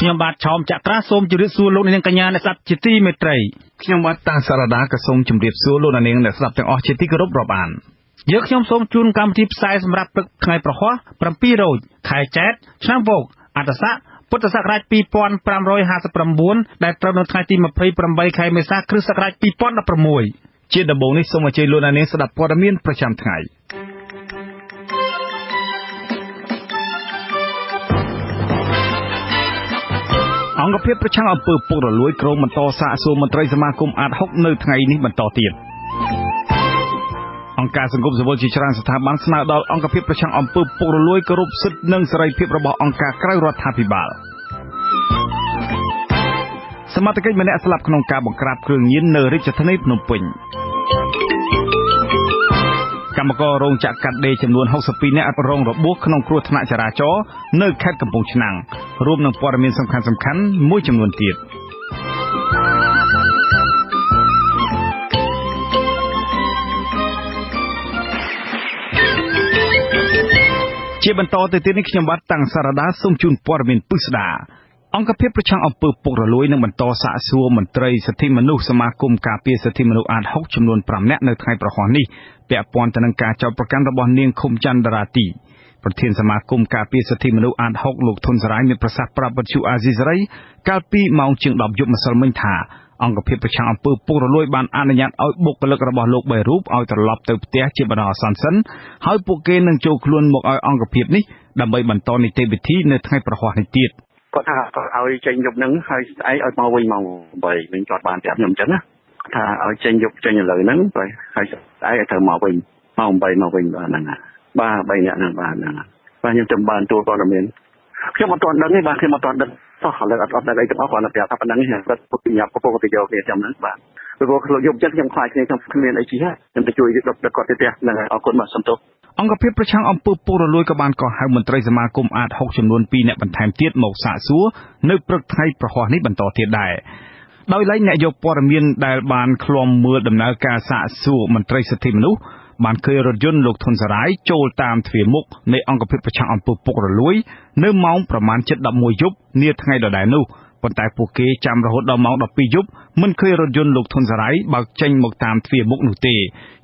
ខ្ញុំបាទឆោមចក្រាសូមជម្រាបសួរលោកអ្នកនាងកញ្ញាអ្នកស្ដាប់ជាទីមេត្រីខ្ញុំបាទតាំងសារដាក៏សូមជម្រាបសួរលោកអ្នកនាងអ្នកស្ដាប់ទាំងអស់ជាទីគោរពរាប់អានយើងខ្ញុំសូមជូនកម្មវិធីផ្សាយសម្រាប់ព្រឹកថ្ងៃប្រហ័ស7រោចខែចែត្រឆ្នាំវោកអត្តស័កពុទ្ធសករាជ2559ដែលត្រូវនៅថ្ងៃទី28ខែមេសាគ្រិស្តសករាជ2016ជាដំបូងនេះសូមអញ្ជើញលោកអ្នកនាងស្ដាប់ព័ត៌មានប្រចាំថ្ងៃអង្គភាពប្រឆាំងអំពើពុករលួយក្រុមបន្តសាកសួរមន្ត្រីសមាគមអាដហុកនៅថ្ងៃនេះបន្តទៀតអង្គការសង្គមស៊ីវិលជាច្រើនស្ថាប័នស្នើដល់អង្គភាពប្រឆាំងអំពើពុករលួយគោរពសិទ្ធិនិងសេរីភាពរបស់អង្គការក្រៅរដ្ឋាភិបាលសមត្ថកិច្ចម្នាក់ស្លាប់ក្នុងការបង្ក្រាបគ្រឿងញៀននៅរាជធានីភ្នំពេញកម្មកររោងចក្រកាត់ដេរចំនួន62នាក់រងរបួសក្នុងគ្រោះថ្នាក់ចរាចរណ៍នៅខេត្តកំពង់ឆ្នាំងរួមនឹងព័ត៌មានសំខាន់ៗមួយចំនួនទៀតជាបន្តទៅទៀតនេះខ្ញុំបាទតាំងសារដាសូមជូនព័ត៌មានពិស្ដាអង្គភាពប្រឆាំងអំពើពុករលួយនឹងបន្តសាកសួរមន្ត្រីសិទ្ធិមនុស្សសមាគមការពារសិទ្ធិមនុស្សអាដហុកចំនួន5នាក់នៅថ្ងៃប្រហ័សនេះពាក់ព័ន្ធទៅនឹងការចោទប្រកាន់របស់នាងខុមចន្ទរាទីប្រធានសមាគមការពារសិទ្ធិមនុស្សអាដហុកលោកធុនសរាយមានប្រសាសន៍ប្រាប់វិទ្យុអាស៊ីសេរីកាលពីម៉ោងជាង10យប់ម្សិលមិញថាអង្គភាពប្រឆាំងអំពើពុករលួយបានអនុញ្ញាតឲ្យបុគ្គលិករបស់លោក3រូបឲ្យត្រឡប់ទៅផ្ទះជាបណ្ដោះអាសន្នសិនហើយពួកគេនឹងចូលខ្លួនមកឲ្យអង្គភាពនេះដើម្បីបន្តនីតិវិធីនៅថ្ងៃប្រហ័សនេះទៀតគាត់ថាគាត់ឲ្យចេញយប់ហ្នឹងហើយស្អែកឲ្យមកវិញម៉ោង8វិញគាត់បានប្រាប់ខ្ញុំអញ្ចឹងណាថាឲ្យចេញយប់ចេញឥឡូវហ្នឹងហើយស្អែកឲ្យត្រូវមកវិញម៉ោង8មកវិញបាទហ្នឹងបាទ3នាក់ហ្នឹងបាទហ្នឹងបាទខ្ញុំចាំបានទទួលព័ត៌មានខ្ញុំអត់ទាន់ដឹងទេបាទខ្ញុំអត់ទាន់ដឹងសោះឥឡូវអត់ដឹងអីទាំងអស់គាត់ប្រាប់ថាប៉ុណ្្នឹងគាត់ពុកញ៉ាំពុកទៅយកគ្នាចាំហ្នឹងបាទព្រោះលោកយប់ចិត្តខ្ញុំខ្លាចគ្នាខ្ញុំគ្មានអីជិះខ្ញុំទៅជួយដុតគាត់ទៅផ្ទះហ្នឹងហើយអរគុណបាទសូមទោសអង្គភាពប្រឆាំងអំពើពុករលួយក៏បានកោះហៅមន្ត្រីសមាគមអាដហុកចំនួន2នាក់បន្ថែមទៀតមកសាកសួរនៅព្រឹកថ្ងៃប្រហ័សនេះបន្តទៀតដែរដោយឡែកអ្នកយកព័ត៌មានដែលបានឃ្លាំមើលដំណើរការសាកសួរមន្ត្រីសិទ្ធិមនុស្សបានឃើញរថយន្តលោកធុនសារាយចូលតាមទ្វារមុខនៃអង្គភាពប្រឆាំងអំពើពុករលួយនៅម៉ោងប្រមាណ 7:11 យប់នាថ្ងៃដដែលនោះប៉ុន្តែពួកគេចាំរហូតដល់ម៉ោង12យប់មិនឃើញរថយន្តលោកធុនសារាយបើកចេញមកតាមទ្វារមុខនោះទេ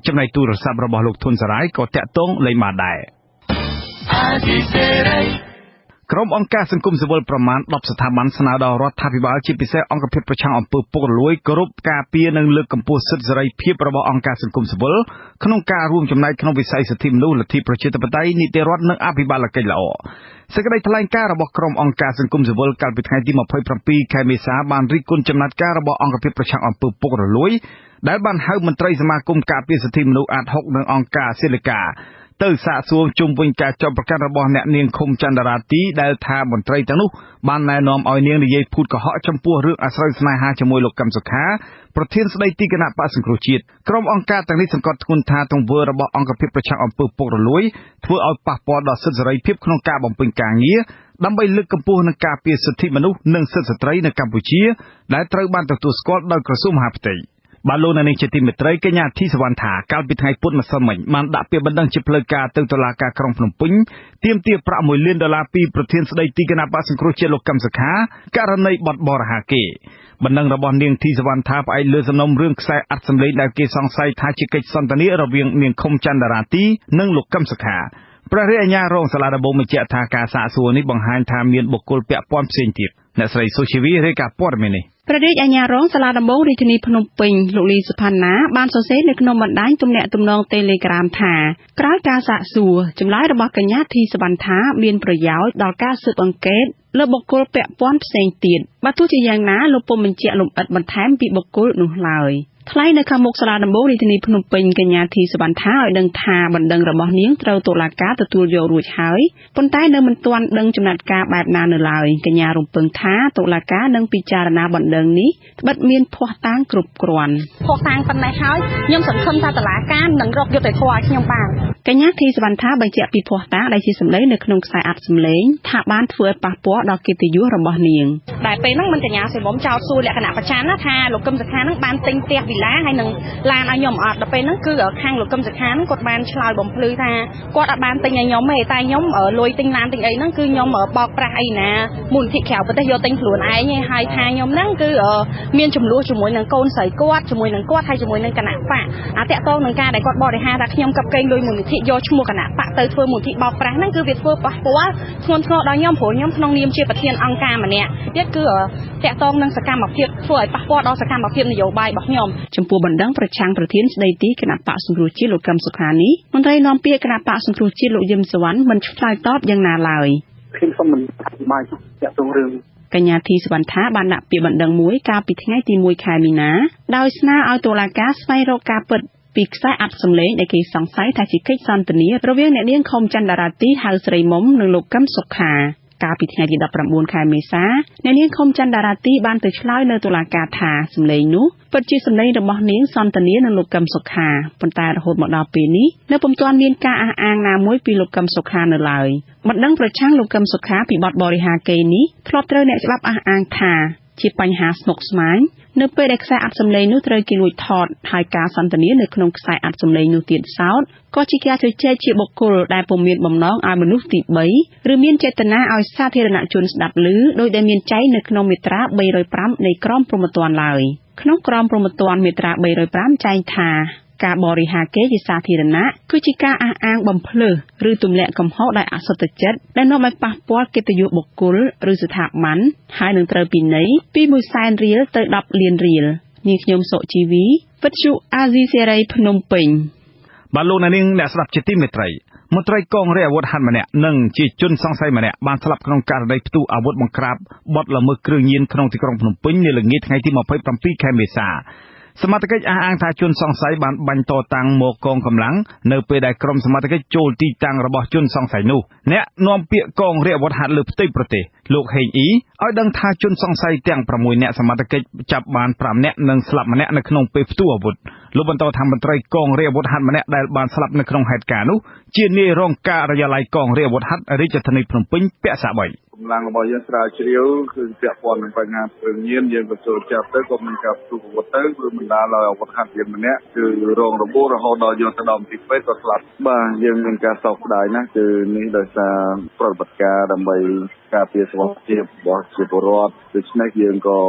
ចំណែកទូរស័ព្ទរបស់លោកធុនសារាយក៏តាក់ទងលែងបានដែរក្រុមអង្គការសង្គមស៊ីវិលប្រមាណ10ស្ថាប័នស្នើដល់រដ្ឋាភិបាលជាពិសេសអង្គភាពប្រឆាំងអំពើពុករលួយគោរពការពារនិងលើកកម្ពស់សិទ្ធិសេរីភាពរបស់អង្គការសង្គមស៊ីវិលក្នុងការរួមចំណែកក្នុងវិស័យសិទ្ធិមនុស្សលទ្ធិប្រជាធិបតេយ្យនីតិរដ្ឋនិងអភិបាលកិច្ចល្អសេចក្តីថ្លែងការណ៍របស់ក្រុមអង្គការសង្គមស៊ីវិលកាលពីថ្ងៃទី27ខែមេសាបានរិះគន់ចំណាត់ការរបស់អង្គភាពប្រឆាំងអំពើពុករលួយដែលបានហៅមន្ត្រីសមាគមការពារសិទ្ធិមនុស្សអាដហុកនិងអង្គការសិលកាទៅសាកសួរជុំវិញការចោទប្រកាន់របស់អ្នកនាងខុមចន្ទរាទីដែលថាមន្ត្រីទាំងនោះបានណែនាំឲ្យនាងនិយាយភូតកុហកចំពោះរឿងអាស្រូវស្នេហាជាមួយលោកកឹមសុខាប្រធានស្ដីទីគណៈបក្សសង្គ្រោះជាតិក្រុមអង្គការទាំងនេះសង្កត់ធ្ងន់ថាទង្វើរបស់អង្គភាពប្រឆាំងអំពើពុករលួយធ្វើឲ្យប៉ះពាល់ដល់សិទ្ធិសេរីភាពក្នុងការបំពេញការងារដើម្បីលើកកម្ពស់និងការពារសិទ្ធិមនុស្សនិងសិទ្ធិស្ត្រីនៅកម្ពុជាដែលត្រូវបានទទួលស្គាល់ដោយក្រសួងមហាផ្ទៃបាទលោកអ្នកនាងជាទីមេត្រីកញ្ញាធីសវណ្ណថាកាលពីថ្ងៃពុធម្សិលមិញបានដាក់ពាក្យបណ្ដឹងជាផ្លូវការទៅតុលាការក្រុងភ្នំពេញទាមទារប្រាក់1លានដុល្លារពីប្រធានស្ដីទីគណៈបក្សសង្គ្រោះជាតិលោកកឹមសុខាករណីបទបរិហាគេបណ្ដឹងរបស់នាងធីសវណ្ណថាផ្អែកលើសំណុំរឿងខ្សែអាត់សម្លេងដែលគេសង្ស័យថាជាកិច្ចសន្ទនារវាងនាងខុមចន្ទរាទីនិងលោកកឹមសុខាព្រះរាជអាជ្ញារងសាលាដំបូងបញ្ជាក់ថាការសាកសួរនេះបង្ហាញថាមានបុគ្គលពាក់ព័ន្ធផ្សេងទៀតអ្នកស្រីសុជីវីរាយការណ៍ព័ត៌មាននេះព្រះរាជអាជ្ញារងសាលាដំបូងរាជធានីភ្នំពេញលោកលីសុផាណាបានសរសេរនៅក្នុងបណ្ដាញទំនាក់ទំនង Telegram ថាក្រោយការសាកសួរចម្លើយរបស់កញ្ញាធីសវណ្ណថាមានប្រយោជន៍ដល់ការស៊ើបអង្កេតលើបុគ្គលពាក់ព័ន្ធផ្សេងទៀតបើទោះជាយ៉ាងណាលោកពុំបញ្ជាក់លម្អិតបន្ថែមពីបុគ្គលនោះឡើយថ្លែងនៅខាងមុខសាលាដំបូងរាជធានីភ្នំពេញកញ្ញាធីសវណ្ណថាឲ្យដឹងថាបណ្ដឹងរបស់នាងត្រូវតុលាការទទួលយករួចហើយប៉ុន្តែនៅមិនទាន់ដឹងចំណាត់ការបែបណានៅឡើយកញ្ញារំពឹងថាតុលាការនឹងពិចារណាបណ្ដឹងនេះត្បិតមានភស្តុតាងគ្រប់គ្រាន់ភស្តុតាងប៉ុណ្ណេះហើយខ្ញុំសង្ឃឹមថាតុលាការនឹងរកយុត្តិធម៌ឲ្យខ្ញុំបានកញ្ញាធីសវណ្ណថាបញ្ជាក់ពីភស្តុតាងដែលជាសម្លេងនៅក្នុងខ្សែអាត់សម្លេងថាបានធ្វើឲ្យប៉ះពាល់ដល់កិត្តិយសរបស់នាងដែលពេលហ្នឹងមិនកញ្ញាសិមុំចោទសួរលក្ខណៈប្រច័ណ្ឌណាថាលោកកឹមសុខាហ្នឹងបានទិញផ្ទះ វីឡាហើយនឹងឡានឲ្យខ្ញុំអត់ដល់ពេលហ្នឹងគឺខាងលោកកឹមសុខាហ្នឹងគាត់បានឆ្លើយបំភ្លឺថាគាត់អត់បានទិញឲ្យខ្ញុំទេតែខ្ញុំលុយទិញឡានទិញអីហ្នឹងគឺខ្ញុំបោកប្រាស់អីណាមូលនិធិក្រៅប្រទេសយកទិញខ្លួនឯងហើយថាខ្ញុំហ្នឹងគឺមានចំនួនជាមួយនឹងកូនស្រីគាត់ជាមួយនឹងគាត់ហើយជាមួយនឹងគណៈបកអាតាក់ទងនឹងការដែលគាត់បរិហារថាខ្ញុំកັບកេងលុយមូលនិធិយកឈ្មោះគណៈបកទៅធ្វើមូលនិធិបោកប្រាស់ហ្នឹងគឺវាធ្វើប៉ះពាល់ធ្ងន់ធ្ងរដល់ខ្ញុំព្រោះខ្ញុំក្នុងនាមជាប្រធានអង្គការម្នាក់ទៀតគឺតាក់ទងនឹងសកម្មភាពធ្វើឲ្យប៉ះពាល់ដល់សកម្មភាពនយោបាយរបស់ខ្ញុំចំពោះបណ្ដឹងប្រឆាំងប្រធានស្ដីទីគណៈបកសង្គ្រោះជាតិលោកកឹមសុខានេះមន្ត្រីនាំពាក្យគណៈបកសង្គ្រោះជាតិលោកយឹមសវណ្ណមិនឆ្លើយតបយ៉ាងណាឡើយខ្ញុំសូមមិនអធិប្បាយតាក់ទងរឿងកញ្ញាធីសវណ្ណថាបានដាក់ពាក្យបណ្ដឹងមួយកាលពីថ្ងៃទី1ខែមីនាដោយស្នើឲ្យតុលាការស្វែងរកការពិតពីខ្សែអាត់សំឡេងដែលគេសង្ស័យថាជាកិច្ចសន្ទនារវាងអ្នកនាងខុមចន្ទរាទីហៅស្រីមុំនិងលោកកឹមសុខាកាលពីថ្ងៃទី19ខែមេសាអ្នកនាងខុមចន្ទរាទីបានទៅឆ្លើយនៅតុលាការថាសំឡេងនោះពិតជាសំឡេងរបស់នាងសន្ទនានឹងលោកកឹមសុខាប៉ុន្តែរហូតមកដល់ពេលនេះនៅពុំទាន់មានការអះអាងណាមួយពីលោកកឹមសុខានៅឡើយបណ្ដឹងប្រឆាំងលោកកឹមសុខាពីបទបរិហាកេរនេះធ្លាប់ត្រូវអ្នកច្បាប់អះអាងថាជាបញ្ហាស្មុគស្មាញនៅពេលដែលខ្សែអាត់សំឡេងនោះត្រូវគេលួចថតហើយការសន្ទនានៅក្នុងខ្សែអាត់សំឡេងនោះទៀតសោតក៏ជាការជជែកជាបុគ្គលដែលពុំមានបំណងឲ្យមនុស្សទី3ឬមានចេតនាឲ្យសាធារណជនស្ដាប់ឮដោយដែលមានចែងនៅក្នុងមាត្រា305នៃក្រមព្រហ្មទណ្ឌឡើយក្នុងក្រមព្រហ្មទណ្ឌមាត្រា305ចែងថាការបរិហារកេរជាសាធារណៈគឺជាការអះអាងបំភ្លើសឬទម្លាក់កំហុសដោយអសុទ្ធចិត្តដែលនាំឲ្យប៉ះពាល់កិត្តិយសបុគ្គលឬស្ថាប័នហើយនឹងត្រូវពិន័យពី100,000រៀលទៅ10លានរៀលនាងខ្ញុំសុជីវីវិទ្យុអាស៊ីសេរីភ្នំពេញបាទលោកអ្នកនាងអ្នកស្ដាប់ជាទីមេត្រីមន្ត្រីកងរាជអាវុធហត្ថម្នាក់និងជាជនសង្ស័យម្នាក់បានស្លាប់ក្នុងករណីផ្ទុះអាវុធបង្ក្រាបបទល្មើសគ្រឿងញៀនក្នុងទីក្រុងភ្នំពេញនាល្ងាចថ្ងៃទី27ខែមេសាសមត្ថកិច្ចអះអាងថាជនសង្ស័យបានបាញ់តតាំងមកកងកម្លាំងនៅពេលដែលក្រុមសមត្ថកិច្ចចូលទីតាំងរបស់ជនសង្ស័យនោះអ្នកនាំពាក្យកងរាជអាវុធហត្ថលើផ្ទៃប្រទេសលោកហេងអ៊ីឲ្យដឹងថាជនសង្ស័យទាំង6នាក់សមត្ថកិច្ចចាប់បាន5នាក់និងស្លាប់ម្នាក់នៅក្នុងពេលផ្ទុះអាវុធលោកបន្តថាមន្ត្រីកងរាជអាវុធហត្ថម្នាក់ដែលបានស្លាប់នៅក្នុងហេតុការណ៍នោះជានាយរងការិយាល័យកងរាជអាវុធហត្ថរាជធានីភ្នំពេញពាក់ស័ក្តិ3កម្លាំងរបស់យើងស្រាវជ្រាវគឺពាក់ព័ន្ធនឹងបញ្ហាគ្រឿងញៀនយើងក៏ចូលចាប់ទៅក៏មានការផ្ទុះអាវុធទៅគឺបណ្ដាលឲ្យអាវុធហត្ថយើងម្នាក់គឺរងរបួសរហូតដល់យកទៅដល់មន្ទីរពេទ្យក៏ស្លាប់បាទយើងមានការសោកស្ដាយណាស់គឺនេះដោយសារប្រតិបត្តិការដើម្បីការពារសុខភាពរបស់ប្រជាពលរដ្ឋដូច្នេះយើងក៏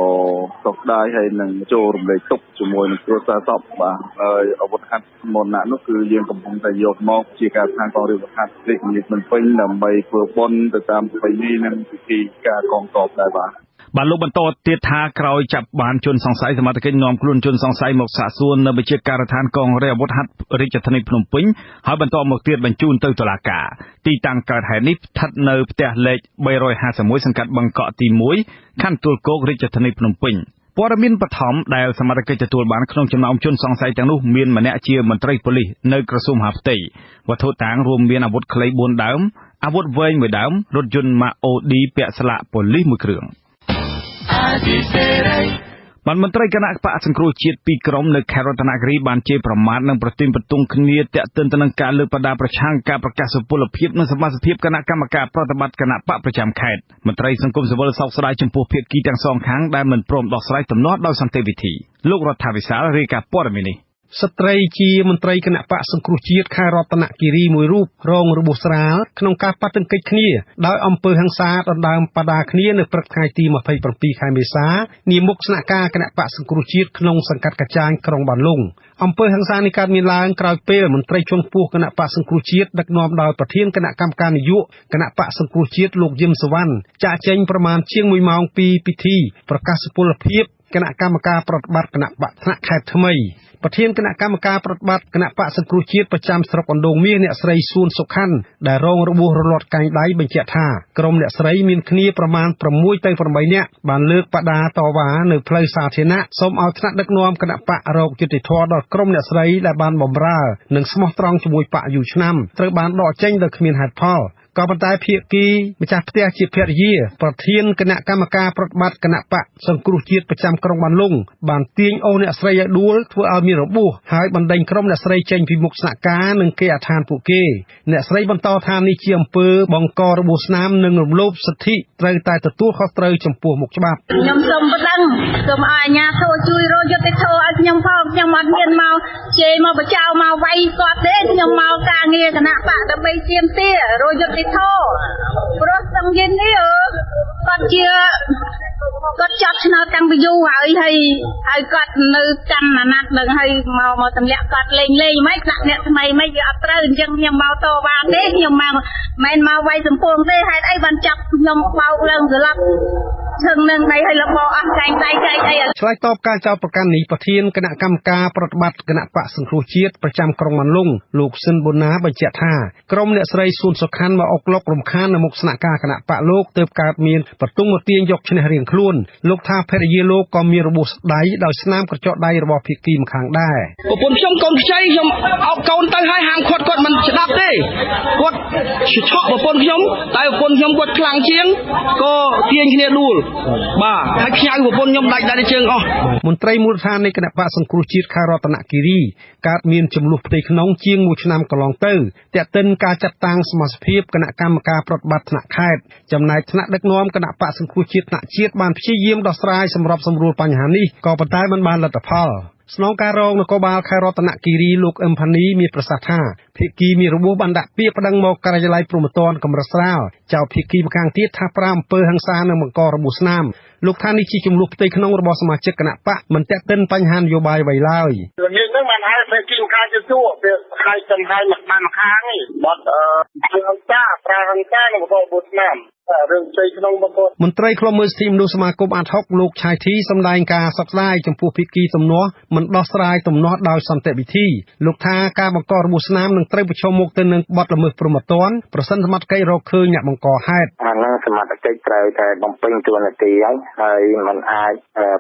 សោកស្ដាយហើយនឹងចូលរំលែកទុក្ខជាមួយនឹងគ្រួសារសពបាទហើយអាវុធហត្ថមុនណានោះគឺយើងកំពុងតែយកមកជាការស្ថានកងរាជអាវុធហត្ថរាជធានីភ្នំពេញដើម្បីធ្វើបុណ្យទៅតាមប្រពៃណីនិងពិធីការកងទ័ពដែរបាទបាទលោកបន្តទៀតថាក្រោយចាប់បានជនសង្ស័យសមត្ថកិច្ចនាំខ្លួនជនសង្ស័យមកសាកសួរនៅវិទ្យាការដ្ឋានកងរាជអាវុធហត្ថរាជធានីភ្នំពេញហើយបន្តមកទៀតបញ្ជូនទៅតុលាការទីតាំងកើតហេតុនេះស្ថិតនៅផ្ទះលេខ351សង្កាត់បឹងកក់ទី1ខណ្ឌទួលគោករាជធានីភ្នំពេញព័ត៌មានបឋមដែលសមត្ថកិច្ចទទួលបានក្នុងចំណោមជនសង្ស័យទាំងនោះមានម្នាក់ជាមន្ត្រីប៉ូលីសនៅក្រសួងមហាផ្ទៃវត្ថុតាងរួមមានអាវុធខ្លី4ដើមអាវុធវែង1ដើមរថយន្តម៉ាកអូឌីពាក់ស្លាកប៉ូលីស1គ្រឿងបានមន្ត្រីគណៈបកសង្គ្រោះជាតិពីរក្រុមនៅខេត្តរតនគិរីបានជេរប្រមាថនិងប្រទាញប្រទង់គ្នាទាក់ទិនទៅនឹងការលើកបដាប្រឆាំងការប្រកាសសុពលភាពនិងសមាជិកភាពគណៈកម្មការប្រតិបត្តិគណៈបកប្រចាំខេត្តមន្ត្រីសង្គមស៊ីវិលសោកស្ដាយចំពោះភាគីទាំងសងខាងដែលមិនព្រមដោះស្រាយទំនាស់ដោយសន្តិវិធីលោករដ្ឋាវិសាលរាយការណ៍ព័ត៌មាននេះស្ត្រីជាមន្ត្រីគណៈបកសង្គ្រោះជាតិខេត្តរតនគិរីមួយរូបរងរបួសស្រាលក្នុងការប៉ះទង្គិចគ្នាដោយអំពើហិង្សាដណ្ដើមបដាគ្នានៅព្រឹកថ្ងៃទី27ខែមេសានាមុខស្នាក់ការគណៈបកសង្គ្រោះជាតិក្នុងសង្កាត់កាចាញក្រុងបានលុងអំពើហិង្សានេះកើតមានឡើងក្រោយពេលមន្ត្រីជាន់ខ្ពស់គណៈបកសង្គ្រោះជាតិដឹកនាំដោយប្រធានគណៈកម្មការនាយកគណៈបកសង្គ្រោះជាតិលោកយឹមសវណ្ណចាកចេញប្រមាណជាង1ម៉ោងពីពិធីប្រកាសសុពលភាពគណៈកម្មការប្រតិបត្តិគណៈបកថ្នាក់ខេត្តថ្មីប្រធានគណៈកម្មការប្រតិបត្តិគណៈបកសង្គ្រោះជាតិប្រចាំស្រុកអណ្ដូងមាសអ្នកស្រីសួនសុខណ្ឌដែលរងរបួសរលាត់កែងដៃបញ្ជាក់ថាក្រុមអ្នកស្រីមានគ្នាប្រមាណ6ទៅ8នាក់បានលើកបដាតវ៉ានៅផ្លូវសាធារណៈសូមឲ្យថ្នាក់ដឹកនាំគណៈបករកយុត្តិធម៌ដល់ក្រុមអ្នកស្រីដែលបានបម្រើនិងស្មោះត្រង់ជាមួយបកយូរឆ្នាំត្រូវបានដកចេញដោយគ្មានហេតុផល ក៏ប៉ុន្តែភាគីម្ចាស់ផ្ទះជាភរិយាប្រធានគណៈកម្មការប្រតិបត្តិគណបក្សសង្គ្រោះជាតិប្រចាំក្រុងបានលុងបានទាញអូសអ្នកស្រីឲ្យដួលធ្វើឲ្យមានរបួសហើយបណ្ដេញក្រុមអ្នកស្រីចេញពីមុខស្នាក់ការនិងគេហដ្ឋានពួកគេអ្នកស្រីបន្តថានេះជាអំពើបង្ករបួសស្នាមនិងរំលោភសិទ្ធិត្រូវតែទទួលខុសត្រូវចំពោះមុខច្បាប់ខ្ញុំសូមប្តឹងសូមឲ្យអាជ្ញាធរជួយរកយុត្តិធម៌ឲ្យខ្ញុំផងខ្ញុំអត់មានមកជេរមកបចោមកវាយគាត់ទេខ្ញុំមកការងារគណៈបកដើម្បីទាមទាររកយុត្តិធម៌ព្រោះសង្យិននេះគាត់ជាគាត់ចាប់ឆ្នោតតាំងពីយូរហើយហើយគាត់នៅកាន់អាណត្តិនឹងហើយមកទម្លាក់គាត់លេងមិនដាក់អ្នកថ្មីមិនវាអត់ត្រូវអញ្ចឹងខ្ញុំមកតវ៉ាទេខ្ញុំមកមិនមកវាយសំពងទេហេតុអីបានចាប់ខ្ញុំបោកឡើងស្លាប់ឈឹងនឹងដីឲ្យលបអស់កែងដៃកែងអីឆ្លើយតបការចោទប្រកាន់នេះប្រធានគណៈកម្មការប្រតិបត្តិគណៈបក្សសង្គ្រោះជាតិប្រចាំក្រុងបានលុងលោកស៊ិនប៊ុនណាបញ្ជាក់ថាក្រុមអ្នកស្រីសួនសុខាន់មកអុកឡុករំខាននៅមុខស្នាក់ការគណៈបក្សលោកទើបកើតមានប្រទង់មកទាញយកឈ្នះរៀងខ្លួនលោកថាភរិយាលោកក៏មានរបួសដៃដោយស្នាមក្រចកដៃរបស់ភាគីម្ខាងដែរប្រពន្ធខ្ញុំកូនខ្ចីខ្ញុំអោបកូនទៅហើយហាមឃាត់គាត់មិនស្ដាប់ទេគាត់ឆក់ប្រពន្ធខ្ញុំតែប្រពន្ធខ្ញុំគាត់ខ្លាំងជាងក៏ទាញគ្នាដួលបាទហើយខ្ញៅប្រពន្ធខ្ញុំដាច់ដៃជើងអស់មន្ត្រីមូលដ្ឋាននៃគណៈបក្សសង្គ្រោះជាតិខេត្តរតនគិរីកើតមានចំនួនផ្ទៃក្នុងជាងមួយឆ្នាំកន្លងទៅទាក់ទិនការចាត់តាំងសមាជិកគណៈកម្មការប្រតិបត្តិថ្នាក់ខេត្តចំណែកថ្នាក់ដឹកនាំគណៈបក្សសង្គ្រោះជាតិថ្នាក់ជាតិបានព្យាយាមដោះស្រាយសម្របសម្រួលបញ្ហានេះក៏ប៉ុន្តែមិនបានលទ្ធផលស្នងការរងនគរបាលខេត្តរតនគិរីលោកអឹមផានីមានប្រសាសន៍ថាភាគីមានរបួសបានដាក់ពាក្យប្តឹងមកការិយាល័យព្រហ្មទណ្ឌកម្រិតស្រាលចោទភាគីម្ខាងទៀតថាប្រើអំពើហិង្សានិងបង្ករបួសស្នាមលោកថានេះជាចំនួនផ្ទៃក្នុងរបស់សមាជិកគណៈបក្សមិនទាក់ទិនបញ្ហានយោបាយអ្វីឡើយល្ងាចហ្នឹងបានហៅភាគីម្ខាងទៀតជួបវាហើយចំហើយមកបានម្ខាងឯងបាត់ហិង្សាប្រើហិង្សានិងបង្ករបួសស្នាមរឿងផ្ទៃក្នុងបងប្អូនមន្ត្រីឃ្លាំមើលសិទ្ធិមនុស្សសមាគមអាដហុកលោកឆាយធីសម្ដែងការសោកស្ដាយចំពោះភាគីទំនាស់មិនដោះស្រាយទំនាស់ដោយសន្តិវិធីលោកថាការបង្ករបួសស្នាមនឹងត្រូវប្រឈមមុខទៅនឹងបទល្មើសព្រហ្មទណ្ឌប្រសិនសមត្ថកិច្ចរកឃើញអ្នកបង្កហេតុអានឹងសមត្ថកិច្ចត្រូវតែបំពេញតួនាទីហើយមិនអាច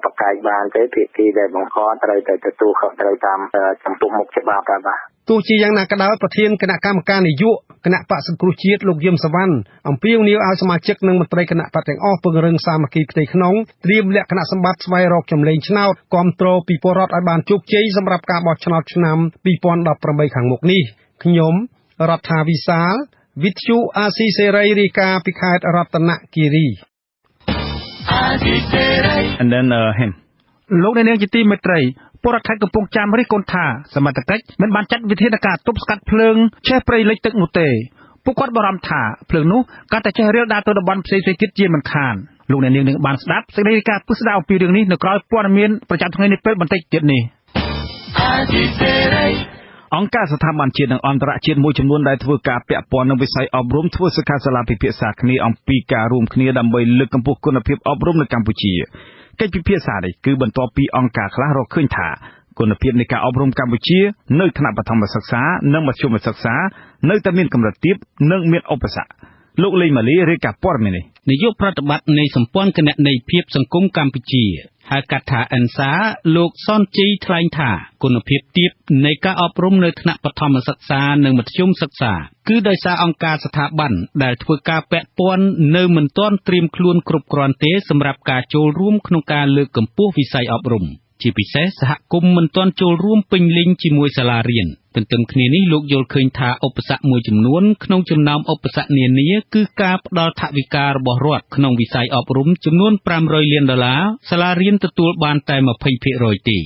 ប្រកែកបានទេភាគីដែលបង្កត្រូវតែទទួលខុសត្រូវតាមចំពោះមុខច្បាប់បាទទោះជាយ៉ាងណាក៏ដោយប្រធានគណៈកម្មការនយោបាយគណៈបក្សសង្គ្រោះជាតិលោកយឹមសវណ្ណអំពាវនាវឲ្យសមាជិកនិងមន្ត្រីគណៈបក្សទាំងអស់ពង្រឹងសាមគ្គីផ្ទៃក្នុងត្រៀមលក្ខណៈសម្បត្តិស្វែងរកចម្លែងឆ្នោតគាំទ្រពីពលរដ្ឋឲ្យបានជោគជ័យសម្រាប់ការបោះឆ្នោតឆ្នាំ2018ខាងមុខនេះខ្ញុំរដ្ឋាវិសាលវិទ្យុអាស៊ីសេរីរាយការណ៍ពីខេត្តរតនគិរី And then him លោកអ្នកនាងជាទីមេត្រីពលរដ្ឋខេត្តកំពង់ចាមរិះគន់ថាសមត្ថកិច្ចមិនបានចាត់វិធានការទប់ស្កាត់ភ្លើងឆេះព្រៃលិចទឹកនោះទេពួកគាត់បារម្ភថាភ្លើងនោះកាន់តែឆេះរាលដាលទៅតំបន់ផ្សេងៗទៀតជាមិនខានលោកអ្នកនាងនឹងបានស្ដាប់សេចក្តីរាយការណ៍ពិស្ដារអំពីរឿងនេះនៅក្រោយព័ត៌មានប្រចាំថ្ងៃនេះពេលបន្តិចទៀតនេះអង្គការស្ថាប័នជាតិនិងអន្តរជាតិមួយចំនួនដែលធ្វើការពាក់ព័ន្ធនឹងវិស័យអប់រំធ្វើសិក្ខាសាលាពិភាក្សាគ្នាអំពីការរួមគ្នាដើម្បីលើកកម្ពស់គុណភាពអប់រំនៅកម្ពុជាកិច្ចពិភាក្សានេះគឺបន្ទាប់ពីអង្គការខ្លះរកឃើញថាគុណភាពនៃការអប់រំកម្ពុជានៅថ្នាក់បឋមសិក្សានិងមធ្យមសិក្សានៅតែមានកម្រិតទាបនិងមានឧបសគ្គលោកលេងម៉ាលីរាយការណ៍ព័ត៌មាននេះនាយកប្រតិបត្តិនៃសម្ព័ន្ធគណនេយ្យភាពសង្គមកម្ពុជាហៅកាត់ថាអិនសាលោកសនជ័យថ្លែងថាគុណភាពទាបនៃការអប់រំនៅថ្នាក់បឋមសិក្សានិងមធ្យមសិក្សាគឺដោយសារអង្គការស្ថាប័នដែលធ្វើការពាក់ព័ន្ធនៅមិនទាន់ត្រៀមខ្លួនគ្រប់គ្រាន់ទេសម្រាប់ការចូលរួមក្នុងការលើកកម្ពស់វិស័យអប់រំជាពិសេសសហគមន៍មិនទាន់ចូលរួមពេញលេញជាមួយសាលារៀនទន្ទឹមគ្នានេះលោកយល់ឃើញថាឧបសគ្គមួយចំនួនក្នុងចំណោមឧបសគ្គនានាគឺការផ្ដល់ថវិការបស់រដ្ឋក្នុងវិស័យអប់រំចំនួន500លានដុល្លារសាលារៀនទទួលបានតែ 20% ទេ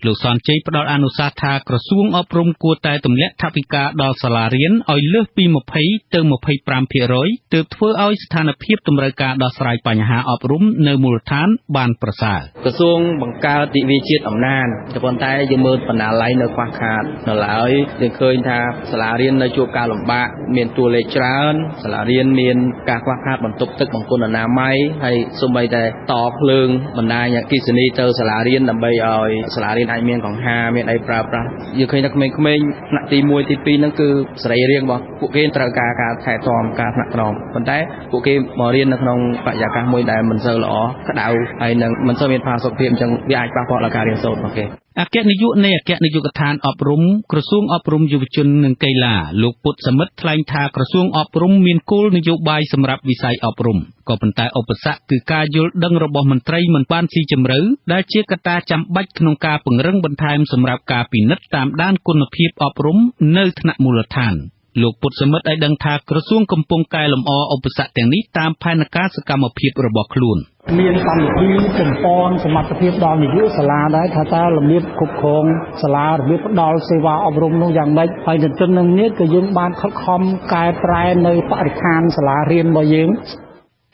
លោកសនជ័យផ្ដល់អនុសាសន៍ថាក្រសួងអប់រំគួរតែទម្លាក់ថវិកាដល់សាលារៀនឲ្យលើសពី20ទៅ 25% ទើបធ្វើឲ្យស្ថានភាពតម្រូវការដោះស្រាយបញ្ហាអប់រំនៅមូលដ្ឋានបានប្រសើរក្រសួងបង្កើតទិវាជាតិអំណានប៉ុន្តែយើងមើលបណ្ណាល័យនៅខ្វះខាតនៅឡើយយើងឃើញថាសាលារៀននៅជួបការលំបាកមានតួលេខច្រើនសាលារៀនមានការខ្វះខាតបន្ទប់ទឹកបង្គន់អនាម័យហើយសូម្បីតែតភ្លើងបណ្ដាញអគ្គិសនីទៅសាលារៀនដើម្បីឲ្យសាលារៀន អាចមានកង្ហាមានអីប្រើប្រាស់យើងឃើញថាក្មេងៗថ្នាក់ទី1ទី2ហ្នឹងគឺសរីរាង្គរបស់ពួកគេត្រូវការការថែទាំការថ្នាក់ថ្នមប៉ុន្តែពួកគេមករៀននៅក្នុងបរិយាកាសមួយដែលមិនសូវល្អក្តៅហើយនឹងមិនសូវមានផាសុកភាពអញ្ចឹងវាអាចប៉ះពាល់ដល់ការរៀនសូត្ររបស់គេអគ្គនាយកនៃអគ្គនាយកដ្ឋានអប់រំក្រសួងអប់រំយុវជននិងកីឡាលោកពុទ្ធសមិទ្ធថ្លែងថាក្រសួងអប់រំមានគោលនយោបាយសម្រាប់វិស័យអប់រំក៏ប៉ុន្តែឧបសគ្គគឺការយល់ដឹងរបស់មន្ត្រីមិនបានស៊ីជម្រៅដែលជាកត្តាចាំបាច់ក្នុងការពង្រឹងបន្ថែមសម្រាប់ការពិនិត្យតាមដានគុណភាពអប់រំនៅថ្នាក់មូលដ្ឋានលោកពុទ្ធសមិទ្ធឲ្យដឹងថាក្រសួងកំពុងកែលម្អឧបសគ្គទាំងនេះតាមផែនការសកម្មភាពរបស់ខ្លួនមានកម្មវិធីចម្ប៉នសមត្ថភាពដល់នាយកសាលាដែរថាតើរបៀបគ្រប់គ្រងសាលារបៀបផ្ដល់សេវាអប់រំនោះយ៉ាងម៉េចហើយទន្ទឹមនឹងនេះក៏យើងបានខិតខំកែប្រែនៅបរិស្ថានសាលារៀនរបស់យើង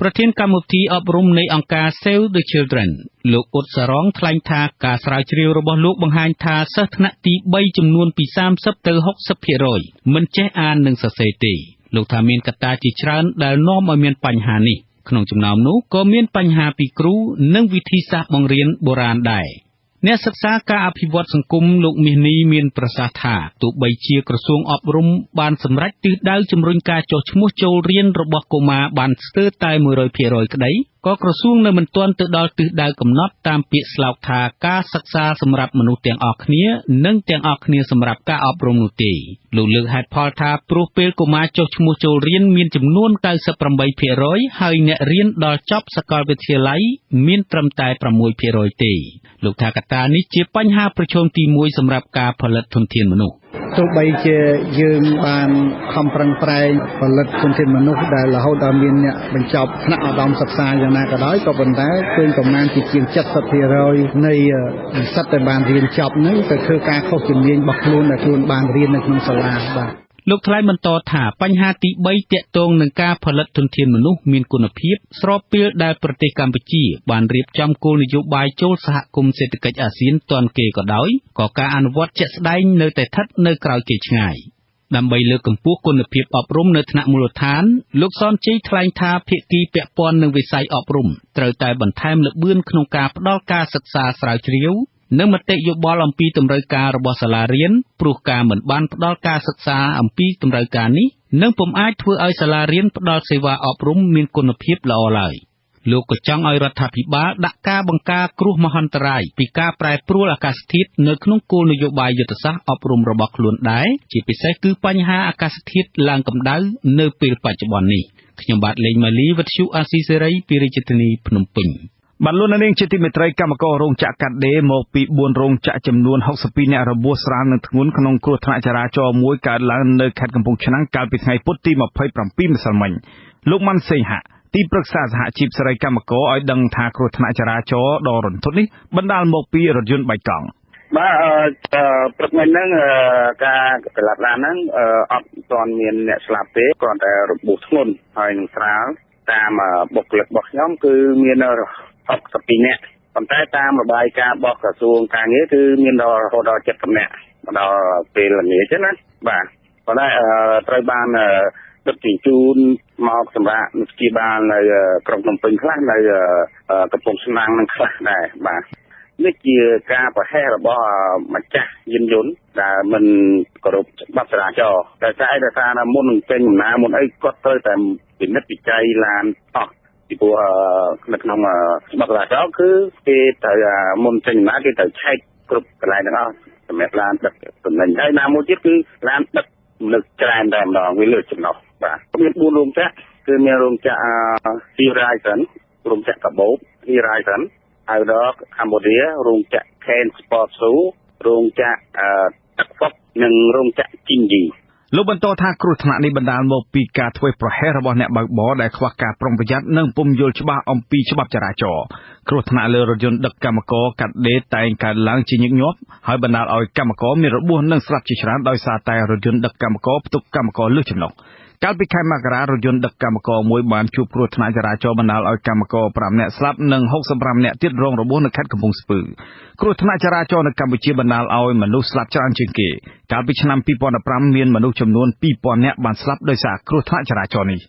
ប្រធានកម្មវិធីអប់រំនៃអង្គការ Save the Children លោកអ៊ុតសារងថ្លែងថាការស្រាវជ្រាវរបស់លោកបង្ហាញថាសិស្សថ្នាក់ទី3ចំនួនពី30ទៅ60%មិនចេះអាននិងសរសេរទេលោកថាមានកត្តាជាច្រើនដែលនាំឲ្យមានបញ្ហានេះក្នុងចំណោមនោះក៏មានបញ្ហាពីគ្រូនិងវិធីសាស្ត្របង្រៀនបុរាណដែរអ្នកសិក្សាការអភិវឌ្ឍសង្គមលោកមាសនីមានប្រសាសន៍ថាទោះបីជាក្រសួងអប់រំបានសម្រេចទិសដៅជំរុញការចុះឈ្មោះចូលរៀនរបស់កុមារបានស្ទើរតែ 100% ក្តីក៏ក្រសួងនៅមិនទាន់ទៅដល់ទិសដៅកំណត់តាមពាក្យស្លោកថាការសិក្សាសម្រាប់មនុស្សទាំងអស់គ្នានិងទាំងអស់គ្នាសម្រាប់ការអប់រំនោះទេលោកលើកហេតុផលថាព្រោះពេលកុមារចុះឈ្មោះចូលរៀនមានចំនួន 98% ហើយអ្នករៀនដល់ចប់សាកលវិទ្យាល័យមានត្រឹមតែ 6% ទេលោកថាកត្តានេះជាបញ្ហាប្រឈមទី1សម្រាប់ការផលិតធនធានមនុស្សទោះបីជាយើងបានខំប្រឹងប្រែងផលិតធនធានមនុស្សដែលរហូតដល់មានអ្នកបញ្ចប់ថ្នាក់ឧត្តមសិក្សាយ៉ាងណាក៏ដោយក៏ប៉ុន្តែឃើញប្រមាណជាជាង 70% នៃនិស្សិតដែលបានរៀនចប់ហ្នឹងទៅធ្វើការខុសជំនាញរបស់ខ្លួនដែលខ្លួនបានរៀននៅក្នុងសាលាបាទលោកថ្លែងបន្តថាបញ្ហាទី3ទាក់ទងនឹងការផលិតធនធានមនុស្សមានគុណភាពស្របពេលដែលប្រទេសកម្ពុជាបានរៀបចំគោលនយោបាយចូលសហគមន៍សេដ្ឋកិច្ចអាស៊ានទាន់គេក៏ដោយក៏ការអនុវត្តជាក់ស្ដែងនៅតែស្ថិតនៅក្រោយគេឆ្ងាយដើម្បីលើកកម្ពស់គុណភាពអប់រំនៅថ្នាក់មូលដ្ឋានលោកសនជ័យថ្លែងថាភាគីពាក់ព័ន្ធនឹងវិស័យអប់រំត្រូវតែបន្ថែមល្បឿនក្នុងការផ្ដល់ការសិក្សាស្រាវជ្រាវនិងមតិយោបល់អំពីតម្រូវការរបស់សាលារៀនព្រោះការមិនបានផ្ដល់ការសិក្សាអំពីតម្រូវការនេះនឹងពុំអាចធ្វើឲ្យសាលារៀនផ្ដល់សេវាអប់រំមានគុណភាពល្អឡើយលោកក៏ចង់ឲ្យរដ្ឋាភិបាលដាក់ការបង្ការគ្រោះមហន្តរាយពីការប្រែប្រួលអាកាសធាតុនៅក្នុងគោលនយោបាយយុទ្ធសាស្ត្រអប់រំរបស់ខ្លួនដែរជាពិសេសគឺបញ្ហាអាកាសធាតុឡើងកម្ដៅនៅពេលបច្ចុប្បន្ននេះខ្ញុំបាទលេងម៉ាលីវិទ្យុអាស៊ីសេរីពីរាជធានីភ្នំពេញបាទលោកនាងជាទីមេត្រីកម្មកររោងចក្រកាត់ដេរមកពី4រោងចក្រចំនួន62នាក់របួសស្រាលនិងធ្ងន់ក្នុងគ្រោះថ្នាក់ចរាចរណ៍មួយកើតឡើងនៅខេត្តកំពង់ឆ្នាំងកាលពីថ្ងៃពុធទី27ម្សិលមិញលោកម៉ាន់សេងហាក់ទីប្រឹក្សាសហជីពសេរីកម្មករឲ្យដឹងថាគ្រោះថ្នាក់ចរាចរណ៍ដ៏រន្ធត់នេះបណ្ដាលមកពីរថយន្តបែកកង់បាទព្រឹកមិញហ្នឹងការក្រឡាប់ឡានហ្នឹងអត់ទាន់មានអ្នកស្លាប់ទេគ្រាន់តែរបួសធ្ងន់ហើយនឹងស្រាលតាមបុគ្គលិករបស់ខ្ញុំគឺមាន62នាក់ប៉ុន្តែតាមរបាយការណ៍របស់ក្រសួងការងារគឺមានដល់រហូតដល់70នាក់មកដល់ពេលល្ងាចណាបាទប៉ុន្តែត្រូវបានដឹកជញ្ជូនមកសម្រាប់ព្យាបាលនៅក្រុងភ្នំពេញខ្លះនៅកំពង់ឆ្នាំងនឹងខ្លះដែរបាទនេះជាការប្រហែសរបស់ម្ចាស់យានយន្តដែលមិនគោរពច្បាប់ចរាចរណ៍តែស្អីដោយសារមុននឹងចេញដំណើរមុនអីគាត់ត្រូវតែពិនិត្យវិច័យឡានអស់ពីព្រោះនៅក្នុងច្បាប់ចរាចរណ៍គឺគេត្រូវមុនចេញដំណើរគេត្រូវឆែកគ្រប់កន្លែងទាំងអស់សម្រាប់ឡានដឹកទំនិញហើយណាមួយទៀតគឺឡានដឹកមនុស្សច្រើនតែម្ដងវាលើសចំណុះបាទមាន4រោងចក្រគឺមានរោងចក្រ Horizon រោងចក្រកាបូប Horizon Outdoor Cambodia រោងចក្រ Ken Sport Shoe រោងចក្រទឹកហ្វុកនិងរោងចក្រជីងយីលោកបន្តថាគ្រោះថ្នាក់នេះបណ្ដាលមកពីការធ្វេសប្រហែសរបស់អ្នកបើកបរដែលខ្វះការប្រុងប្រយ័ត្ននិងពុំយល់ច្បាស់អំពីច្បាប់ចរាចរណ៍គ្រោះថ្នាក់លើរថយន្តដឹកកម្មករកាត់ដេរតែងកើតឡើងជាញឹកញាប់ហើយបណ្ដាលឲ្យកម្មករមានរបួសនិងស្លាប់ជាច្រើនដោយសារតែរថយន្តដឹកកម្មករផ្ទុកកម្មករលើសចំណុះកាលពីខែមករារថយន្តដឹកកម្មករមួយបានជួបគ្រោះថ្នាក់ចរាចរណ៍បណ្ដាលឲ្យកម្មករ5នាក់ស្លាប់និង65នាក់ទៀតរងរបួសនៅខេត្តកំពង់ស្ពឺគ្រោះថ្នាក់ចរាចរណ៍នៅកម្ពុជាបណ្ដាលឲ្យមនុស្សស្លាប់ច្រើនជាងគេកាលពីឆ្នាំ2015មានមនុស្សចំនួន2000នាក់បានស្លាប់ដោយសារគ្រោះថ្នាក់ចរាចរណ៍នេះ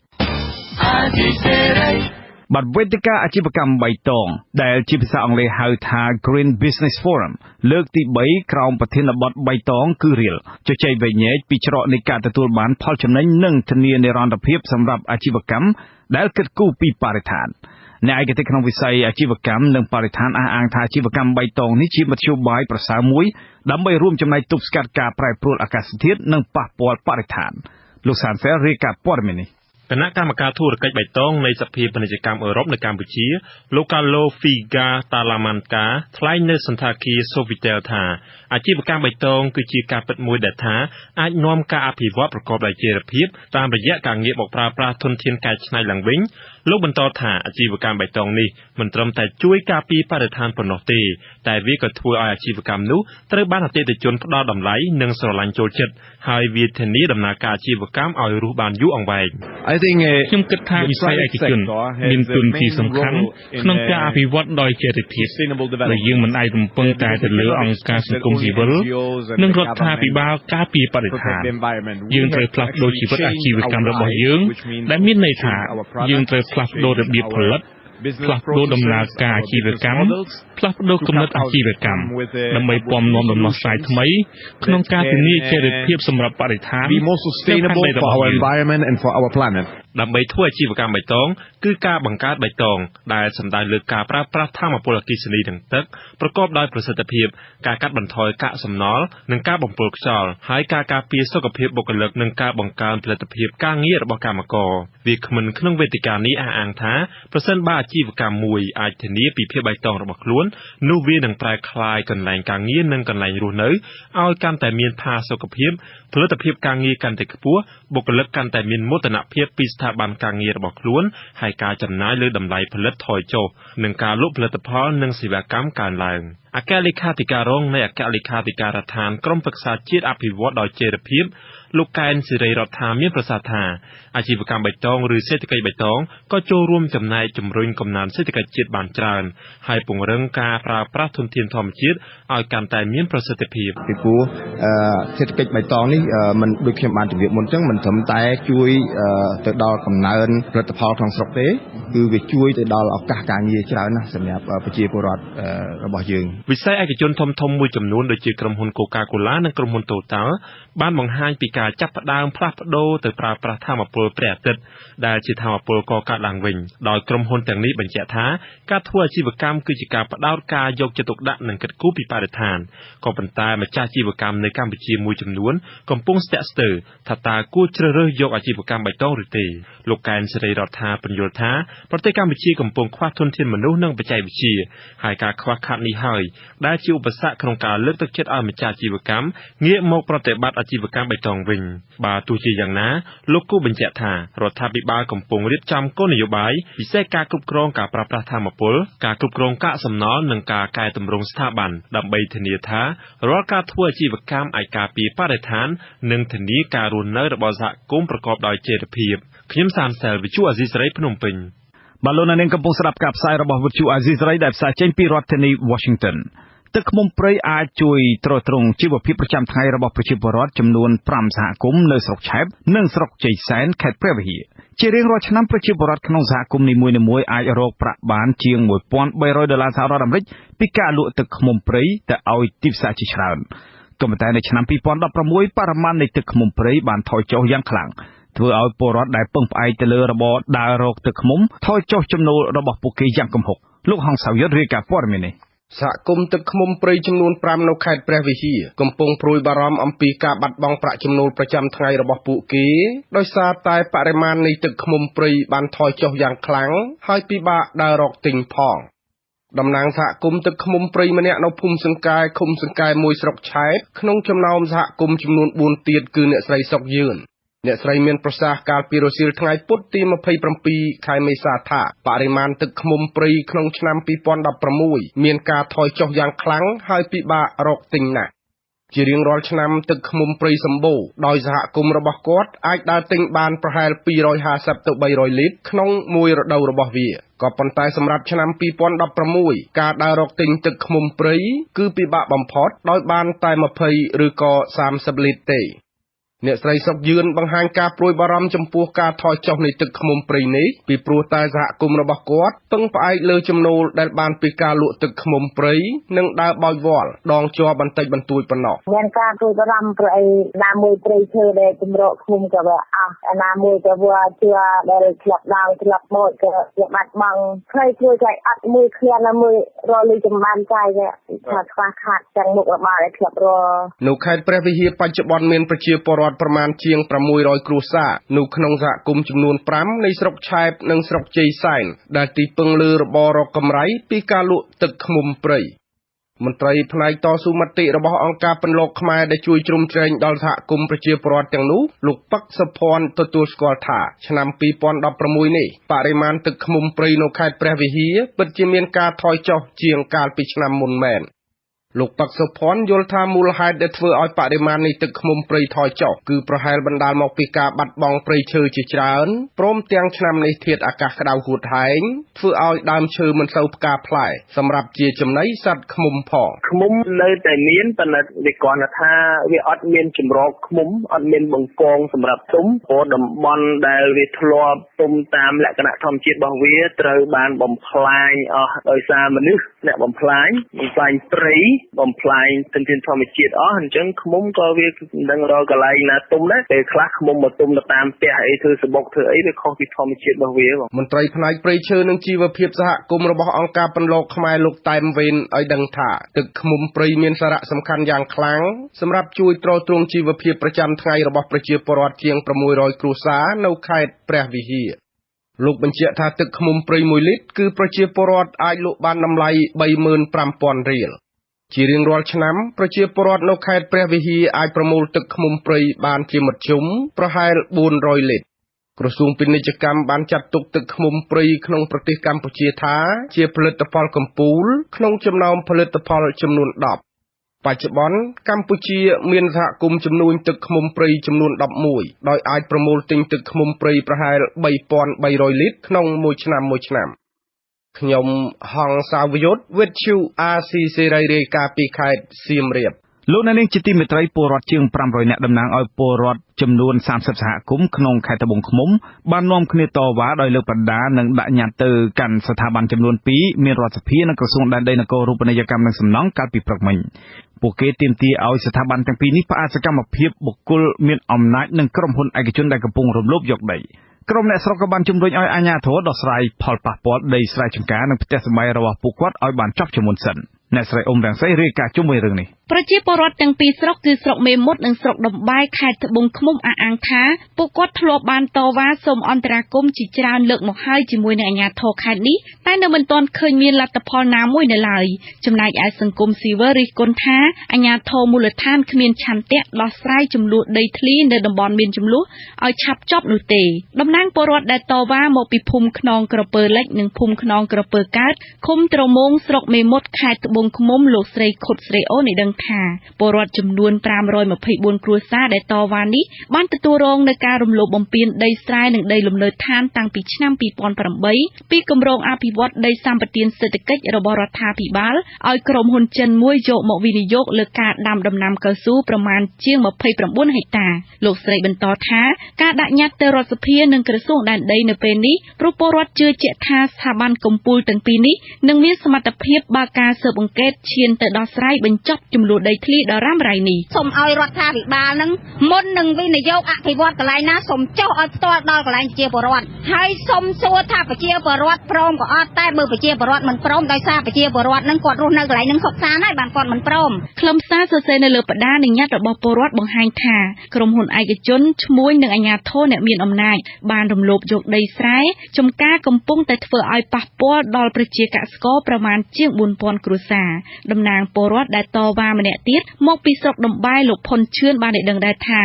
បាទវេទិកាអាជីវកម្មបៃតង ដែលជាភាសាអង់គ្លេសហៅថា Green Business Forum លើកទី3 ក្រោមប្រធានបទបៃតងគឺរៀល ជជែកវែកញែកពីច្រកនៃការទទួលបានផលចំណេញ និងធានានិរន្តរភាពសម្រាប់អាជីវកម្មដែលគិតគូរពីបរិស្ថាន។ អ្នកឯកទេសក្នុងវិស័យអាជីវកម្មនិងបរិស្ថានអះអាងថា អាជីវកម្មបៃតងនេះជាមធ្យោបាយប្រសើរមួយ ដើម្បីរួមចំណែកទប់ស្កាត់ការប្រែប្រួលអាកាសធាតុនិងប៉ះពាល់បរិស្ថាន។ លោកសានសែលរាយការណ៍ព័ត៌មាននេះ។ គណៈកម្មការធុរកិច្ចបៃតងនៃសភាពាណិជ្ជកម្មអឺរ៉ុបនៅកម្ពុជា លោកកាឡូហ្វីហ្គាតាឡាម៉ាន់កា ថ្លែងនៅសណ្ឋាគារ Sofitel ថា អាជីវកម្មបៃតងគឺជាការពិតមួយដែលថាអាចនាំការអភិវឌ្ឍប្រកបដោយចីរភាព តាមរយៈការងាកមកប្រើប្រាស់ធនធានកែច្នៃឡើងវិញ។ លោកបន្តថា អាជីវកម្មបៃតងនេះមិនត្រឹមតែជួយការពារបរិស្ថានប៉ុណ្ណោះទេ តែវាក៏ធ្វើឲ្យអាជីវកម្មនោះត្រូវបានអតិថិជនផ្ដល់តម្លៃនិងស្រឡាញ់ចូលចិត្ត ហើយវាធានាដំណើរការអាជីវកម្មឲ្យរស់បានយូរអង្វែង។ ខ្ញុំគិតថាវិស័យឯកជនមានតួនាទីសំខាន់ក្នុងការអភិវឌ្ឍដោយចីរភាព ដែលយើងមិនអាចរំពឹងតែទៅលើអង្គការសង្គមស៊ីវិលនិងរដ្ឋាភិបាលការពារបរិស្ថាន។ យើងត្រូវផ្លាស់ប្ដូរជីវិតអាជីវកម្មរបស់យើង ដែលមានន័យថាយើងត្រូវផ្លាស់ប្ដូររបៀបផលិត ផ្លាស់ប្ដូរដំណើរការអាជីវកម្ម ផ្លាស់ប្ដូរគំនិតអាជីវកម្ម ដើម្បីពំនាំដំណោះស្រាយថ្មីក្នុងការធានាចីរភាពសម្រាប់បរិស្ថាននិងផែនដីរបស់យើង។ ដើម្បីធ្វើអាជីវកម្មបៃតង គឺការបង្កើតបៃតង ដែលសំដៅលើការប្រើប្រាស់ថាមពលអគ្គិសនីនិងទឹកប្រកបដោយប្រសិទ្ធភាព ការកាត់បន្ថយកាកសំណល់ និងការបំពុលខ្យល់ ហើយការការពារសុខភាពបុគ្គលិក និងការបង្កើនផលិតភាពការងាររបស់កម្មករ។ វាគ្មិនក្នុងវេទិកានេះអះអាងថា ប្រសិនបើអាជីវកម្មមួយអាចធានាពីភាពបៃតងរបស់ខ្លួន នោះវានឹងប្រែក្លាយកន្លែងការងារនិងកន្លែងរស់នៅឲ្យកាន់តែមានផាសុកភាព ផលិតភាពការងារកាន់តែខ្ពស់ បុគ្គលិកកាន់តែមានមោទនភាពពីស្ថាប័នការងាររបស់ខ្លួន ហើយការចំណាយលើតម្លៃផលិតថយចុះ និងការលក់ផលិតផលនិងសេវាកម្មកើនឡើង។ អគ្គលេខាធិការរងនៃអគ្គលេខាធិការដ្ឋានក្រុមប្រឹក្សាជាតិអភិវឌ្ឍន៍ដោយចីរភាព លោកកែនសិរីរដ្ឋា មានប្រសាសន៍ថា អាជីវកម្មបៃតងឬសេដ្ឋកិច្ចបៃតងក៏ចូលរួមចំណែកជំរុញកំណើនសេដ្ឋកិច្ចជាតិបានច្រើន ហើយពង្រឹងការប្រើប្រាស់ធនធានធម្មជាតិឲ្យកាន់តែមានប្រសិទ្ធភាព។ ពីព្រោះសេដ្ឋកិច្ចបៃតងនេះ មិនដូចខ្ញុំបានជម្រាបមុនអញ្ចឹង មិនត្រឹមតែជួយទៅដល់កំណើនផលិតផលក្នុងស្រុកទេ គឺវាជួយទៅដល់ឱកាសការងារច្រើនណាស់សម្រាប់ប្រជាពលរដ្ឋរបស់យើង។ វិស័យឯកជនធំៗមួយចំនួន ដូចជាក្រុមហ៊ុន Coca-Cola និងក្រុមហ៊ុន Total បានបង្ហាញពីការចាប់ផ្ដើមផ្លាស់ប្ដូរទៅប្រើប្រាស់ថាមពលព្រះអាទិត្យ ដែលជាថាមពលកកើតឡើងវិញ ដោយក្រុមហ៊ុនទាំងនេះបញ្ជាក់ថា ការធ្វើអាជីវកម្មគឺជាការផ្ដោតការយកចិត្តទុកដាក់និងគិតគូរពីបរិស្ថាន។ ក៏ប៉ុន្តែម្ចាស់អាជីវកម្មនៅកម្ពុជាមួយចំនួនកំពុងស្ទាក់ស្ទើរថា តើគួរជ្រើសរើសយកអាជីវកម្មបៃតងឬទេ? លោកកែនសិរីរដ្ឋាពន្យល់ថា ប្រទេសកម្ពុជាកំពុងខ្វះធនធានមនុស្សនិងបច្ចេកវិទ្យា ហើយការខ្វះខាតនេះហើយដែលជាឧបសគ្គក្នុងការលើកទឹកចិត្តឲ្យម្ចាស់អាជីវកម្មងាកមកប្រតិបត្តិអាជីវកម្មបៃតងវិញ។ បើទោះជាយ៉ាងណា លោកគូបញ្ជាក់ថា រដ្ឋាភិបាលកំពុងរៀបចំគោលនយោបាយ ពិសេសការគ្រប់គ្រងការប្រើប្រាស់ថាមពល ការគ្រប់គ្រងកាកសំណល់ និងការកែទម្រង់ស្ថាប័ន ដើម្បីធានាថារាល់ការធ្វើអាជីវកម្មអាចការពារបរិស្ថាន និងធានាការរស់នៅរបស់សហគមន៍ប្រកបដោយចីរភាព។ ខ្ញុំសានសែល វិទ្យុអាស៊ីសេរី ភ្នំពេញ។ បាទ លោកអ្នកនាងកំពុងស្ដាប់ការផ្សាយរបស់វិទ្យុអាស៊ីសេរី ដែលផ្សាយចេញពីរដ្ឋធានី Washington។ ទឹកឃ្មុំព្រៃអាចជួយទ្រទ្រង់ជីវភាពប្រចាំថ្ងៃរបស់ប្រជាពលរដ្ឋចំនួន5សហគមន៍ នៅស្រុកឆែបនិងស្រុកជ័យសែន ខេត្តព្រះវិហារ។ ជារៀងរាល់ឆ្នាំ ប្រជាពលរដ្ឋក្នុងសហគមន៍នីមួយៗអាចរកប្រាក់បានជាង1300ដុល្លារសហរដ្ឋអាមេរិក ពីការលក់ទឹកឃ្មុំព្រៃទៅឲ្យទីផ្សារជាច្រើន។ ក៏ប៉ុន្តែនៅឆ្នាំ2016 បរិមាណនៃទឹកឃ្មុំព្រៃបានថយចុះយ៉ាងខ្លាំង ធ្វើឲ្យពលរដ្ឋដែលពឹងផ្អែកទៅលើរបរដើររកទឹកឃ្មុំថយចុះចំណូលរបស់ពួកគេយ៉ាងគំហុក។ លោកហងសៅយុទ្ធរាយការណ៍ព័ត៌មាននេះ។ សហគមន៍ទឹកឃ្មុំព្រៃចំនួន5នៅខេត្តព្រះវិហារ កំពុងព្រួយបារម្ភអំពីការបាត់បង់ប្រាក់ចំណូលប្រចាំថ្ងៃរបស់ពួកគេ ដោយសារតែបរិមាណនៃទឹកឃ្មុំព្រៃបានថយចុះយ៉ាងខ្លាំង ហើយពិបាកដើររកទិញផង។ តំណាងសហគមន៍ទឹកឃ្មុំព្រៃម្នាក់នៅភូមិសង្កែ ឃុំសង្កែ1 ស្រុកឆែប ក្នុងចំណោមសហគមន៍ចំនួន4ទៀត គឺអ្នកស្រីសុកយឿន។ អ្នកស្រីមានប្រសាសន៍កាលពីរសៀលថ្ងៃពុធទី27ខែមេសាថា បរិមាណទឹកឃ្មុំព្រៃក្នុងឆ្នាំ2016មានការថយចុះយ៉ាងខ្លាំង ហើយពិបាករកទិញណាស់។ ជារៀងរាល់ឆ្នាំ ទឹកឃ្មុំព្រៃសម្បូរដោយសហគមន៍របស់គាត់អាចដើរទិញបានប្រហែល250ទៅ300លីត្រក្នុងមួយរដូវរបស់វា ក៏ប៉ុន្តែសម្រាប់ឆ្នាំ2016 ការដើររកទិញទឹកឃ្មុំព្រៃគឺពិបាកបំផុត ដោយបានតែ20ឬក៏30លីត្រទេ។ អ្នកស្រី សុក យឿន បង្ហាញការព្រួយបារម្ភចំពោះការថយចុះនៃទឹកឃ្មុំព្រៃនេះ ពីព្រោះតែសហគមន៍របស់គាត់ពឹងផ្អែកលើចំណូលដែលបានពីការលក់ទឹកឃ្មុំព្រៃ និងដើរបោចវល់ដងជ័របន្តិចបន្តួចប៉ុណ្ណោះ។ មានការព្រួយបារម្ភព្រោះអីណាមួយព្រៃឈើដែលចម្រោកឃ្មុំក៏វាអស់ ណាមួយក៏វាជឿដែលធ្លាប់ដើរធ្លាប់មកក៏វាបាត់បង់ ខ្លីព្រួយតែអត់មួយគ្រាណាមួយរលីចម្បានចាយថាខ្វះខាតទាំងមុខរបរដែលធ្លាប់រ។ នៅខេត្តព្រះវិហារបច្ចុប្បន្នមានប្រជាពលរដ្ឋប្រមាណជាង600គ្រួសារនៅក្នុងសហគមន៍ចំនួន5នៃស្រុកឆែបនិងស្រុកជ័យសែន ដែលទីពឹងលើរបររកកម្រៃពីការលក់ទឹកឃ្មុំព្រៃ។ មន្ត្រីផ្នែកតស៊ូមតិរបស់អង្គការពន្លកខ្មែរដែលជួយជ្រោមជ្រែងដល់សហគមន៍ប្រជាពលរដ្ឋទាំងនោះ លោក ប៉ឹក សុភ័ណ្ឌ ទទួលស្គាល់ថា ឆ្នាំ2016នេះ បរិមាណទឹកឃ្មុំព្រៃនៅខេត្តព្រះវិហារពិតជាមានការថយចុះជាងកាលពីឆ្នាំមុនមែន។ លោក ប៉ឹក សុភ័ណ្ឌ យល់ថាមូលហេតុដែលធ្វើឲ្យបរិមាណនៃទឹកឃ្មុំព្រៃថយចុះ គឺប្រហែលបណ្ដាលមកពីការបាត់បង់ព្រៃឈើជាច្រើន ព្រមទាំងឆ្នាំនេះធាតុអាកាសក្តៅហួតហែង ធ្វើឲ្យដើមឈើមិនសូវផ្កាផ្លែសម្រាប់ជាចំណីសត្វឃ្មុំផង។ ឃ្មុំនៅតែមាន ប៉ុន្តែវាគ្រាន់តែថាវាអត់មានចម្រោកឃ្មុំ អត់មានបង្កងសម្រាប់ទុំ ព្រោះតំបន់ដែលវាធ្លាប់ទុំតាមលក្ខណៈធម្មជាតិរបស់វាត្រូវបានបំផ្លាញអស់ដោយសារមនុស្សអ្នកបំផ្លាញព្រៃ បំផ្លាញធនធានធម្មជាតិអស់។ អញ្ចឹងឃ្មុំក៏វាមិនដឹងរកកន្លែងណាទុំដែរ ពេលខ្លះឃ្មុំមកទុំនៅតាមផ្ទះអីធ្វើសបុកធ្វើអី វាខុសពីធម្មជាតិរបស់វា។ មន្ត្រីផ្នែកព្រៃឈើនិងជីវភាពសហគមន៍របស់អង្គការពន្លកខ្មែរ លោក តែម វេន ឲ្យដឹងថា ទឹកឃ្មុំព្រៃមានសារៈសំខាន់យ៉ាងខ្លាំងសម្រាប់ជួយទ្រទ្រង់ជីវភាពប្រចាំថ្ងៃរបស់ប្រជាពលរដ្ឋជាង600គ្រួសារនៅខេត្តព្រះវិហារ។ លោកបញ្ជាក់ថា ទឹកឃ្មុំព្រៃ1លីត្រ គឺប្រជាពលរដ្ឋអាចលក់បានតម្លៃ35,000រៀល។ ជារៀងរាល់ឆ្នាំ ប្រជាពលរដ្ឋនៅខេត្តព្រះវិហារអាចប្រមូលទឹកឃ្មុំព្រៃបានជាមធ្យមប្រហែល400លីត្រ។ ក្រសួងពាណិជ្ជកម្មបានចាត់ទុកទឹកឃ្មុំព្រៃក្នុងប្រទេសកម្ពុជាថាជាផលិតផលកំពូលក្នុងចំណោមផលិតផលចំនួន10។ បច្ចុប្បន្នកម្ពុជាមានសហគមន៍ចំនួនទឹកឃ្មុំព្រៃចំនួន11 ដោយអាចប្រមូលទិញទឹកឃ្មុំព្រៃប្រហែល3300លីត្រក្នុងមួយឆ្នាំមួយឆ្នាំ។ ខ្ញុំហង្សាវយុទ្ធ វិទ្យុអាស៊ីសេរីរាយការណ៍ពីខេត្តសៀមរាប។ លោកអ្នកនាងជាទីមេត្រី ពលរដ្ឋជាង500នាក់តំណាងឲ្យពលរដ្ឋចំនួន30សហគមន៍ក្នុងខេត្តត្បូងឃ្មុំ បាននាំគ្នាតវ៉ាដោយលើកបដានិងដាក់ញត្តិទៅកាន់ស្ថាប័នចំនួន2 មានរដ្ឋសភានិងក្រសួងដែនដីនគររូបនីយកម្មនិងសំណង់កាលពីព្រឹកមិញ។ ពួកគេទាមទារឲ្យស្ថាប័នទាំងពីរនេះផ្អាកសកម្មភាពបុគ្គលមានអំណាចនិងក្រុមហ៊ុនឯកជនដែលកំពុងរំលោភយកដី។ ក្រុមអ្នកស្រុកក៏បានជំរុញឲ្យអាជ្ញាធរដោះស្រាយផលប៉ះពាល់ដីស្រែចម្ការនិងផ្ទះសម្បែងរបស់ពួកគាត់ឲ្យបានចប់ជាមុនសិន។ អ្នកស្រីអ៊ុំ រង្សីរាយការណ៍ជុំវិញរឿងនេះ។ ប្រជាពលរដ្ឋទាំងពីរស្រុក គឺស្រុកមេមត់និងស្រុកតំបែរ ខេត្តត្បូងឃ្មុំ អះអាងថា ពួកគាត់ធ្លាប់បានតវ៉ាសូមអន្តរាគមន៍ជាច្រើនលើកមកហើយជាមួយនឹងអាជ្ញាធរខេត្តនេះ តែនៅមិនទាន់ឃើញមានលទ្ធផលណាមួយនៅឡើយ។ ចំណែកឯសង្គមស៊ីវិលរិះគន់ថា អាជ្ញាធរមូលដ្ឋានគ្មានឆន្ទៈដោះស្រាយជម្លោះដីធ្លីនៅតំបន់មានជម្លោះឲ្យឆាប់ចប់នោះទេ។ តំណាងពលរដ្ឋដែលតវ៉ាមកពីភូមិខ្នងក្រពើលិចនិងភូមិខ្នងក្រពើកើត ឃុំត្រមូង ស្រុកមេមត់ ខេត្តត្បូងឃ្មុំ លោកស្រី ខុត ស្រីអូន ឲ្យដឹងថា ពលរដ្ឋចំនួន524គ្រួសារដែលតវ៉ានេះ បានទទួលរងនូវការរំលោភបំពានដីស្រែនិងដីលំនៅឋានតាំងពីឆ្នាំ2008 ពីគម្រោងអភិវឌ្ឍដីសម្បទានសេដ្ឋកិច្ចរបស់រដ្ឋាភិបាលឲ្យក្រុមហ៊ុនចិនមួយយកមកវិនិយោគលើការដាំដំណាំកៅស៊ូប្រមាណជាង29ហិកតា។ លោកស្រីបន្តថា ការដាក់ញត្តិទៅរដ្ឋសភានិងក្រសួងដែនដីនៅពេលនេះ ព្រោះពលរដ្ឋជឿជាក់ថាស្ថាប័នកំពូលទាំងពីរនេះនឹងមានសមត្ថភាពបើកការស៊ើបអង្កេតឈានទៅដោះស្រាយបញ្ចប់ចំនួនដីធ្លីដ៏រ៉ាំរ៉ៃនេះ។ សូមឲ្យរដ្ឋាភិបាលនឹងមុននឹងវិនិយោគអភិវឌ្ឍកន្លែងណា សូមចុះឲ្យផ្ទាល់ដល់កន្លែងប្រជាពលរដ្ឋ ហើយសូមសួរថាប្រជាពលរដ្ឋព្រមក៏អត់ តែបើប្រជាពលរដ្ឋមិនព្រម ដោយសារប្រជាពលរដ្ឋនឹងគាត់រស់នៅកន្លែងនឹងសុខសាន្តហើយបានគាត់មិនព្រម។ ខ្លឹមសារសរសេរនៅលើបដានិងញត្តិរបស់ពលរដ្ឋបង្ហាញថា ក្រុមហ៊ុនឯកជនឈ្មួញនិងអាជ្ញាធរអ្នកមានអំណាចបានរំលោភយកដីស្រែចម្ការកំពុងតែធ្វើឲ្យប៉ះពាល់ដល់ប្រជាកសិករប្រមាណជាង4000គ្រួសារ។ តំណាងពលរដ្ឋដែលតវ៉ាម្នាក់ទៀតមកពីស្រុកតំបែរ លោក ផុន ឈឿន បានឲ្យដឹងដែរថា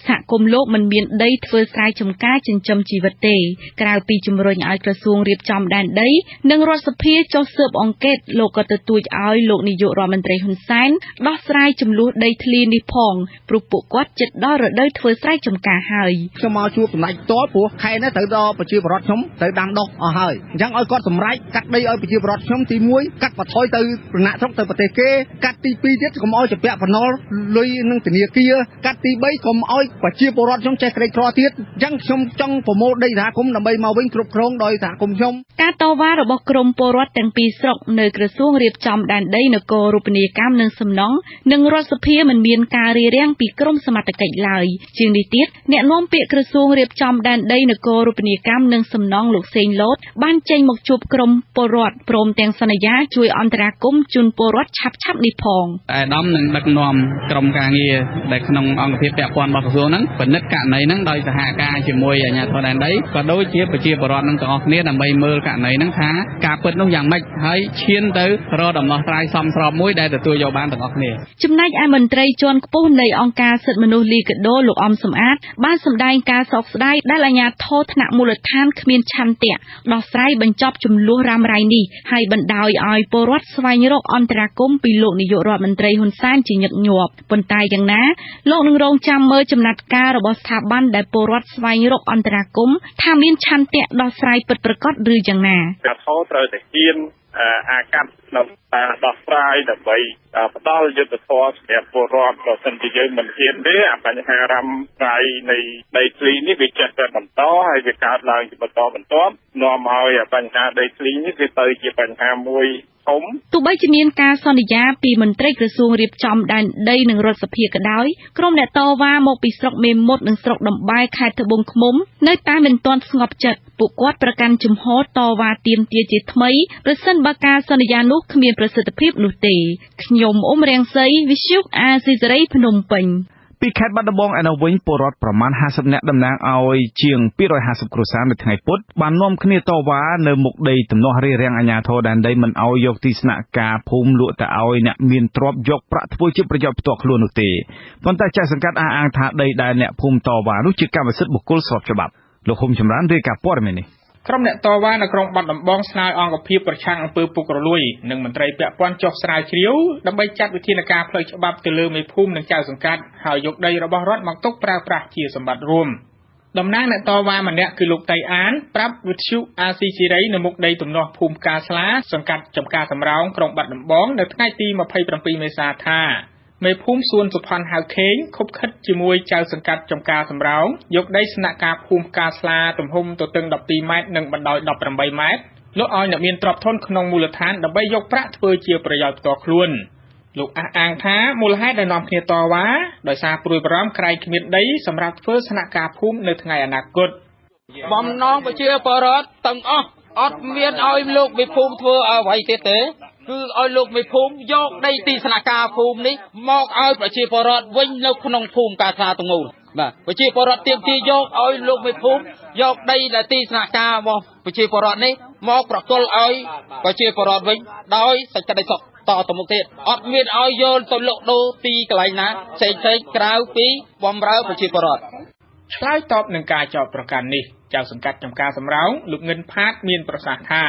សហគមន៍លោកមិនមានដីធ្វើស្រែចម្ការចិញ្ចឹមជីវិតទេ ក្រៅពីជំរុញឲ្យក្រសួងរៀបចំដែនដីនិងរដ្ឋសភាចុះស៊ើបអង្កេត លោកក៏ទទូចឲ្យលោកនាយករដ្ឋមន្ត្រីហ៊ុនសែនដោះស្រាយចំនួនដីធ្លីនេះផង ព្រោះពួកគាត់ជិតដល់រដូវធ្វើស្រែចម្ការហើយ។ ខ្ញុំមកជួបសម្ដេចផ្ទាល់ ព្រោះខែនេះត្រូវដល់ប្រជាពលរដ្ឋខ្ញុំត្រូវដាំដុះអស់ហើយ អញ្ចឹងឲ្យគាត់សម្រេចកាត់ដីឲ្យប្រជាពលរដ្ឋខ្ញុំ ទី1កាត់បន្ថយទៅប្រណាក់ស្រុកទៅប្រទេសគេ កាត់ទី2ទៀត កុំឲ្យជំពាក់បំណុលលុយនឹងធនាគារកាត់ទី3កុំឲ្យប្រជាពលរដ្ឋខ្ញុំចេះក្រីក្រទៀតអញ្ចឹងខ្ញុំចង់ប្រមូលដីសហគមន៍ដើម្បីមកវិញគ្រប់គ្រងដោយសហគមន៍ខ្ញុំការតវ៉ារបស់ក្រមពលរដ្ឋទាំងពីរស្រុកនៅក្រសួងរៀបចំដែនដីនគររូបនីយកម្មនិងសំណង់និងរដ្ឋសភាមិនមានការរារាំងពីក្រមសមត្ថកិច្ចឡើយជាងនេះទៀតអ្នកនាំពាក្យក្រសួងរៀបចំដែនដីនគររូបនីយកម្មនិងសំណង់លោកសេងលូតបានចេញមកជួបក្រមពលរដ្ឋព្រមទាំងសន្យាជួយអន្តរាគមន៍ជូនពលរដ្ឋឆាប់ៗនេះផងអាដាមនឹងដឹកនាំក្រុមការងារដែលក្នុងអង្គភាពពាក់ព័ន្ធរបស់ក្រសួងហ្នឹងពិនិត្យករណីហ្នឹងដោយសហការជាមួយអាជ្ញាធរដែនដីក៏ដូចជាប្រជាពលរដ្ឋហ្នឹងទាំងអស់គ្នាដើម្បីមើលករណីហ្នឹងថាការពិតនោះយ៉ាងម៉េចហើយឈានទៅរកដំណោះស្រាយសមស្របមួយដែលទទួលយកបានទាំងអស់គ្នាចំណែកឯមន្ត្រីជាន់ខ្ពស់នៃអង្គការសិទ្ធិមនុស្សលីកាដូលោកអំសំអាតបានសម្ដែងការសោកស្ដាយដែលអាជ្ញាធរថ្នាក់មូលដ្ឋានគ្មានឆន្ទៈដោះស្រាយបញ្ចប់ចំនួនរ៉ាំរ៉ៃនេះហើយបណ្ដោយឲ្យពលរដ្ឋស្វែងរកអន្តរាគមន៍ពីលោកនាយករដ្ឋមន្ត្រីហ៊ុនសែនជាញឹកញាប់ប៉ុន្តែយ៉ាងណាលោកនឹងរងចាំមើលចំណាត់ការរបស់ស្ថាប័នដែលពលរដ្ឋស្វែងរកអន្តរាគមន៍ថាមានឆន្ទៈដោះស្រាយពិតប្រាកដឬយ៉ាងណាការថត្រូវតែហ៊ានអាកាត់ក្នុងការដោះស្រាយដើម្បីផ្ដល់យុត្តិធម៌សម្រាប់ពលរដ្ឋបើសិនជាយើងមិនហ៊ានទេអាបញ្ហារ៉ាំរ៉ៃនៃដីធ្លីនេះវាចេះតែបន្តហើយវាកើតឡើងជាបន្តបន្ទាប់នាំឲ្យបញ្ហាដីធ្លីនេះវាទៅជាបញ្ហាមួយធំទោះបីជាមានការសន្យាពីមន្ត្រីក្រសួងរៀបចំដែនដីនិងរដ្ឋសភាក៏ដោយក្រុមអ្នកតវ៉ាមកពីស្រុកមេមត់និងស្រុកតំបែរខេត្តត្បូងឃ្មុំនៅតែមិនទាន់ស្ងប់ចិត្តពួកគាត់ប្រកាន់ជំហរតវ៉ាទាមទារជាថ្មីប្រសិនបើការសន្យានោះគ្មានប្រសិទ្ធភាពនោះទេខ្ញុំអ៊ុំរាំងសីវិទ្យុអាស៊ីសេរីភ្នំពេញពីខេត្តបាត់ដំបងឯនោះវិញពលរដ្ឋប្រមាណ50នាក់តំណាងឲ្យជាង250គ្រួសារនៅថ្ងៃពុធបាននាំគ្នាតវ៉ានៅមុខដីទំនាស់រារាំងអាជ្ញាធរដែនដីមិនឲ្យយកទីស្នាក់ការភូមិលក់ទៅឲ្យអ្នកមានទ្រព្យយកប្រាក់ធ្វើជាប្រយោជន៍ផ្ទាល់ខ្លួននោះទេប៉ុន្តែចៅសង្កាត់អះអាងថាដីដែលអ្នកភូមិតវ៉ានោះជាកម្មសិទ្ធិបុគ្គលស្របច្បាប់លោកហ៊ុំចម្រើនរាយការណ៍ព័ត៌មាននេះក្រុមអ្នកតវ៉ានៅក្រុងបាត់ដំបងស្នើអង្គភាពប្រឆាំងអំពើពុករលួយនិងមន្ត្រីពាក់ព័ន្ធចុះស្រាវជ្រាវដើម្បីចាត់វិធានការផ្លូវច្បាប់ទៅលើមេភូមិនិងចៅសង្កាត់ហើយយកដីរបស់រដ្ឋមកទុកប្រើប្រាស់ជាសម្បត្តិរួមតំណាងអ្នកតវ៉ាម្នាក់គឺលោកតៃអានប្រាប់វិទ្យុអាស៊ីសេរីនៅមុខដីទំនាស់ភូមិផ្កាស្លាសង្កាត់ចំការសំរោងក្រុងបាត់ដំបងនៅថ្ងៃទី27មេសាថាមេភូមិសួនសុផាន់ហៅខេងខុបខិតជាមួយចៅសង្កាត់ចំការសំរោងយកដីស្នាក់ការភូមិផ្កាស្លាទំហំទទឹង12ម៉ែត្រនិងបណ្ដោយ18ម៉ែត្រលក់ឲ្យអ្នកមានទ្រព្យធនក្នុងមូលដ្ឋានដើម្បីយកប្រាក់ធ្វើជាប្រយោជន៍ផ្ទាល់ខ្លួនលោកអះអាងថាមូលហេតុដែលនាំគ្នាតវ៉ាដោយសារព្រួយបារម្ភក្រែងគ្មានដីសម្រាប់ធ្វើស្នាក់ការភូមិនៅថ្ងៃអនាគតបំណងប្រជាពលរដ្ឋទាំងអស់អត់មានឲ្យលោកមេភូមិធ្វើអ្វីទៀតទេគឺឲ្យលោកមេភូមិយកដីទីស្នាក់ការភូមិនេះមកឲ្យប្រជាពលរដ្ឋវិញនៅក្នុងភូមិកាស្លាទាំងមូលបាទប្រជាពលរដ្ឋទាមទារយកឲ្យលោកមេភូមិយកដីដែលទីស្នាក់ការរបស់ប្រជាពលរដ្ឋនេះមកប្រគល់ឲ្យប្រជាពលរដ្ឋវិញដោយសេចក្តីសុខតទៅមុខទៀតអត់មានឲ្យយកទៅលក់ដូរទីកន្លែងណាផ្សេងៗក្រៅពីបំរើប្រជាពលរដ្ឋឆ្លើយតបនឹងការចោទប្រកាន់នេះចៅសង្កាត់ចំការសំរោងលោកងិនផាតមានប្រសាសន៍ថា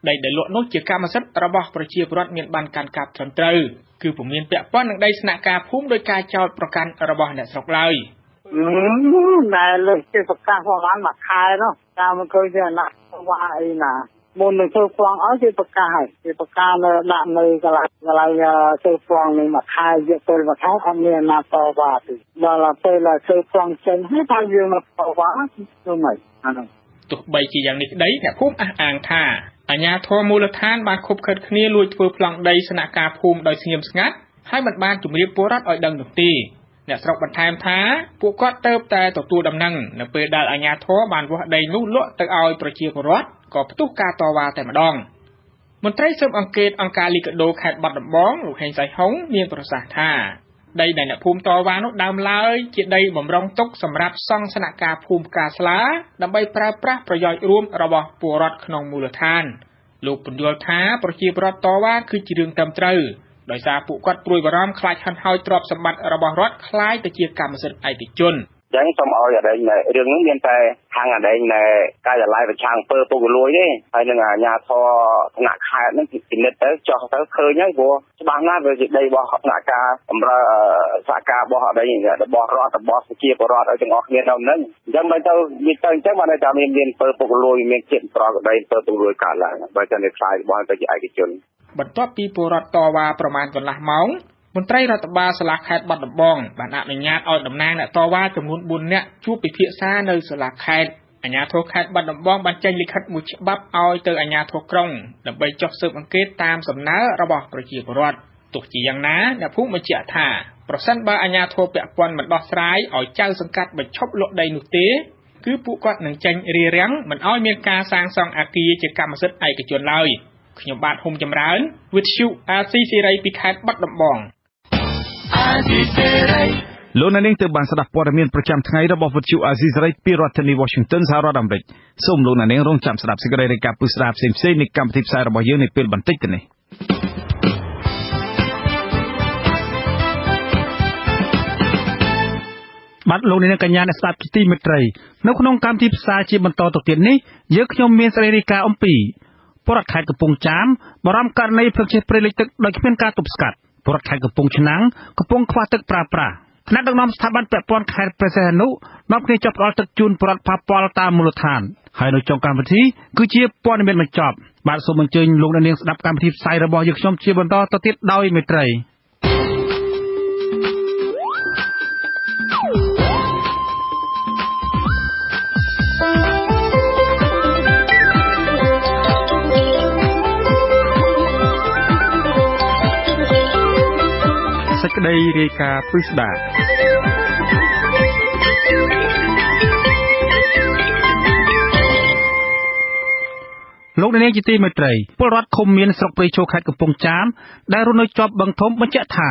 ដីដែលលក់នោះជាកម្មសិទ្ធិរបស់ប្រជាពលរដ្ឋមានបានកាន់កាប់ត្រឹមត្រូវគឺពុំមានពាក់ព័ន្ធនឹងដីស្នាក់ការភូមិដោយការចោទប្រកាន់របស់អ្នកស្រុកឡើយណែលើគេប្រកាសប្រហែលមួយខែនោះតាមឃើញគេណាវ៉ាអីណាមុននឹងធ្វើប្លង់ឲ្យគេប្រកាសហើយគេប្រកាសនៅដាក់នៅកន្លែងធ្វើប្លង់នេះមួយខែរយៈពេលមួយខែអត់មានណាតវ៉ាទេដល់ពេលធ្វើប្លង់ចេញហើយថាយើងមកតវ៉ាធ្វើម៉េចអានោះទោះបីជាយ៉ាងនេះក្តីអ្នកភូមិអះអាងថាអាជ្ញាធរមូលដ្ឋានបានខុបខិតគ្នាលួចធ្វើប្លង់ដីស្នាក់ការភូមិដោយស្ងៀមស្ងាត់ហើយមិនបានជម្រាបពលរដ្ឋឲ្យដឹងនោះទេអ្នកស្រុកបន្ថែមថាពួកគាត់ទៅតែទទួលដំណឹងនៅពេលដែលអាជ្ញាធរបានវាស់ដីនោះលក់ទៅឲ្យប្រជាពលរដ្ឋក៏ផ្ទុះការតវ៉ាតែម្ដងមន្ត្រីស៊ើបអង្កេតអង្គការលីកាដូខេត្តបាត់ដំបងលោកហេងសៃហុងមានប្រសាសន៍ថាដីដែលអ្នកភូមិតវ៉ានោះដើមឡើយជាដីបំរុងទុកសម្រាប់សង់ស្នាក់ការភូមិផ្កាស្លាដើម្បីប្រើប្រាស់ប្រយោជន៍រួមរបស់ពលរដ្ឋក្នុងមូលដ្ឋានលោកពន្យល់ថាប្រជាពលរដ្ឋតវ៉ាគឺជារឿងត្រឹមត្រូវដោយសារពួកគាត់ព្រួយបារម្ភខ្លាចហិនហោចទ្រព្យសម្បត្តិរបស់រដ្ឋក្លាយទៅជាកម្មសិទ្ធិឯកជន ចឹងសូមឲ្យអដែងរឿងហ្នឹងមានតែខាងអដែងការិយាល័យប្រឆាំងអំពើពុករលួយទេហើយនឹងអាជ្ញាធរថ្នាក់ខេត្តហ្នឹងពិនិត្យទៅចោះទៅឃើញហើយព្រោះច្បាស់ណាស់វាជាដីរបស់ថ្នាក់ការបំរើសហការរបស់អដែងរបស់រដ្ឋរបស់ប្រជាពលរដ្ឋឲ្យទាំងអស់គ្នានៅហ្នឹងអញ្ចឹងបើទៅនិយាយទៅអញ្ចឹងបានតែមានអំពើពុករលួយមានជាតិប្រកដីអំពើពុករលួយកើតឡើងបើតែនេះខ្លាយរបស់ទៅជាឯកជនបន្ទាប់ពីពលរដ្ឋតវ៉ាប្រមាណកន្លះម៉ោង មន្ត្រីរដ្ឋបាលសាលាខេត្តបាត់ដំបងបានអនុញ្ញាតឲ្យតំណាងអ្នកតវ៉ាចំនួន4នាក់ជួបពិភាក្សានៅសាលាខេត្ត។ អាជ្ញាធរខេត្តបាត់ដំបងបានចេញលិខិតមួយច្បាប់ឲ្យទៅអាជ្ញាធរក្រុងដើម្បីចុះស៊ើបអង្កេតតាមសំណើរបស់ប្រជាពលរដ្ឋ។ ទោះជាយ៉ាងណា អ្នកភូមិបញ្ជាក់ថា ប្រសិនបើអាជ្ញាធរពាក់ព័ន្ធមិនដោះស្រាយឲ្យចៅសង្កាត់បញ្ឈប់លក់ដីនោះទេ គឺពួកគាត់នឹងចេញរារាំងមិនឲ្យមានការសាងសង់អគារជាកម្មសិទ្ធិឯកជនឡើយ។ ខ្ញុំបាទហ៊ុំចម្រើន វិទ្យុអាស៊ីសេរីពីខេត្តបាត់ដំបង។ អាស៊ីសេរី លោកអ្នកនាងទើបបានស្ដាប់ព័ត៌មានប្រចាំថ្ងៃរបស់វិទ្យុអាស៊ីសេរីពីរដ្ឋធានី Washington សហរដ្ឋអាមេរិក។ សូមលោកអ្នកនាងរងចាំស្ដាប់សេចក្តីរាយការណ៍ពិស្ដារផ្សេងៗនៃកម្មវិធីផ្សាយរបស់យើងនាពេលបន្តិចទៅនេះ។ បាទ លោកនាងកញ្ញាអ្នកស្ដាប់ជាទីមេត្រី នៅក្នុងកម្មវិធីផ្សាយជាបន្តទៅទៀតនេះ យើងខ្ញុំមានសេចក្តីរាយការណ៍អំពីពលរដ្ឋខេត្តកំពង់ចាមបារម្ភករណីភ្លើងឆេះព្រៃលិចទឹកដោយគ្មានការទប់ស្កាត់ ពលរដ្ឋខេត្តកំពង់ឆ្នាំងកំពុងខ្វះទឹកប្រើប្រាស់ ថ្នាក់ដឹកនាំស្ថាប័នពាក់ព័ន្ធខេត្តព្រះសីហនុនាំគ្នាចុះផ្ដល់ទឹកជូនពលរដ្ឋប៉ះពាល់តាមមូលដ្ឋាន ហើយនៅចុងកម្មវិធីគឺជាព័ត៌មានបញ្ចប់។ បាទ សូមអញ្ជើញលោកអ្នកនាងស្ដាប់កម្មវិធីផ្សាយរបស់យើងខ្ញុំជាបន្តទៅទៀតដោយមេត្រី។ សេចក្តីរាយការណ៍ពិស្ដា លោកអ្នកនាងជាទីមេត្រី ពលរដ្ឋឃុំមានស្រុកព្រៃឈរខេត្តកំពង់ចាមដែលរស់នៅជាប់បឹងធំបញ្ជាក់ថា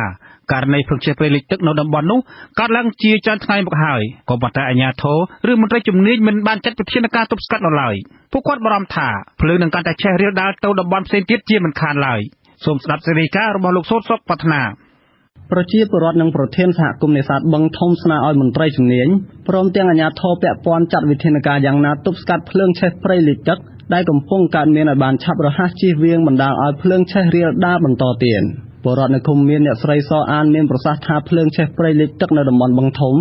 ករណីភ្លើងឆេះព្រៃលិចទឹកនៅតំបន់នោះកើតឡើងជាច្រើនថ្ងៃមកហើយ ក៏ប៉ុន្តែអាជ្ញាធរឬមន្ត្រីជំនាញមិនបានចាត់វិធានការទប់ស្កាត់នៅឡើយ។ ពួកគាត់បារម្ភថាភ្លើងនឹងកាន់តែឆេះរាលដាលទៅតំបន់ផ្សេងទៀតជាមិនខានឡើយ។ សូមស្ដាប់សេចក្តីរាយការណ៍របស់លោកសូត្រសុកប្រាថ្នា។ ប្រជាពលរដ្ឋនិងប្រធានសហគមន៍នេសាទបឹងធំស្នើឲ្យមន្ត្រីជំនាញព្រមទាំងអាជ្ញាធរពាក់ព័ន្ធចាត់វិធានការយ៉ាងណាទប់ស្កាត់ភ្លើងឆេះព្រៃលិចទឹកដែលកំពុងកើតមានឲ្យបានឆាប់រហ័ស ជៀសវាងបណ្ដាលឲ្យភ្លើងឆេះរាលដាលបន្តទៀត។ ពលរដ្ឋនៅឃុំមានអ្នកស្រីសអានមានប្រសាសន៍ថា ភ្លើងឆេះព្រៃលិចទឹកនៅតំបន់បឹងធំ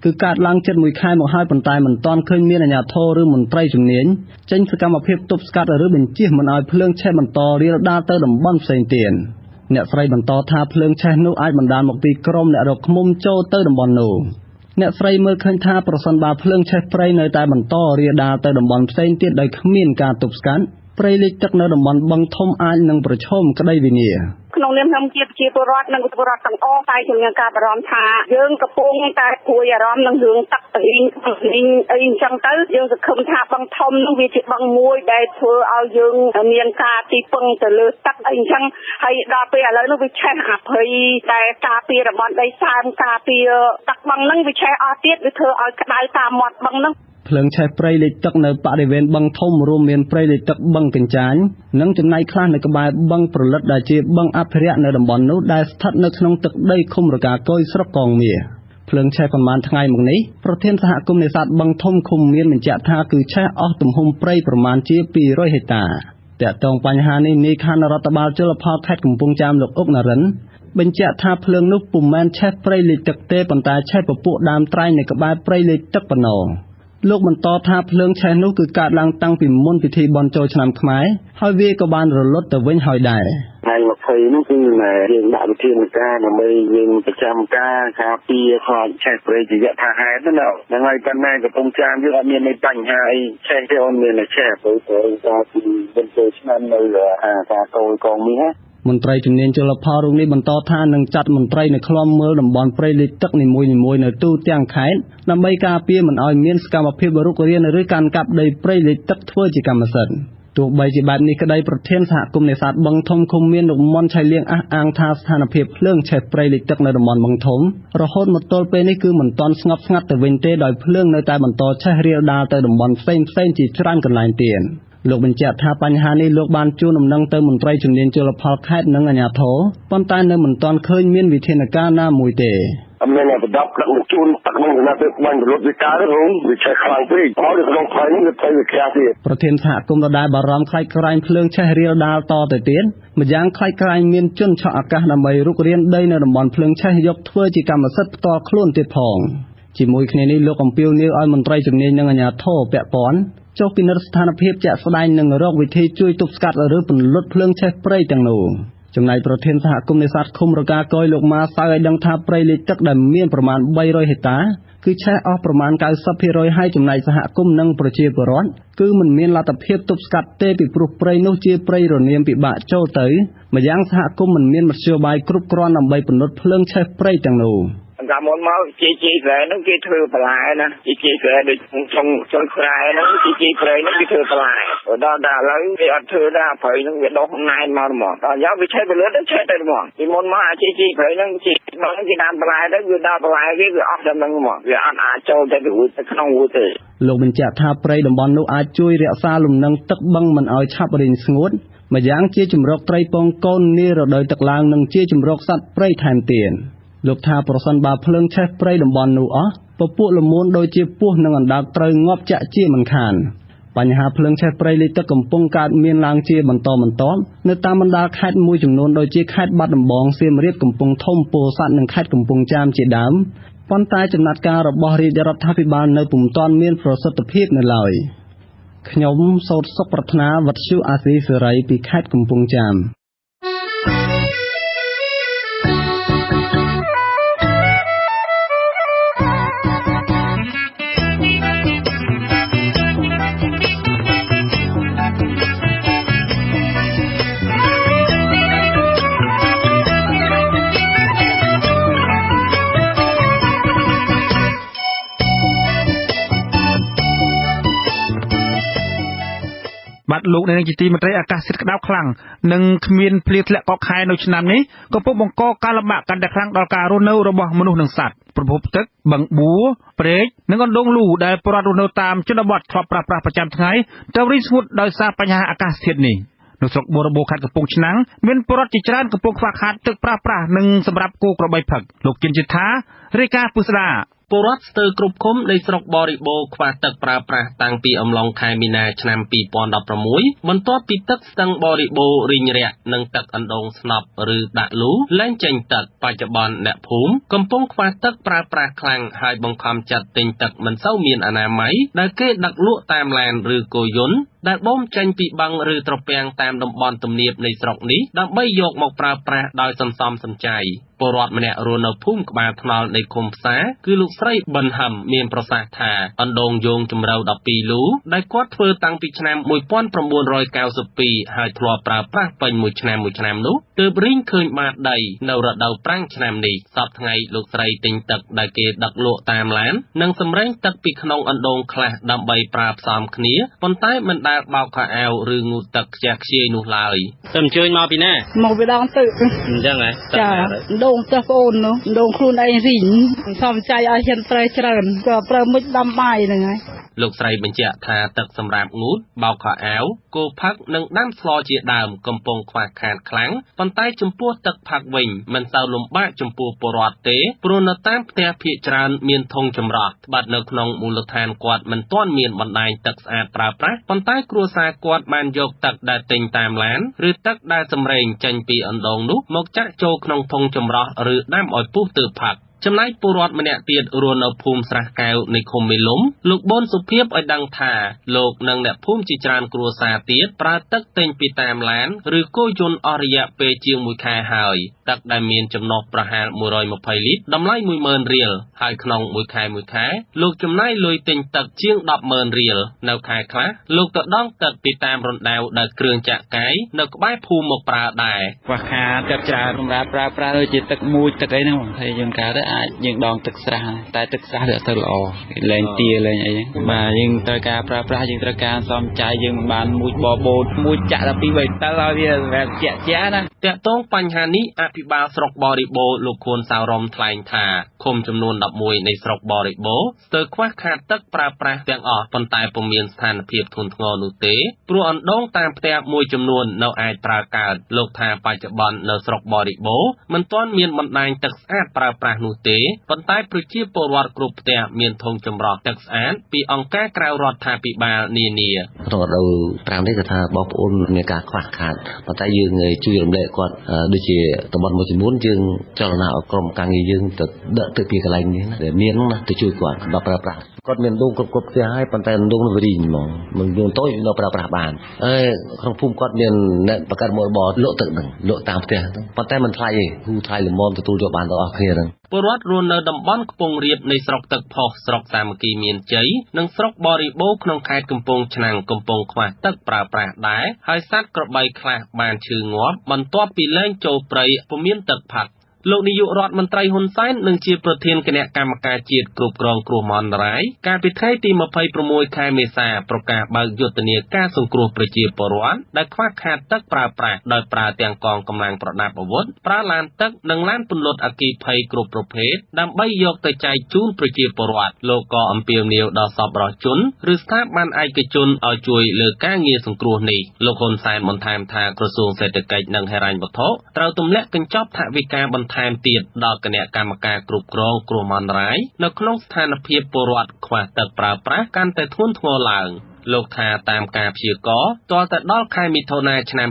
គឺកើតឡើងជិតមួយខែមកហើយ ប៉ុន្តែមិនទាន់ឃើញមានអាជ្ញាធរឬមន្ត្រីជំនាញចេញសកម្មភាពទប់ស្កាត់ឬបញ្ចៀសមិនឲ្យភ្លើងឆេះបន្តរាលដាលទៅតំបន់ផ្សេងទៀត។ អ្នកស្រីបន្តថា ភ្លើងឆេះនោះអាចបណ្ដាលមកពីក្រុមអ្នករកឃ្មុំចូលទៅតំបន់នោះ។ អ្នកស្រីមើលឃើញថា ប្រសិនបើភ្លើងឆេះព្រៃនៅតែបន្តរាលដាលទៅតំបន់ផ្សេងទៀតដោយគ្មានការទប់ស្កាត់ ព្រៃលិចទឹកនៅតំបន់បឹងធំអាចនឹងប្រឈមក្តីវិនាស។ ក្នុងនាមខ្ញុំជាប្រជាពលរដ្ឋនិងពលរដ្ឋទាំងអស់ តែខ្ញុំមានការបារម្ភថាយើងកំពុងតែព្រួយអារម្មណ៍នឹងរឿងទឹករីងរីងអីអញ្ចឹងទៅ យើងសង្ឃឹមថាបឹងធំនោះវាជាបឹងមួយដែលធ្វើឲ្យយើងមានការទីពឹងទៅលើទឹកអីអញ្ចឹង ហើយដល់ពេលឥឡូវនោះវាឆេះអាព្រៃដែលការពារតំបន់ដីសើមការពារទឹកបឹងហ្នឹងវាឆេះអស់ទៀត វាធ្វើឲ្យក្តៅតាមមាត់បឹងហ្នឹង។ ភ្លើងឆេះព្រៃលិចទឹកនៅបរិវេណបឹងធំរួមមានព្រៃលិចទឹកបឹងកញ្ចាញ និងចំណែកខ្លះនៅក្បែរបឹងប្រលិតដែលជាបឹងអភិរក្សនៅតំបន់នោះដែលស្ថិតនៅក្នុងទឹកដីឃុំរកាកុយស្រុកកងមាស។ ភ្លើងឆេះប៉ុន្មានថ្ងៃមកនេះ ប្រធានសហគមន៍នេសាទបឹងធំឃុំមានបញ្ជាក់ថា គឺឆេះអស់ទំហំព្រៃប្រមាណជា200ហិកតា។ ទាក់ទងបញ្ហានេះ នាយខណ្ឌរដ្ឋបាលជលផលខេត្តកំពង់ចាមលោកអ៊ុកណារិនបញ្ជាក់ថា ភ្លើងនោះពុំមែនឆេះព្រៃលិចទឹកទេ ប៉ុន្តែឆេះពពួកដើមត្រែងនៅក្បែរព្រៃលិចទឹកប៉ុណ្ណោះ។ លោកបន្តថា ភ្លើងឆេះនោះគឺកើតឡើងតាំងពីមុនពិធីបុណ្យចូលឆ្នាំខ្មែរ ហើយវាក៏បានរលត់ទៅវិញហើយដែរ។ ថ្ងៃ20នោះគឺយើងដាក់វិធានការដើម្បីយើងប្រចាំការការពារខ្លាចឆេះព្រៃជាយថាហេតុណាហ្នឹងហើយ ប៉ុន្តែកំពង់ចាមយើងអត់មានបញ្ហាអីឆេះទេ អត់មានឆេះព្រោះត្រូវការពីបុណ្យចូលឆ្នាំនៅការកូយកងមាស។ មន្ត្រីជំនាញជលផលរូបនេះបន្តថា នឹងចាត់មន្ត្រីនៅឃ្លាំមើលតំបន់ព្រៃលិចទឹកនីមួយៗនៅទូទាំងខេត្ត ដើម្បីការពារមិនឲ្យមានសកម្មភាពរុករានឬកាន់កាប់ដីព្រៃលិចទឹកធ្វើជាកម្មសិទ្ធិ។ ទោះបីជាបែបនេះក្តី ប្រធានសហគមន៍នេសាទបឹងធំឃុំមានលោកមុនឆៃលៀងអះអាងថា ស្ថានភាពភ្លើងឆេះព្រៃលិចទឹកនៅតំបន់បឹងធំរហូតមកទល់ពេលនេះគឺមិនទាន់ស្ងប់ស្ងាត់ទៅវិញទេ ដោយភ្លើងនៅតែបន្តឆេះរាលដាលទៅតំបន់ផ្សេងៗជាច្រើនកន្លែងទៀត។ លោកបញ្ជាក់ថា បញ្ហានេះលោកបានជូនដំណឹងទៅមន្ត្រីជំនាញជលផលខេត្តនិងអាជ្ញាធរ ប៉ុន្តែនៅមិនទាន់ឃើញមានវិធានការណាមួយទេ។ អត់មានប្រដាប់ដឹកជញ្ជូនទឹកនឹងណាទៅបាញ់រលត់វាកើតរងវាឆេះខ្លាំងពេក ហើយនៅក្នុងថ្ងៃនេះវាទៅវាក្រាស់ទៀត។ ប្រធានសហគមន៍ដដែលបារម្ភខ្លាចក្រែងភ្លើងឆេះរាលដាលតទៅទៀត ម្យ៉ាងខ្លាចក្រែងមានជនឆក់ឱកាសដើម្បីរុករានដីនៅតំបន់ភ្លើងឆេះយកធ្វើជាកម្មសិទ្ធិផ្ទាល់ខ្លួនទៀតផង។ ជាមួយគ្នានេះ លោកអំពាវនាវឲ្យមន្ត្រីជំនាញនិងអាជ្ញាធរពាក់ព័ន្ធចុះពិនិត្យស្ថានភាពជាក់ស្ដែង និងរកវិធីជួយទប់ស្កាត់ឬពន្លត់ភ្លើងឆេះព្រៃទាំងនោះ។ ចំណែកប្រធានសហគមន៍នេសាទឃុំរកាកយ លោកម៉ាសៅ ឲ្យដឹងថា ព្រៃលិចទឹកដែលមានប្រមាណ ៣០០ហិកតារ គឺឆេះអស់ប្រមាណ ៩០% ហើយចំណែកសហគមន៍ និងប្រជាពលរដ្ឋ គឺមិនមានលទ្ធភាពទប់ស្កាត់ទេ ពីព្រោះព្រៃនោះជាព្រៃរនាមពិបាកចូលទៅ ម្យ៉ាងសហគមន៍មិនមានមធ្យោបាយគ្រប់គ្រាន់ដើម្បីពន្លត់ភ្លើងឆេះព្រៃទាំងនោះ។ កាលមុនមកជីជីស្រែហ្នឹងគេធ្វើបន្លែណា ជីជីស្រែដូចចុងចុងស្រែហ្នឹង ជីជីព្រៃហ្នឹងគេធ្វើបន្លែ ដល់តែឥឡូវគេអត់ធ្វើដែរ ព្រៃហ្នឹងវាដុះណែនមកហ្មង ដល់យ៉ាងវាឆេះទៅលឿនទៅឆេះទៅហ្មង។ ពីមុនមកអាជីជីព្រៃហ្នឹងជីមកគេដាំបន្លែទៅ វាដល់បន្លែគេវាអស់តែហ្នឹងហ្មង វាអត់អាចចូលទៅរួចទៅក្នុងរួចទេ។ លោកបញ្ជាក់ថា ព្រៃតំបន់នោះអាចជួយរក្សាលំនឹងទឹកបឹងមិនឲ្យឆាប់រីងស្ងួត ម្យ៉ាងជាជម្រកត្រីពងកូននារដូវទឹកឡើង និងជាជម្រកសត្វព្រៃថែមទៀត។ លោកថា ប្រសិនបើភ្លើងឆេះព្រៃតំបន់នោះអស់ ពពួកល្មូនដូចជាពស់ និងអណ្ដើកត្រូវងាប់ចាក់ជាមិនខាន។ បញ្ហាភ្លើងឆេះព្រៃលិចទឹកកំពុងកើតមានឡើងជាបន្តបន្ទាប់នៅតាមបណ្ដាខេត្តមួយចំនួន ដូចជាខេត្តបាត់ដំបង សៀមរាប កំពង់ធំ ពោធិ៍សាត់ និងខេត្តកំពង់ចាម ជាដើម ប៉ុន្តែចំណាត់ការរបស់រាជរដ្ឋាភិបាលនៅពុំទាន់មានប្រសិទ្ធភាពនៅឡើយ។ ខ្ញុំសូត្រសុកប្រាថ្នា វុទ្ធុអាស៊ីសេរី ពីខេត្តកំពង់ចាម។ បាទ លោកអ្នកនាងជាទីមេត្រី អាកាសធាតុក្តៅខ្លាំង និងគ្មានភ្លៀងធ្លាក់កកខែនៅឆ្នាំនេះ កំពុងបង្កការលំបាកកាន់តែខ្លាំងដល់ការរស់នៅរបស់មនុស្សនិងសត្វ។ ប្រភពទឹក បឹងបួ ព្រែក និងអណ្ដូងលូដែលពលរដ្ឋរស់នៅតាមជនបទធ្លាប់ប្រើប្រាស់ប្រចាំថ្ងៃ ត្រូវរីងស្ងួតដោយសារបញ្ហាអាកាសធាតុនេះ។ នៅស្រុកបូរបូរ ខេត្តកំពង់ឆ្នាំង មានពលរដ្ឋជាច្រើនកំពុងខ្វះខាតទឹកប្រើប្រាស់ និងសម្រាប់គោក្របីផឹក។ លោកជិនជិដ្ឋារាយការណ៍ពុស្ដា។ ពលរដ្ឋស្ទើរគ្រប់ឃុំនៃស្រុកបរិបូរណ៍ខ្វះទឹកប្រើប្រាស់តាំងពីអំឡុងខែមីនា ឆ្នាំ២០១៦ បន្ទាប់ពីទឹកស្ទឹងបរិបូរណ៍រីងរាក់ និងទឹកអណ្ដូងស្នប់ ឬដាក់លូលែងចេញទឹក។ បច្ចុប្បន្នអ្នកភូមិកំពុងខ្វះទឹកប្រើប្រាស់ខ្លាំង ហើយបង្ខំចិត្តទិញទឹកមិនសូវមានអនាម័យ ដែលគេដឹកលក់តាមឡាន ឬគោយន្ត ដែលបូមចេញពីបឹង ឬត្រពាំងតាមតំបន់ទំនាបនៃស្រុកនេះ ដើម្បីយកមកប្រើប្រាស់ដោយសន្សំសំចៃ។ ពលរដ្ឋម្នាក់រស់នៅភូមិក្បាលថ្នល់នៃឃុំផ្សារ គឺលោកស្រី ប៊ិន ហឹម មានប្រសាសន៍ថា អណ្ដូងយោងជម្រៅ ១២លូ ដែលគាត់ធ្វើតាំងពីឆ្នាំ១៩៩២ ហើយធ្លាប់ប្រើប្រាស់ពេញមួយឆ្នាំៗនោះ ទើបរីងឃើញបាតដីនៅរដូវប្រាំងឆ្នាំនេះ។ សព្វថ្ងៃលោកស្រីទិញទឹកដែលគេដឹកលក់តាមឡាន និងសម្រែងទឹកពីក្នុងអណ្ដូងខ្លះដើម្បីប្រើផ្សំគ្នា ប៉ុន្តែមិនដែលបោកខោអាវ ឬងូតទឹកខ្ជះខ្ជាយនោះឡើយ។ ទៅអញ្ជើញមកពីណា? មកពីដងទឹក។ អញ្ចឹងហ៎? ចា ដងផ្ទះប្អូននោះ ដងខ្លួនឯងរីងសំចៃឲ្យហ៊ានប្រើច្រើន ក៏ប្រើមុជដាំបាយហ្នឹងហើយ។ លោកស្រីបញ្ជាក់ថា ទឹកសម្រាប់ងូត បោកខោអាវ គោផឹក និងដាំស្លជាដើម កំពុងខ្វះខាតខ្លាំង ប៉ុន្តែចំពោះទឹកផឹកវិញ មិនសូវលំបាកចំពោះពលរដ្ឋទេ ព្រោះនៅតាមផ្ទះភាគច្រើនមានធុងចម្រោះ ត្បិតនៅក្នុងមូលដ្ឋានគាត់មិនទាន់មានបណ្ដាញទឹកស្អាតប្រើប្រាស់ ប៉ុន្តែគ្រួសារគាត់បានយកទឹកដែលទិញតាមឡាន ឬទឹកដែលសម្រែងចេញពីអណ្ដូងនោះ មកចាក់ចូលក្នុងធុងចម្រោះ ឬដាំឲ្យពុះទើបផឹក។ ចំណែកពលរដ្ឋម្នាក់ទៀតរស់នៅភូមិស្រះកែវ នៃឃុំមេលំ លោកប៊ន សុភាព ឲ្យដឹងថា លោកនិងអ្នកភូមិជាច្រើនគ្រួសារទៀត ប្រើទឹកទិញពីតាមឡាន ឬគោយន្តអស់រយៈពេលជាងមួយខែហើយ។ ទឹកដែលមានចំណុះប្រហែល ១២០លីត្រ តម្លៃ ១ម៉ឺនរៀល ហើយក្នុងមួយខែៗ លោកចំណាយលុយទិញទឹកជាង ១០ម៉ឺនរៀល។ នៅខែខ្លះ លោកទៅដងទឹកពីតាមរណ្ដៅដែលគ្រឿងចក្រកាយនៅក្បែរភូមិមកប្រើដែរ។ ខ្វះខាតទឹកច្រើនសម្រាប់ប្រើប្រាស់ដូចជាទឹកមូចទឹកអីហ្នឹង ហើយយើងកើតទៅអាចយើងដងទឹកស្រះ តែទឹកស្រះវាអត់ទៅល្អ លែងទាលែងអីហ្នឹង។ បាទ យើងត្រូវការប្រើប្រាស់ យើងត្រូវការសំចៃ យើងមិនបានមូចបបូតមូចចាក់ដល់ 2 3 តិលឲ្យវាសម្រាប់ជាក់ជាក់ណា។ តាក់ទងបញ្ហានេះ អភិបាលស្រុកបរិបូរណ៍ លោក ខួន សៅរុំ ថ្លែងថា ឃុំចំនួន ១១ នៃស្រុកបរិបូរណ៍ ស្ទើរខ្វះខាតទឹកប្រើប្រាស់ទាំងអស់ ប៉ុន្តែពុំមានស្ថានភាពធ្ងន់ធ្ងរនោះទេ ព្រោះអណ្ដូងតាមផ្ទះមួយចំនួននៅអាចប្រើកើត។ លោកថា បច្ចុប្បន្ននៅស្រុកបរិបូរណ៍មិនទាន់មានបណ្ដាញទឹកស្អាតប្រើប្រាស់នោះទេ ប៉ុន្តែប្រជាពលរដ្ឋគ្រប់ផ្ទះមានធុងចម្រោះទឹកស្អាតពីអង្គការក្រៅរដ្ឋាភិបាលនានា។ ក្នុងរដូវប្រាំងនេះ គឺថាបងប្អូនមានការខ្វះខាត ប៉ុន្តែយើងជួយរំលែកគាត់ ដូចជាតំបន់មួយចំនួនយើងចលនាឲ្យក្រុមការងារយើងទៅដឹកទៅពីកន្លែងនេះដែលមានណា ទៅជួយគាត់សម្រាប់ប្រើប្រាស់។ គាត់មានដងគ្រប់គ្រប់ផ្ទះហើយប៉ុន្តែដងនោះវារីងហ្មងមិនដងតូចនៅប្រើប្រាស់បានអេក្នុងភូមិគាត់មានអ្នកបង្កើតមុខរបរលក់ទឹកហ្នឹងលក់តាមផ្ទះហ្នឹងប៉ុន្តែមិនថ្លៃទេហ៊ូថ្លៃល្មមទទួលយកបានទាំងអស់គ្នាហ្នឹងពលរដ្ឋរស់នៅតំបន់ខ្ពង់រាបនៃស្រុកទឹកផុសស្រុកសាមគ្គីមានជ័យនិងស្រុកបរិបូរណ៍ក្នុងខេត្តកំពង់ឆ្នាំងកំពុងខ្វះទឹកប្រើប្រាស់ដែរហើយសត្វក្របីខ្លះបានឈឺងាប់បន្ទាប់ពីលែងចូលព្រៃពុំមានទឹកផឹកលោកនាយករដ្ឋមន្ត្រីហ៊ុនសែននិងជាប្រធានគណៈកម្មការជាតិគ្រប់គ្រងគ្រោះមហន្តរាយកាលពីថ្ងៃទី26ខែមេសាប្រកាសបើកយុទ្ធនាការសង្គ្រោះប្រជាពលរដ្ឋដែលខ្វះខាតទឹកប្រើប្រាស់ដោយប្រើទាំងកងកម្លាំងប្រដាប់អាវុធប្រើឡានទឹកនិងឡានពន្លត់អគ្គីភ័យគ្រប់ប្រភេទដើម្បីយកទៅចែកជូនប្រជាពលរដ្ឋលោកក៏អំពាវនាវដល់សប្បុរសជនឬស្ថាប័នឯកជនឲ្យជួយលើការងារសង្គ្រោះនេះលោកហ៊ុនសែនបន្ថែមថាក្រសួងសេដ្ឋកិច្ចនិងហិរញ្ញវត្ថុត្រូវទម្លាក់កញ្ចប់ថវិកាបន្ថែមទៀតដល់គណៈកម្មការគ្រប់គ្រងគ្រោះមហន្តរាយនៅក្នុងស្ថានភាពពលរដ្ឋខ្វះទឹកប្រើប្រាស់កាន់តែធ្ងន់ធ្ងរឡើងលោកថាតាមការព្យាករណ៍ទាល់តែដល់ខែមិថុនាឆ្នាំ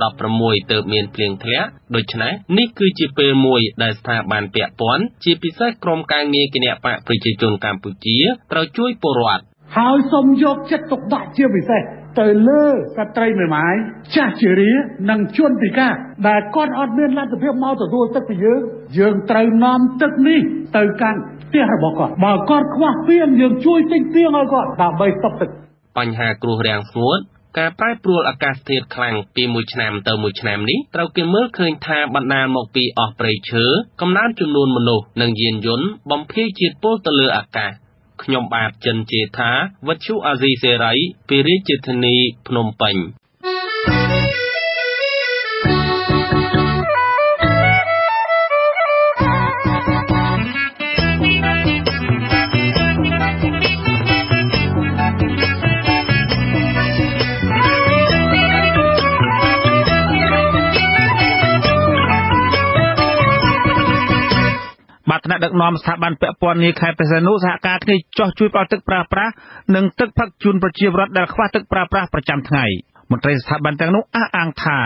2016ទើបមានភ្លៀងធ្លាក់ដូច្នេះនេះគឺជាពេលមួយដែលស្ថាប័នពាក់ព័ន្ធជាពិសេសក្រុមការងារគណបក្សប្រជាជនកម្ពុជាត្រូវជួយពលរដ្ឋហើយសូមយកចិត្តទុកដាក់ជាពិសេសទៅលើស្ត្រីមេម៉ាយចាស់ជរានិងជនពិការដែលគាត់អត់មានលទ្ធភាពមកទទួលទឹកពីយើងយើងត្រូវនាំទឹកនេះទៅកាន់ផ្ទះរបស់គាត់បើគាត់ខ្វះពាងយើងជួយទិញពាងឲ្យគាត់ដើម្បីស្តុកទឹកបញ្ហាគ្រោះរាំងស្ងួតការប្រែប្រួលអាកាសធាតុខ្លាំងពីមួយឆ្នាំទៅមួយឆ្នាំនេះត្រូវគេមើលឃើញថាបណ្ដាលមកពីអស់ព្រៃឈើកំណើនចំនួនមនុស្សនិងយានយន្តបំភាយជាតិពុលទៅលើអាកាសខ្ញុំបាទចិនជេថាវិទ្យុអាស៊ីសេរីពីរាជធានីភ្នំពេញបាទថ្នាក់ដឹកនាំស្ថាប័នពាក់ព័ន្ធនាខេត្តព្រះសីហនុសហការគ្នាចោះជួយផ្ដល់ទឹកប្រើប្រាស់និងទឹកផឹកជូនប្រជាពលរដ្ឋដែលខ្វះទឹកប្រើប្រាស់ប្រចាំថ្ងៃមន្ត្រីស្ថាប័នទាំងនោះអះអាងថា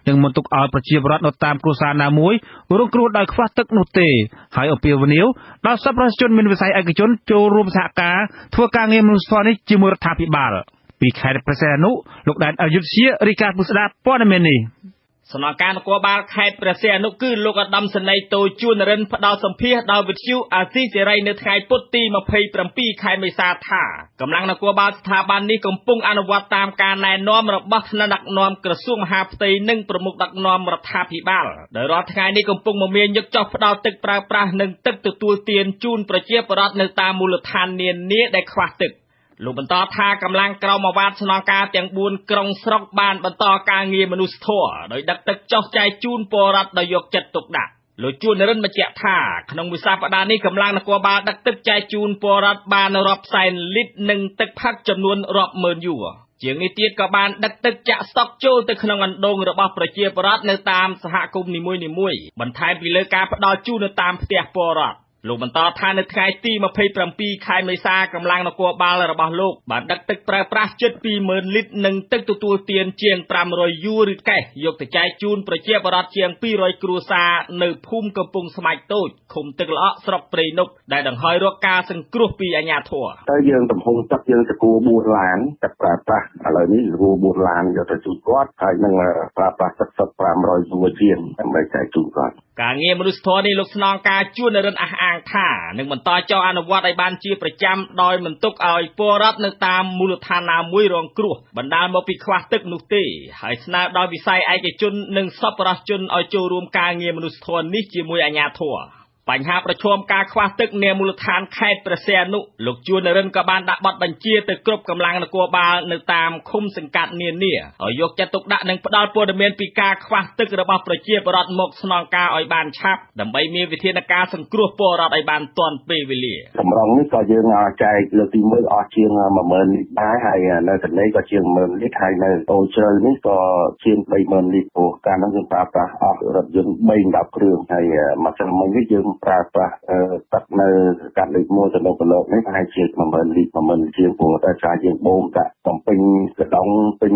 នឹងមិនទុកឲ្យប្រជាពលរដ្ឋនៅតាមគ្រួសារណាមួយរងគ្រោះដោយខ្វះទឹកនោះទេហើយអំពាវនាវដល់សប្បុរសជនមានវិស័យឯកជនចូលរួមសហការធ្វើការងារមនុស្សធម៌នេះជាមួយរដ្ឋាភិបាលពីខេត្តព្រះសីហនុលោកដែនអយុធ្យារាយការណ៍ពុស្ដាព័ត៌មាននេះស្នងការនគរបាលខេត្តព្រះសីហនុគឺលោកឧត្តមសេនីយ៍តូជួននរិនផ្ដល់សម្ភាសដល់វិទ្យុអាស៊ីសេរីនៅថ្ងៃពុធទី27ខែមេសាថាកម្លាំងនគរបាលស្ថាប័ននេះកំពុងអនុវត្តតាមការណែនាំរបស់ថ្នាក់ដឹកនាំក្រសួងមហាផ្ទៃនិងប្រមុខដឹកនាំរដ្ឋាភិបាលដោយរាល់ថ្ងៃនេះកំពុងមមាញឹកចុះផ្ដល់ទឹកប្រើប្រាស់និងទឹកទទួលទានជូនប្រជាពលរដ្ឋនៅតាមមូលដ្ឋាននានាដែលខ្វះទឹកលោកបន្តថាកម្លាំងក្រោមឱវាទស្នងការទាំង4ក្រុងស្រុកបានបន្តការងារមនុស្សធម៌ដោយដឹកទឹកចុះចែកជូនពលរដ្ឋដោយយកចិត្តទុកដាក់លោកជួននរិនបញ្ជាក់ថាក្នុងមួយសប្តាហ៍នេះកម្លាំងនគរបាលដឹកទឹកចែកជូនពលរដ្ឋបានរាប់សែនលីត្រនិងទឹកផឹកចំនួនរាប់ម៉ឺនយួរជាងនេះទៀតក៏បានដឹកទឹកចាក់ស្តុកចូលទៅក្នុងអណ្ដូងរបស់ប្រជាពលរដ្ឋនៅតាមសហគមន៍នីមួយៗបន្ថែមពីលើការផ្ដល់ជូននៅតាមផ្ទះពលរដ្ឋលោកបន្តថានៅថ្ងៃទី27ខែមេសាកម្លាំងនគរបាលរបស់លោកបានដឹកទឹកប្រើប្រាស់ជិត 20,000 លីត្រនិងទឹកទទួលទានជាង500យួរឬកេះយកទៅចែកជូនប្រជាពលរដ្ឋជាង200គ្រួសារនៅភូមិកំពង់ស្មាច់តូចឃុំទឹកល្អក់ស្រុកព្រៃនប់ដែលដង្ហោយរកការសង្គ្រោះពីអាជ្ញាធរទៅយើងទំហំទឹកយើងទៅគួរ4ឡានទឹកប្រើប្រាស់ឥឡូវនេះគួរ4ឡានយកទៅជូនគាត់ហើយនឹងប្រើប្រាស់ទឹកសុទ្ធ500យួរជាងដើម្បីចែកជូនគាត់ការងារមនុស្សធម៌នេះលោកស្នងការជួននរិនអះអាងថានឹងបន្តចុះអនុវត្តឲ្យបានជាប្រចាំដោយមិនទុកឲ្យពលរដ្ឋនៅតាមមូលដ្ឋានណាមួយរងគ្រោះបណ្ដាលមកពីខ្វះទឹកនោះទេហើយស្នើដល់វិស័យឯកជននិងសប្បុរសជនឲ្យចូលរួមការងារមនុស្សធម៌នេះជាមួយអាជ្ញាធរបញ្ហាប្រឈមការខ្វះទឹកនាមូលដ្ឋានខេត្តព្រះសីហនុលោកជួននរិនក៏បានដាក់បទបញ្ជាទៅគ្រប់កម្លាំងនគរបាលនៅតាមឃុំសង្កាត់នានាឲ្យយកចិត្តទុកដាក់និងផ្ដល់ព័ត៌មានពីការខ្វះទឹករបស់ប្រជាពលរដ្ឋមកស្នងការឲ្យបានឆាប់ដើម្បីមានវិធានការសង្គ្រោះពលរដ្ឋឲ្យបានទាន់ពេលវេលាកម្រងនេះក៏យើងចែកលើកទី1អស់ជាង 10000 លីត្រដែរហើយនៅតនេក៏ជាង 10000 លីត្រហើយនៅអូជ្រៅនេះក៏ជាង 30000 លីត្រព្រោះកាលនោះយើងប្រើប្រាស់អស់រថយន្ត3 10គ្រឿងហើយមកចាំមិញនេះយើង ប្រើប្រាស់ទឹកនៅកាត់លេខ1ទៅនៅប្រឡូកនេះប្រហែលជា10000លីត្រ10000ជាងព្រោះតែការយើងបូមដាក់បំពេញកដុងពេញ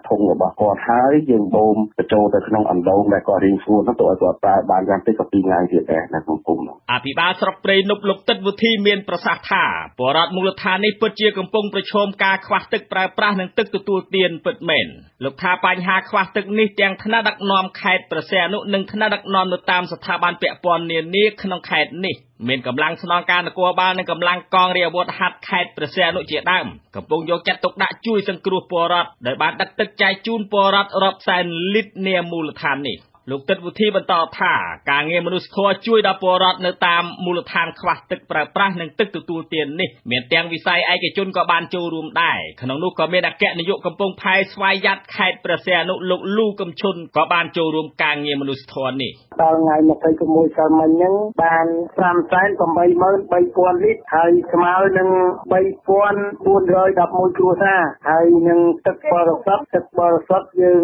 ធុងរបស់គាត់ហើយយើងបូមបញ្ចូលទៅក្នុងអណ្ដូងដែលគាត់រៀងស្ងួតនោះទៅឲ្យគាត់ប្រើបានយ៉ាងតិចក៏2ថ្ងៃទៀតដែរនៅក្នុងភូមិនោះអភិបាលស្រុកព្រៃនប់លោកទិតវុធីមានប្រសាសន៍ថាពលរដ្ឋមូលដ្ឋាននេះពិតជាកំពុងប្រឈមការខ្វះទឹកប្រើប្រាស់និងទឹកទទួលទានពិតមែនលោកថាបញ្ហាខ្វះទឹកនេះទាំងថ្នាក់ដឹកនាំខេត្តព្រះសីហនុនិងថ្នាក់ដឹកនាំនៅតាមស្ថាប័នពាក់ព័ន្ធនានាក្នុងខេត្តនេះមានកម្លាំងស្នងការនគរបាលនិងកម្លាំងកងរាជអាវុធហត្ថខេត្តព្រះសីហនុជាដើមកំពុងយកចិត្តទុកដាក់ជួយសង្គ្រោះពលរដ្ឋដោយបានដឹកទឹកចែកជូនពលរដ្ឋរាប់សែនលីត្រនាមូលដ្ឋាននេះលោកទិតវុធីបន្តថាការងារមនុស្សធម៌ជួយដល់ពលរដ្ឋនៅតាមមូលដ្ឋានខ្វះទឹកប្រើប្រាស់និងទឹកទទួលទាននេះមានទាំងវិស័យឯកជនក៏បានចូលរួមដែរក្នុងនោះក៏មានអគ្គនាយកកំពង់ផែស្វយ័តខេត្តព្រះសីហនុលោកលូកំឈុនក៏បានចូលរួមការងារមនុស្សធម៌នេះដល់ថ្ងៃ26សីមិញហ្នឹងបាន 583,000 លីត្រហើយស្មើនឹង 3,411 គ្រួសារហើយនឹងទឹកបរិសុទ្ធយើង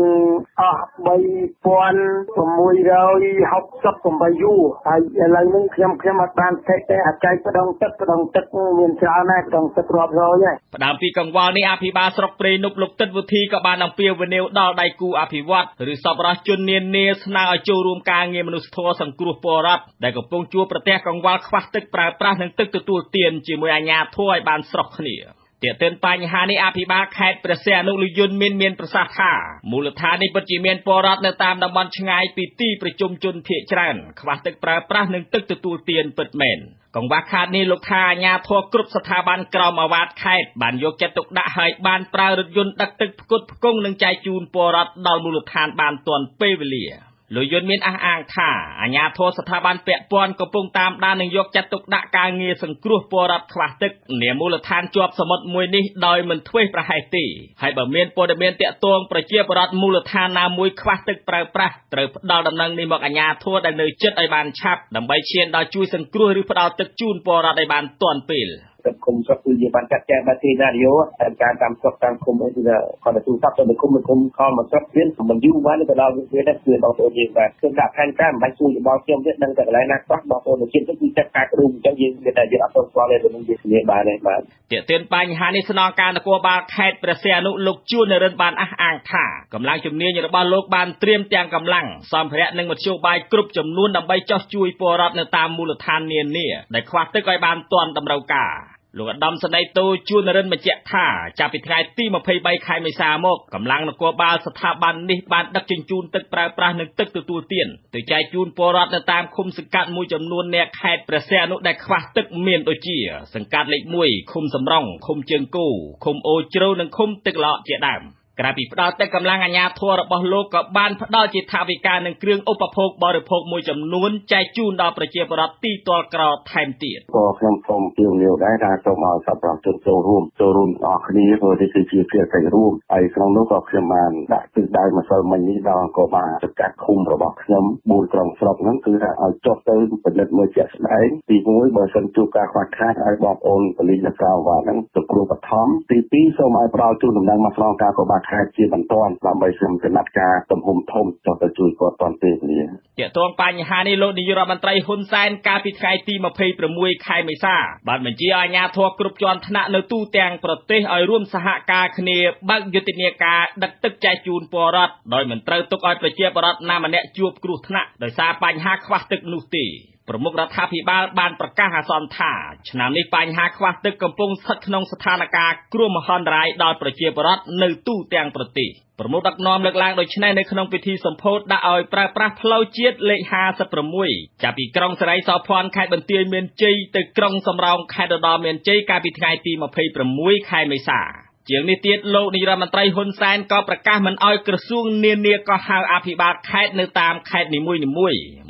អស់ 3,668 យូរហើយឥឡូវនេះខ្ញុំអត់បានទេទេអាចែកម្ដងទឹកមានច្រើនណាស់ម្ដងទឹករាប់រយហើយផ្ដើមពីកង្វល់នេះអភិបាលស្រុកព្រៃនប់លោកទិតវុធីក៏បានអំពាវនាវដល់ដៃគូអភិវឌ្ឍឬសប្បុរសជននានាស្នើឲ្យចូលរួមការងារមនុស្សធម៌សង្គ្រោះពលរដ្ឋដែលកំពុងជួបប្រទះកង្វល់ខ្វះទឹកប្រើប្រាស់និងទឹកទទួលទានជាមួយអាជ្ញាធរឲ្យបានស្រុះគ្នាទាក់ទិនបញ្ហានេះអភិបាលខេត្តព្រះសីហនុលោកយុនមានប្រសាសន៍ថាមូលដ្ឋាននេះពិតជាមានពលរដ្ឋនៅតាមតំបន់ឆ្ងាយពីទីប្រជុំជនភាគច្រើនខ្វះទឹកប្រើប្រាស់និងទឹកទទួលទានពិតមែនកង្វះខាតនេះលោកថាអាជ្ញាធរគ្រប់ស្ថាប័នក្រោមអាវ៉ាតខេត្តបានយកចិត្តទុកដាក់ហើយបានប្រើរថយន្តដឹកទឹកផ្គត់ផ្គង់និងចែកជូនពលរដ្ឋដល់មូលដ្ឋានបានទាន់ពេលវេលាលោកយុនមានអះអាងថាអាជ្ញាធរស្ថាប័នពាក់ព័ន្ធកំពុងតាមដាននិងយកចិត្តទុកដាក់ការងារសង្គ្រោះពលរដ្ឋខ្វះទឹកនាមូលដ្ឋានជាប់សមុទ្រមួយនេះដោយមិនធ្វេសប្រហែសទេហើយបើមានព័ត៌មានទាក់ទងប្រជាពលរដ្ឋមូលដ្ឋានណាមួយខ្វះទឹកប្រើប្រាស់ត្រូវផ្ដល់ដំណឹងនេះមកអាជ្ញាធរដែលនៅជិតឲ្យបានឆាប់ដើម្បីឈានដល់ជួយសង្គ្រោះឬផ្ដល់ទឹកជូនពលរដ្ឋឲ្យបានទាន់ពេលទឹកឃុំស្រុកគឺយើងបានចាត់ចែងបានទីណារីយ៉ូតាមការតាមស្រុកតាមឃុំអីគឺគាត់ទៅទូរស័ព្ទទៅឃុំខលមកស្រុកទៀតមិនយូរបានទៅដល់វាដែរគឺបងប្អូនយើងបាទខ្ញុំដាក់ផែនការមិនបាច់ជួយយោបល់ខ្ញុំទេដឹងតែកន្លែងណាខ្វះបងប្អូនជាតិទៅគឺចាត់ការគ្រូអញ្ចឹងយើងមានតែយើងអត់ទៅស្គាល់ទេនឹងវាធានាបានទេបាទទាក់ទិនបញ្ហានេះស្នងការនគរបាលខេត្តព្រះសីហនុលោកជួននរិនបានអះអាងថាកម្លាំងជំនាញរបស់លោកបានត្រៀមទាំងកម្លាំងសម្ភារៈនិងមធ្យោបាយគ្រប់ចំនួនដើម្បីចុះជួយពលរដ្ឋនៅតាមមូលដ្ឋាននានាដែលខ្វះទឹកឲ្យបានទាន់តម្រូវការលោកឧត្តមសេនីយ៍តូជួននរិនបញ្ជាក់ថាចាប់ពីថ្ងៃទី23ខែមេសាមកកម្លាំងនគរបាលស្ថាប័ននេះបានដឹកជញ្ជូនទឹកប្រើប្រាស់និងទឹកទទួលទានទៅចែកជូនពលរដ្ឋនៅតាមឃុំសង្កាត់មួយចំនួននាខេត្តព្រះសីហនុដែលខ្វះទឹកមានដូចជាសង្កាត់លេខ1ឃុំសំរងឃុំជើងគោឃុំអូជ្រៅនិងឃុំទឹកល្អក់ជាដើមក្រៅពីផ្ដល់ទឹកកម្លាំងអាជ្ញាធររបស់លោកក៏បានផ្ដល់ជាថវិកានិងគ្រឿងឧបភោគបរិភោគមួយចំនួនចែកជូនដល់ប្រជាពលរដ្ឋទីទាល់ក្រថែមទៀតក៏ខ្ញុំសូមពៀវនាវដែរថាសូមឲ្យសប្បុរសជនចូលរួមអស់គ្នាព្រោះនេះគឺជាភារកិច្ចរួមហើយក្នុងនោះក៏ខ្ញុំបានដាក់ទិសដៅម្សិលមិញនេះដល់ក៏បានសង្កាត់ឃុំរបស់ខ្ញុំ4ក្រុងស្រុកហ្នឹងគឺថាឲ្យចុះទៅពិនិត្យមើលជាក់ស្ដែងទី1បើសិនជួបការខ្វះខាតឲ្យបងប្អូនប៉ូលីសនៅក្រៅវត្តហ្នឹងទៅគ្រូបឋមទី2សូមឲ្យផ្ដល់ជូនដំណឹងមកស្នងការក៏បានខេត្តជាបន្ទាន់ដើម្បីខ្ញុំចំណាត់ការទំហំធំចុះទៅជួយគាត់ទាន់ពេលវេលាទាក់ទងបញ្ហានេះលោកនាយករដ្ឋមន្ត្រីហ៊ុនសែនកាលពីថ្ងៃទី26ខែមេសាបានបញ្ជាឲ្យអាជ្ញាធរគ្រប់ជាន់ថ្នាក់នៅទូទាំងប្រទេសឲ្យរួមសហការគ្នាបើកយុទ្ធនាការដឹកទឹកចែកជូនពលរដ្ឋដោយមិនត្រូវទុកឲ្យប្រជាពលរដ្ឋណាម្នាក់ជួបគ្រោះថ្នាក់ដោយសារបញ្ហាខ្វះទឹកនោះទេប្រមុខរដ្ឋាភិបាលបានប្រកាសអាសន្នថាឆ្នាំនេះបញ្ហាខ្វះទឹកកំពុងស្ថិតក្នុងស្ថានភាពគ្រោះមហន្តរាយដល់ប្រជាពលរដ្ឋនៅទូទាំងប្រទេសប្រមុខដឹកនាំលើកឡើងដូចនេះនៅក្នុងពិធីសម្ពោធដាក់ឲ្យប្រើប្រាស់ផ្លូវជាតិលេខ56ចាប់ពីក្រុងសិរីសោភ័ណ្ឌខេត្តបន្ទាយមានជ័យទៅក្រុងសំរោងខេត្តឧត្តរមានជ័យកាលពីថ្ងៃទី26ខែមេសាជាងនេះទៀតលោកនាយរដ្ឋមន្ត្រីហ៊ុនសែនក៏ប្រកាសមិនឲ្យក្រសួងនានាក៏ហៅអភិបាលខេត្តនៅតាមខេត្តនីមួយៗ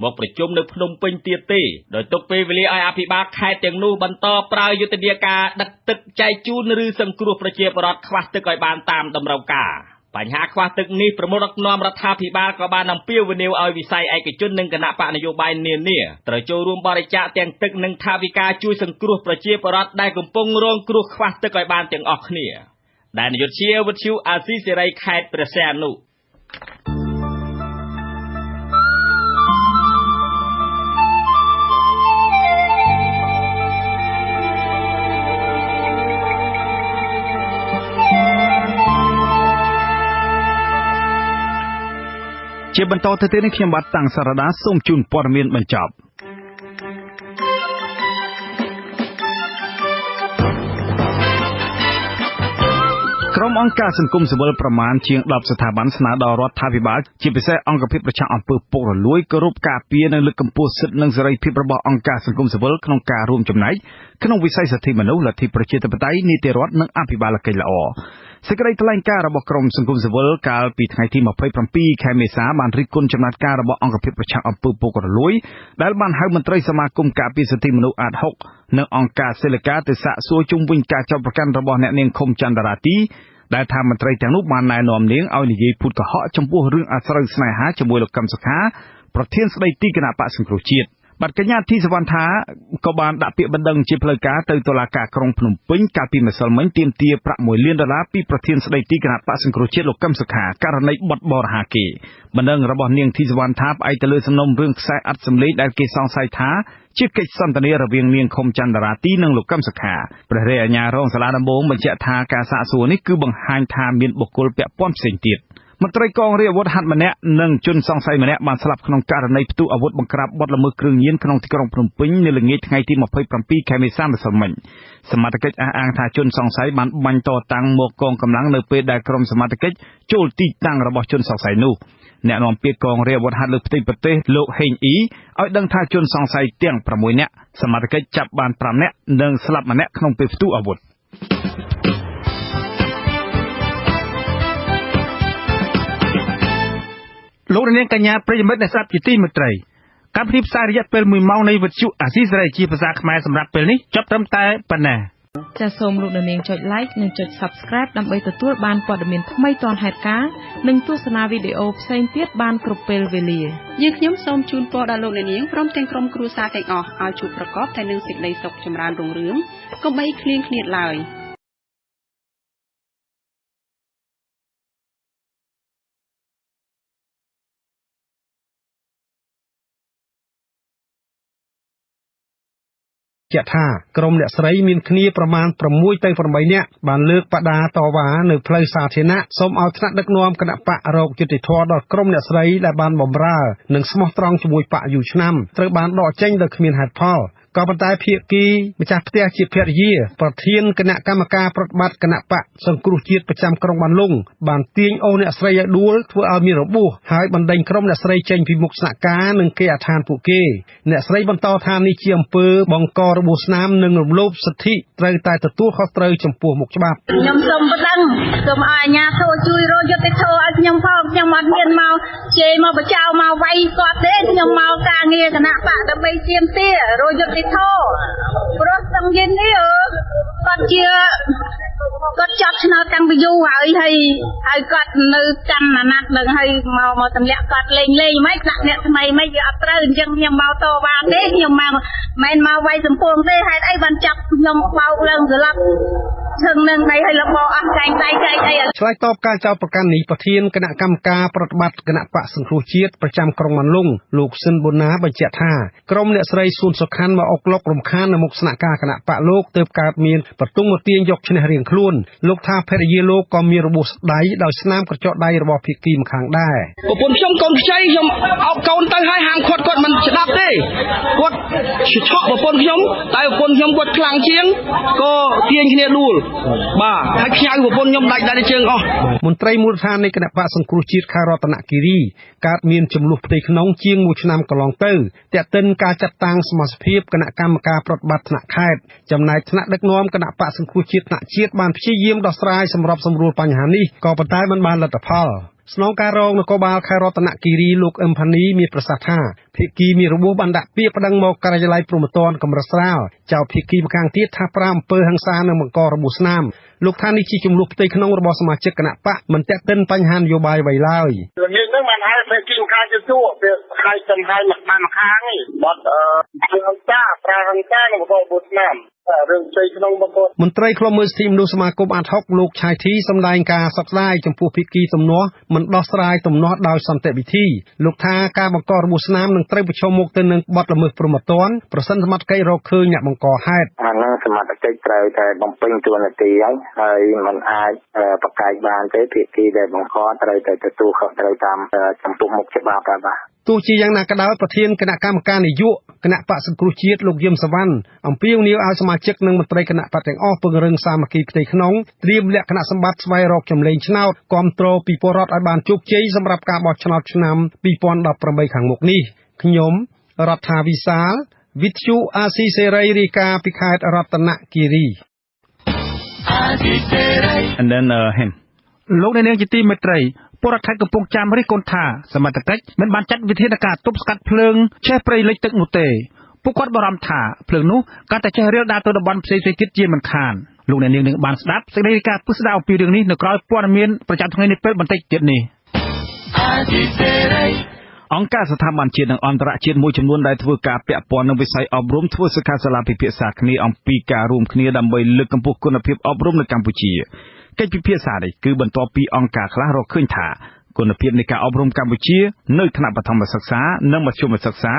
មកប្រជុំនៅភ្នំពេញទៀតទេដោយទុកពេលវេលាឲ្យអភិបាលខេត្តទាំងនោះបន្តប្រើយុទ្ធនាការដឹកទឹកចែកជូនឬសង្គ្រោះប្រជាពលរដ្ឋខ្វះទឹកឲ្យបានតាមតម្រូវការបញ្ហាខ្វះទឹកនេះប្រមុខដឹកនាំរដ្ឋាភិបាលក៏បានអំពាវនាវឲ្យវិស័យឯកជននិងគណបក្សនយោបាយនានាត្រូវចូលរួមបរិច្ចាគទាំងទឹកនិងថវិកាជួយសង្គ្រោះប្រជាពលរដ្ឋដែលកំពុងរងគ្រោះខ្វះទឹកឲ្យបានទាំងអស់គ្នាដែនយុទ្ធជាវិទ្យុអាស៊ីសេរីខេត្តព្រះសីហនុ ជាបន្តទៅទៀតនេះខ្ញុំបាទតាំងសារដាសូមជូនព័ត៌មានបញ្ចប់ក្រុមអង្គការសង្គមស៊ីវិលប្រមាណជាង10ស្ថាប័នស្នើដល់រដ្ឋាភិបាលជាពិសេសអង្គភាពប្រឆាំងអំពើពុករលួយគោរពការពារនិងលើកកម្ពស់សិទ្ធិនិងសេរីភាពរបស់អង្គការសង្គមស៊ីវិលក្នុងការរួមចំណែកក្នុងវិស័យសិទ្ធិមនុស្សលទ្ធិប្រជាធិបតេយ្យនីតិរដ្ឋនិងអភិបាលកិច្ចល្អសេចក្តីថ្លែងការណ៍របស់ក្រុមសង្គមស៊ីវិលកាលពីថ្ងៃទី27ខែមេសាបានរិះគន់ចំណាត់ការរបស់អង្គភាពប្រឆាំងអំពើពុករលួយដែលបានហៅមន្ត្រីសមាគមការពារសិទ្ធិមនុស្សអាដហុកនិងអង្គការសិលកាទៅសាកសួរជុំវិញការចោទប្រកាន់របស់អ្នកនាងខុមចន្ទរាទីដែលថាមន្ត្រីទាំងនោះបានណែនាំនាងឲ្យនិយាយភូតកុហកចំពោះរឿងអាស្រូវស្នេហាជាមួយលោកកឹមសុខាប្រធានស្ដីទីគណបក្សសង្គ្រោះជាតិបាទកញ្ញាធីសវណ្ណថាក៏បានដាក់ពាក្យបណ្ដឹងជាផ្លូវការទៅតុលាការក្រុងភ្នំពេញកាលពីម្សិលមិញទាមទារប្រាក់1លានដុល្លារពីប្រធានស្ដីទីគណបក្សសង្គ្រោះជាតិលោកកឹមសុខាករណីបទបរិហាគេបណ្ដឹងរបស់នាងធីសវណ្ណថាផ្អែកទៅលើសំណុំរឿងខ្សែអត្ថសម្លេងដែលគេសង្ស័យថាជាកិច្ចសន្ទនារវាងនាងខុមចន្ទរាទីនិងលោកកឹមសុខាព្រះរាជអាជ្ញារងសាលាដំបងបញ្ជាក់ថាការសាកសួរនេះគឺបង្ហាញថាមានបុគ្គលពាក់ព័ន្ធផ្សេងទៀតមន្ត្រីកងរាជអាវុធហត្ថម្នាក់និងជនសង្ស័យម្នាក់បានស្លាប់ក្នុងករណីផ្ទុះអាវុធបង្ក្រាបបទល្មើសគ្រឿងញៀនក្នុងទីក្រុងភ្នំពេញនៅល្ងាចថ្ងៃទី27ខែមេសាម្សិលមិញសមត្ថកិច្ចអះអាងថាជនសង្ស័យបានបាញ់តតាំងមកកងកម្លាំងនៅពេលដែលក្រុមសមត្ថកិច្ចចូលទីតាំងរបស់ជនសង្ស័យនោះអ្នកនាំពាក្យកងរាជអាវុធហត្ថលើផ្ទៃប្រទេសលោកហេងអ៊ីឲ្យដឹងថាជនសង្ស័យទាំង6នាក់សមត្ថកិច្ចចាប់បាន5នាក់និងស្លាប់ម្នាក់ក្នុងពេលផ្ទុះអាវុធលោកនាងកញ្ញាប្រិយមិត្តអ្នកស្ដាប់ជាទីមេត្រីកម្មវិធីផ្សាយរយៈពេល1ម៉ោងនៃវិទ្យុអាស៊ីសេរីជាភាសាខ្មែរសម្រាប់ពេលនេះចប់ត្រឹមតែប៉ុណ្ណេះចាសសូមលោកនាងចុច Like និងចុច Subscribe ដើម្បីទទួលបានព័ត៌មានថ្មីទាន់ហេតុការណ៍និងទស្សនាវីដេអូផ្សេងទៀតបានគ្រប់ពេលវេលាយើងខ្ញុំសូមជូនពរដល់លោកនាងព្រមទាំងក្រុមគ្រួសារទាំងអស់ឲ្យជួបប្រកបតែនឹងសេចក្តីសុខចម្រើនរុងរឿងកុំបីឃ្លៀងឃ្លាតឡើយជាក់ថាក្រុមអ្នកស្រីមានគ្នាប្រមាណ6ទៅ8នាក់បានលើកបដាតវ៉ានៅផ្លូវសាធារណៈសូមឲ្យថ្នាក់ដឹកនាំគណបក្សរកយុត្តិធម៌ដល់ក្រុមអ្នកស្រីដែលបានបម្រើនិងស្មោះត្រង់ជាមួយបក្សយូរឆ្នាំត្រូវបានដកចេញដោយគ្មានហេតុផលក៏ប៉ុន្តែភាគីម្ចាស់ផ្ទះជាភរិយាប្រធានគណៈកម្មការប្រតិបត្តិគណៈបក្សសង្គ្រោះជាតិប្រចាំក្រុងបានលុងបានទាញអូសអ្នកស្រីឲ្យដួលធ្វើឲ្យមានរបួសហើយបណ្ដេញក្រុមអ្នកស្រីចេញពីមុខស្នាក់ការនិងគេអដ្ឋានពួកគេអ្នកស្រីបន្តថានេះជាអំពើបង្ករបួសស្នាមនិងរំលោភសិទ្ធិត្រូវតែទទួលខុសត្រូវចំពោះមុខច្បាប់ខ្ញុំសូមប្តឹងសូមឲ្យអាជ្ញាធរជួយរកយុត្តិធម៌ឲ្យខ្ញុំផងខ្ញុំអត់មានមកជេរមកបចោមកវាយគាត់ទេខ្ញុំមកការងារគណៈបក្សដើម្បីទាមទាររកយុត្តិធម៌ព្រោះសង្យិននេះគាត់ជាគាត់ចាប់ឆ្នោតតាំងពីយូរហើយហើយគាត់នៅកាន់អាណត្តិនឹងហើយមកទម្លាក់គាត់លេងលេងមិនដាក់អ្នកថ្មីមិនវាអត់ត្រូវអញ្ចឹងខ្ញុំមកតវ៉ាទេខ្ញុំមកមិនមកវាយសំពងទេហេតុអីបានចាប់ខ្ញុំបោកឡើងស្លាប់ឈឹងនឹងដៃឲ្យលបអស់កែងដៃកែងអីឆ្លើយតបការចោទប្រកាន់នេះប្រធានគណៈកម្មការប្រតិបត្តិគណៈបក្សសង្គ្រោះជាតិប្រចាំក្រុងបានលុងលោកស៊ិនប៊ុនណាបញ្ជាក់ថាក្រុមអ្នកស្រីសួនសុខាន់មកអុកឡុករំខាននៅមុខស្នាក់ការគណៈបក្សលោកទើបកើតមានប្រទង់មកទាញយកឈ្នះរៀងខ្លួនលោកថាភរិយាលោកក៏មានរបួសដៃដោយស្នាមក្រចកដៃរបស់ភាគីម្ខាងដែរប្រពន្ធខ្ញុំកូនខ្ចីខ្ញុំអោបកូនទៅហើយហាមឃាត់គាត់មិនស្ដាប់ទេគាត់ឆក់ប្រពន្ធខ្ញុំតែប្រពន្ធខ្ញុំគាត់ខ្លាំងជាងក៏ទាញគ្នាដួលបាទហើយខ្ញៅប្រពន្ធខ្ញុំដាច់ដៃជើងអស់មន្ត្រីមូលដ្ឋាននៃគណៈបក្សសង្គ្រោះជាតិខេត្តរតនគិរីកើតមានចំនួនផ្ទៃក្នុងជាង1ឆ្នាំកន្លងទៅទាក់ទិនការចាត់តាំងសមាជិកគណៈកម្មការប្រតិបត្តិថ្នាក់ខេត្តចំណែកថ្នាក់ដឹកនាំគណៈបក្សសង្គ្រោះជាតិថ្នាក់ជាតិបានព្យាយាមដោះស្រាយសម្របសម្រួលបញ្ហានេះក៏ប៉ុន្តែមិនបានលទ្ធផលស្នងការរងនគរបាលខេត្តរតនគិរីលោកអឹមផានីមានប្រសាសន៍ថាភាគីមានរបួសបានដាក់ពាក្យប្តឹងមកការិយាល័យព្រហ្មទណ្ឌកម្រិតស្រាលចោទភាគីម្ខាងទៀតថាប្រើអំពើហិង្សានិងបង្ករបួសស្នាមលោកថានេះជាចំនួនផ្ទៃក្នុងរបស់សមាជិកគណៈបក្សមិនទាក់ទិនបញ្ហានយោបាយអ្វីឡើយល្ងាចហ្នឹងបានឲ្យភាគីម្ខាងទៅជួបវាឲ្យចំហាយមកបានម្ខាងឯងបាត់ហិង្សាប្រើហិង្សានិងបង្ករបួសស្នាមរឿងផ្ទៃក្នុងបងប្អូនមន្ត្រីឃ្លាំមើលសិទ្ធិមនុស្សសមាគមអាដហុកលោកឆាយធីសម្ដែងការសោកស្ដាយចំពោះភាគីទំនាស់មិនដោះស្រាយទំនាស់ដោយសន្តិវិធីលោកថាការបង្ករបួសស្នាមនឹងត្រូវប្រឈមមុខទៅនឹងបទល្មើសព្រហ្មទណ្ឌប្រសិនសមត្ថកិច្ចរកឃើញអ្នកបង្កហេតុអានឹងសម សមត្ថកិច្ចត្រូវតែបំពេញតួនាទីហើយមិនអាចប្រកែកបានទេភាគីដែលបង្កត្រូវតែទទួលខុសត្រូវតាមចំពោះមុខច្បាប់បាទ។ ទោះជាយ៉ាងណាក៏ដោយ ប្រធានគណៈកម្មការនាយកគណបក្សសង្គ្រោះជាតិ លោក យឹម សុវណ្ណ អំពាវនាវឲ្យសមាជិក និងមន្ត្រីគណបក្សទាំងអស់ពង្រឹងសាមគ្គីផ្ទៃក្នុង ត្រៀមលក្ខណៈសម្បត្តិស្វែងរកសំឡេងឆ្នោតគាំទ្រពីពលរដ្ឋឲ្យបានជោគជ័យសម្រាប់ការបោះឆ្នោតឆ្នាំ២០១៨ ខាងមុខនេះ។ ខ្ញុំរដ្ឋាវិសាល វិទ្យុអាស៊ីសេរី រាយការណ៍ពីខេត្តរតនគិរី។ And then him លោកអ្នកនាងជាទីមេត្រី ពលរដ្ឋខេត្តកំពង់ចាមរិះគន់ថា សមត្ថកិច្ចមិនបានចាត់វិធានការទប់ស្កាត់ភ្លើងឆេះព្រៃលិចទឹកនោះទេ។ ពួកគាត់បារម្ភថា ភ្លើងនោះកាន់តែឆេះរាលដាលទៅតំបន់ផ្សេងៗទៀតជាមិនខាន។ លោកអ្នកនាងនឹងបានស្ដាប់សេចក្តីរាយការណ៍ពិស្ដារអំពីរឿងនេះនៅក្រោយព័ត៌មានប្រចាំថ្ងៃនេះពេលបន្តិចទៀតនេះ។ អង្គការស្ថាប័នជាតិនិងអន្តរជាតិមួយចំនួនដែលធ្វើការពាក់ព័ន្ធនឹងវិស័យអប់រំធ្វើសិក្ខាសាលាពិភាក្សាគ្នាអំពីការរួមគ្នាដើម្បីលើកកម្ពស់គុណភាពអប់រំនៅកម្ពុជា។ កិច្ចពិភាក្សានេះគឺបន្ទាប់ពីអង្គការខ្លះរកឃើញថាគុណភាពនៃការអប់រំកម្ពុជានៅថ្នាក់បឋមសិក្សានិងមធ្យមសិក្សា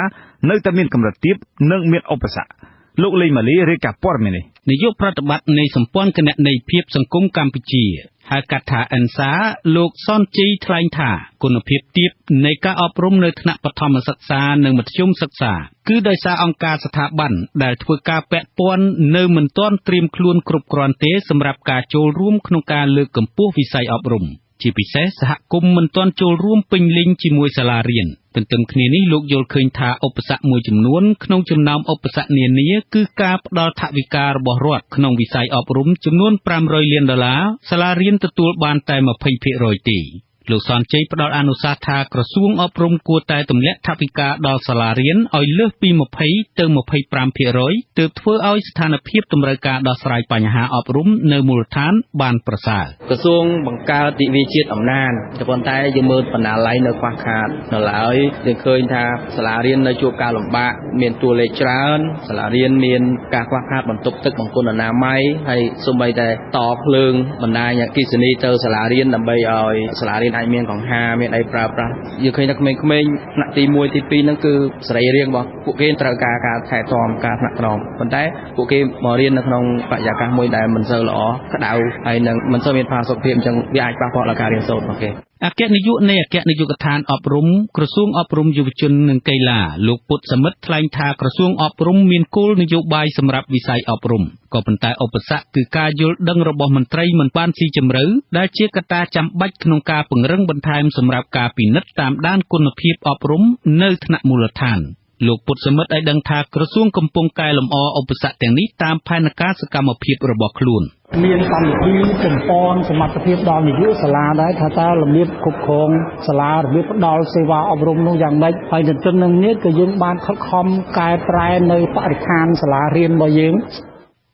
នៅតែមានកម្រិតទាបនិងមានឧបសគ្គ។ លោកលេងម៉ាលីរាយការណ៍ព័ត៌មាននេះ។ នាយកប្រតិបត្តិនៃសម្ព័ន្ធគណនេយ្យភាពសង្គមកម្ពុជា ហៅកាត់ថា អិនសា លោកសនជ័យ ថ្លែងថា គុណភាពទាបនៃការអប់រំនៅថ្នាក់បឋមសិក្សា និងមធ្យមសិក្សា គឺដោយសារអង្គការស្ថាប័នដែលធ្វើការពាក់ព័ន្ធនៅមិនទាន់ត្រៀមខ្លួនគ្រប់គ្រាន់ទេ សម្រាប់ការចូលរួមក្នុងការលើកកម្ពស់វិស័យអប់រំ ជាពិសេសសហគមន៍មិនទាន់ចូលរួមពេញលេញជាមួយសាលារៀន។ ទន្ទឹមគ្នានេះ លោកយល់ឃើញថា ឧបសគ្គមួយចំនួនក្នុងចំណោមឧបសគ្គនានា គឺការផ្ដល់ថវិការបស់រដ្ឋក្នុងវិស័យអប់រំចំនួន ៥០០លានដុល្លារ សាលារៀនទទួលបានតែ ២០% ទេ។ លោក សន ជ័យ ផ្ដល់អនុសាសន៍ថា ក្រសួងអប់រំគួរតែទម្លាក់ថវិកាដល់សាលារៀនឲ្យលើសពី ២០ ទៅ ២៥% ទើបធ្វើឲ្យស្ថានភាពតម្រូវការដោះស្រាយបញ្ហាអប់រំនៅមូលដ្ឋានបានប្រសើរ។ ក្រសួងបង្កើតទិវាជាតិអំណាន ប៉ុន្តែយើងមើលបណ្ណាល័យនៅខ្វះខាតនៅឡើយ។ យើងឃើញថាសាលារៀននៅជួបការលំបាក មានតួលេខច្រើន សាលារៀនមានការខ្វះខាតបន្ទប់ទឹក បង្គន់អនាម័យ ហើយសូម្បីតែតភ្លើងបណ្ដាញអគ្គិសនីទៅសាលារៀនដើម្បីឲ្យសាលារៀនអាចមានកង្ហាមានអីប្រើប្រាស់។ យើងឃើញថាក្មេងៗថ្នាក់ទី1ទី2ហ្នឹងគឺសរីរាង្គរបស់ពួកគេត្រូវការការថែទាំការថ្នាក់ថ្នម ប៉ុន្តែពួកគេមករៀននៅក្នុងបរិយាកាសមួយដែលមិនសូវល្អក្តៅ ហើយនឹងមិនសូវមានផាសុកភាព អញ្ចឹងវាអាចប៉ះពាល់ដល់ការរៀនសូត្ររបស់គេ។ អគ្គនាយកនៃអគ្គនាយកដ្ឋានអប់រំក្រសួងអប់រំយុវជននិងកីឡា លោក ពុធ សាមិត្ត ថ្លែងថា ក្រសួងអប់រំមានគោលនយោបាយសម្រាប់វិស័យអប់រំ ក៏ប៉ុន្តែឧបសគ្គ គឺការយល់ដឹងរបស់មន្ត្រីមិនបានស៊ីជម្រៅ ដែលជាកត្តាចាំបាច់ក្នុងការពង្រឹងបន្ថែមសម្រាប់ការពិនិត្យតាមដានគុណភាពអប់រំនៅថ្នាក់មូលដ្ឋាន។ លោក ពុធ សាមិត្ត ឲ្យដឹងថា ក្រសួងកំពុងកែលំអឧបសគ្គទាំងនេះតាមផែនការសកម្មភាពរបស់ខ្លួន។ មានកម្មវិធីចម្ប៉នសមត្ថភាពដល់នាយកសាលាដែរ ថាតើរបៀបគ្រប់គ្រងសាលា របៀបផ្ដល់សេវាអប់រំនោះយ៉ាងម៉េច ហើយទន្ទឹមនឹងនេះក៏យើងបានខិតខំកែប្រែនៅបរិស្ថានសាលារៀនរបស់យើង។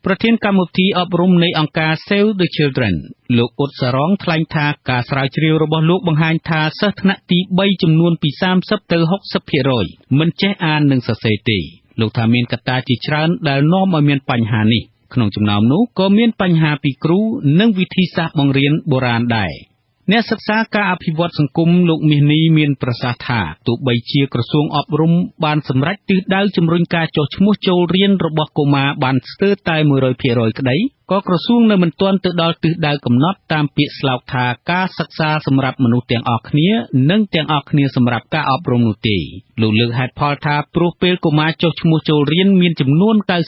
ប្រធានកម្មវិធីអប់រំនៃអង្គការ Save the Children លោក អ៊ុត សារ៉ង ថ្លែងថា ការស្រាវជ្រាវរបស់លោកបង្ហាញថា សិស្សថ្នាក់ទី៣ ចំនួនពី ៣០ ទៅ ៦០% មិនចេះអាន និងសរសេរទេ។ លោកថា មានកត្តាជាច្រើនដែលនាំឲ្យមានបញ្ហានេះ ក្នុងចំណោមនោះ ក៏មានបញ្ហាពីគ្រូ និងវិធីសាស្ត្របង្រៀនបុរាណដែរ។ អ្នកសិក្សាការអភិវឌ្ឍសង្គម លោក មាស នី មានប្រសាសន៍ថា ទោះបីជាក្រសួងអប់រំ បានសម្រេចទិសដៅជំរុញការចុះឈ្មោះចូលរៀនរបស់កុមារបានស្ទើរតែ ១០០% ក្ដី ក៏ក្រសួងនៅមិនទាន់ទៅដល់ទិសដៅកំណត់តាមពាក្យស្លោកថា ការសិក្សាសម្រាប់មនុស្សទាំងអស់គ្នា និងទាំងអស់គ្នាសម្រាប់ការអប់រំនោះទេ។ លោកលើកហេតុផលថា ព្រោះពេលកុមារចុះឈ្មោះចូលរៀនមានចំនួន ៩៨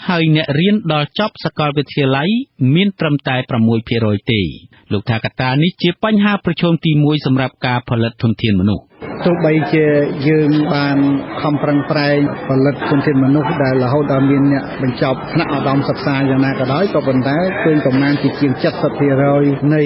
% ហើយអ្នករៀនដល់ចប់សាកលវិទ្យាល័យមានត្រឹមតែ ៦% ទេ។ លោកថា កត្តានេះជាបញ្ហាប្រឈមទី១ សម្រាប់ការផលិតធនធានមនុស្ស។ ទោះបីជាយើងបានខំប្រឹងប្រែងផលិតធនធានមនុស្សដែលរហូតដល់មានអ្នកបញ្ចប់ថ្នាក់ឧត្តមសិក្សាយ៉ាងណាក៏ដោយ ក៏ប៉ុន្តែឃើញប្រមាណជាជាង 70% នៃ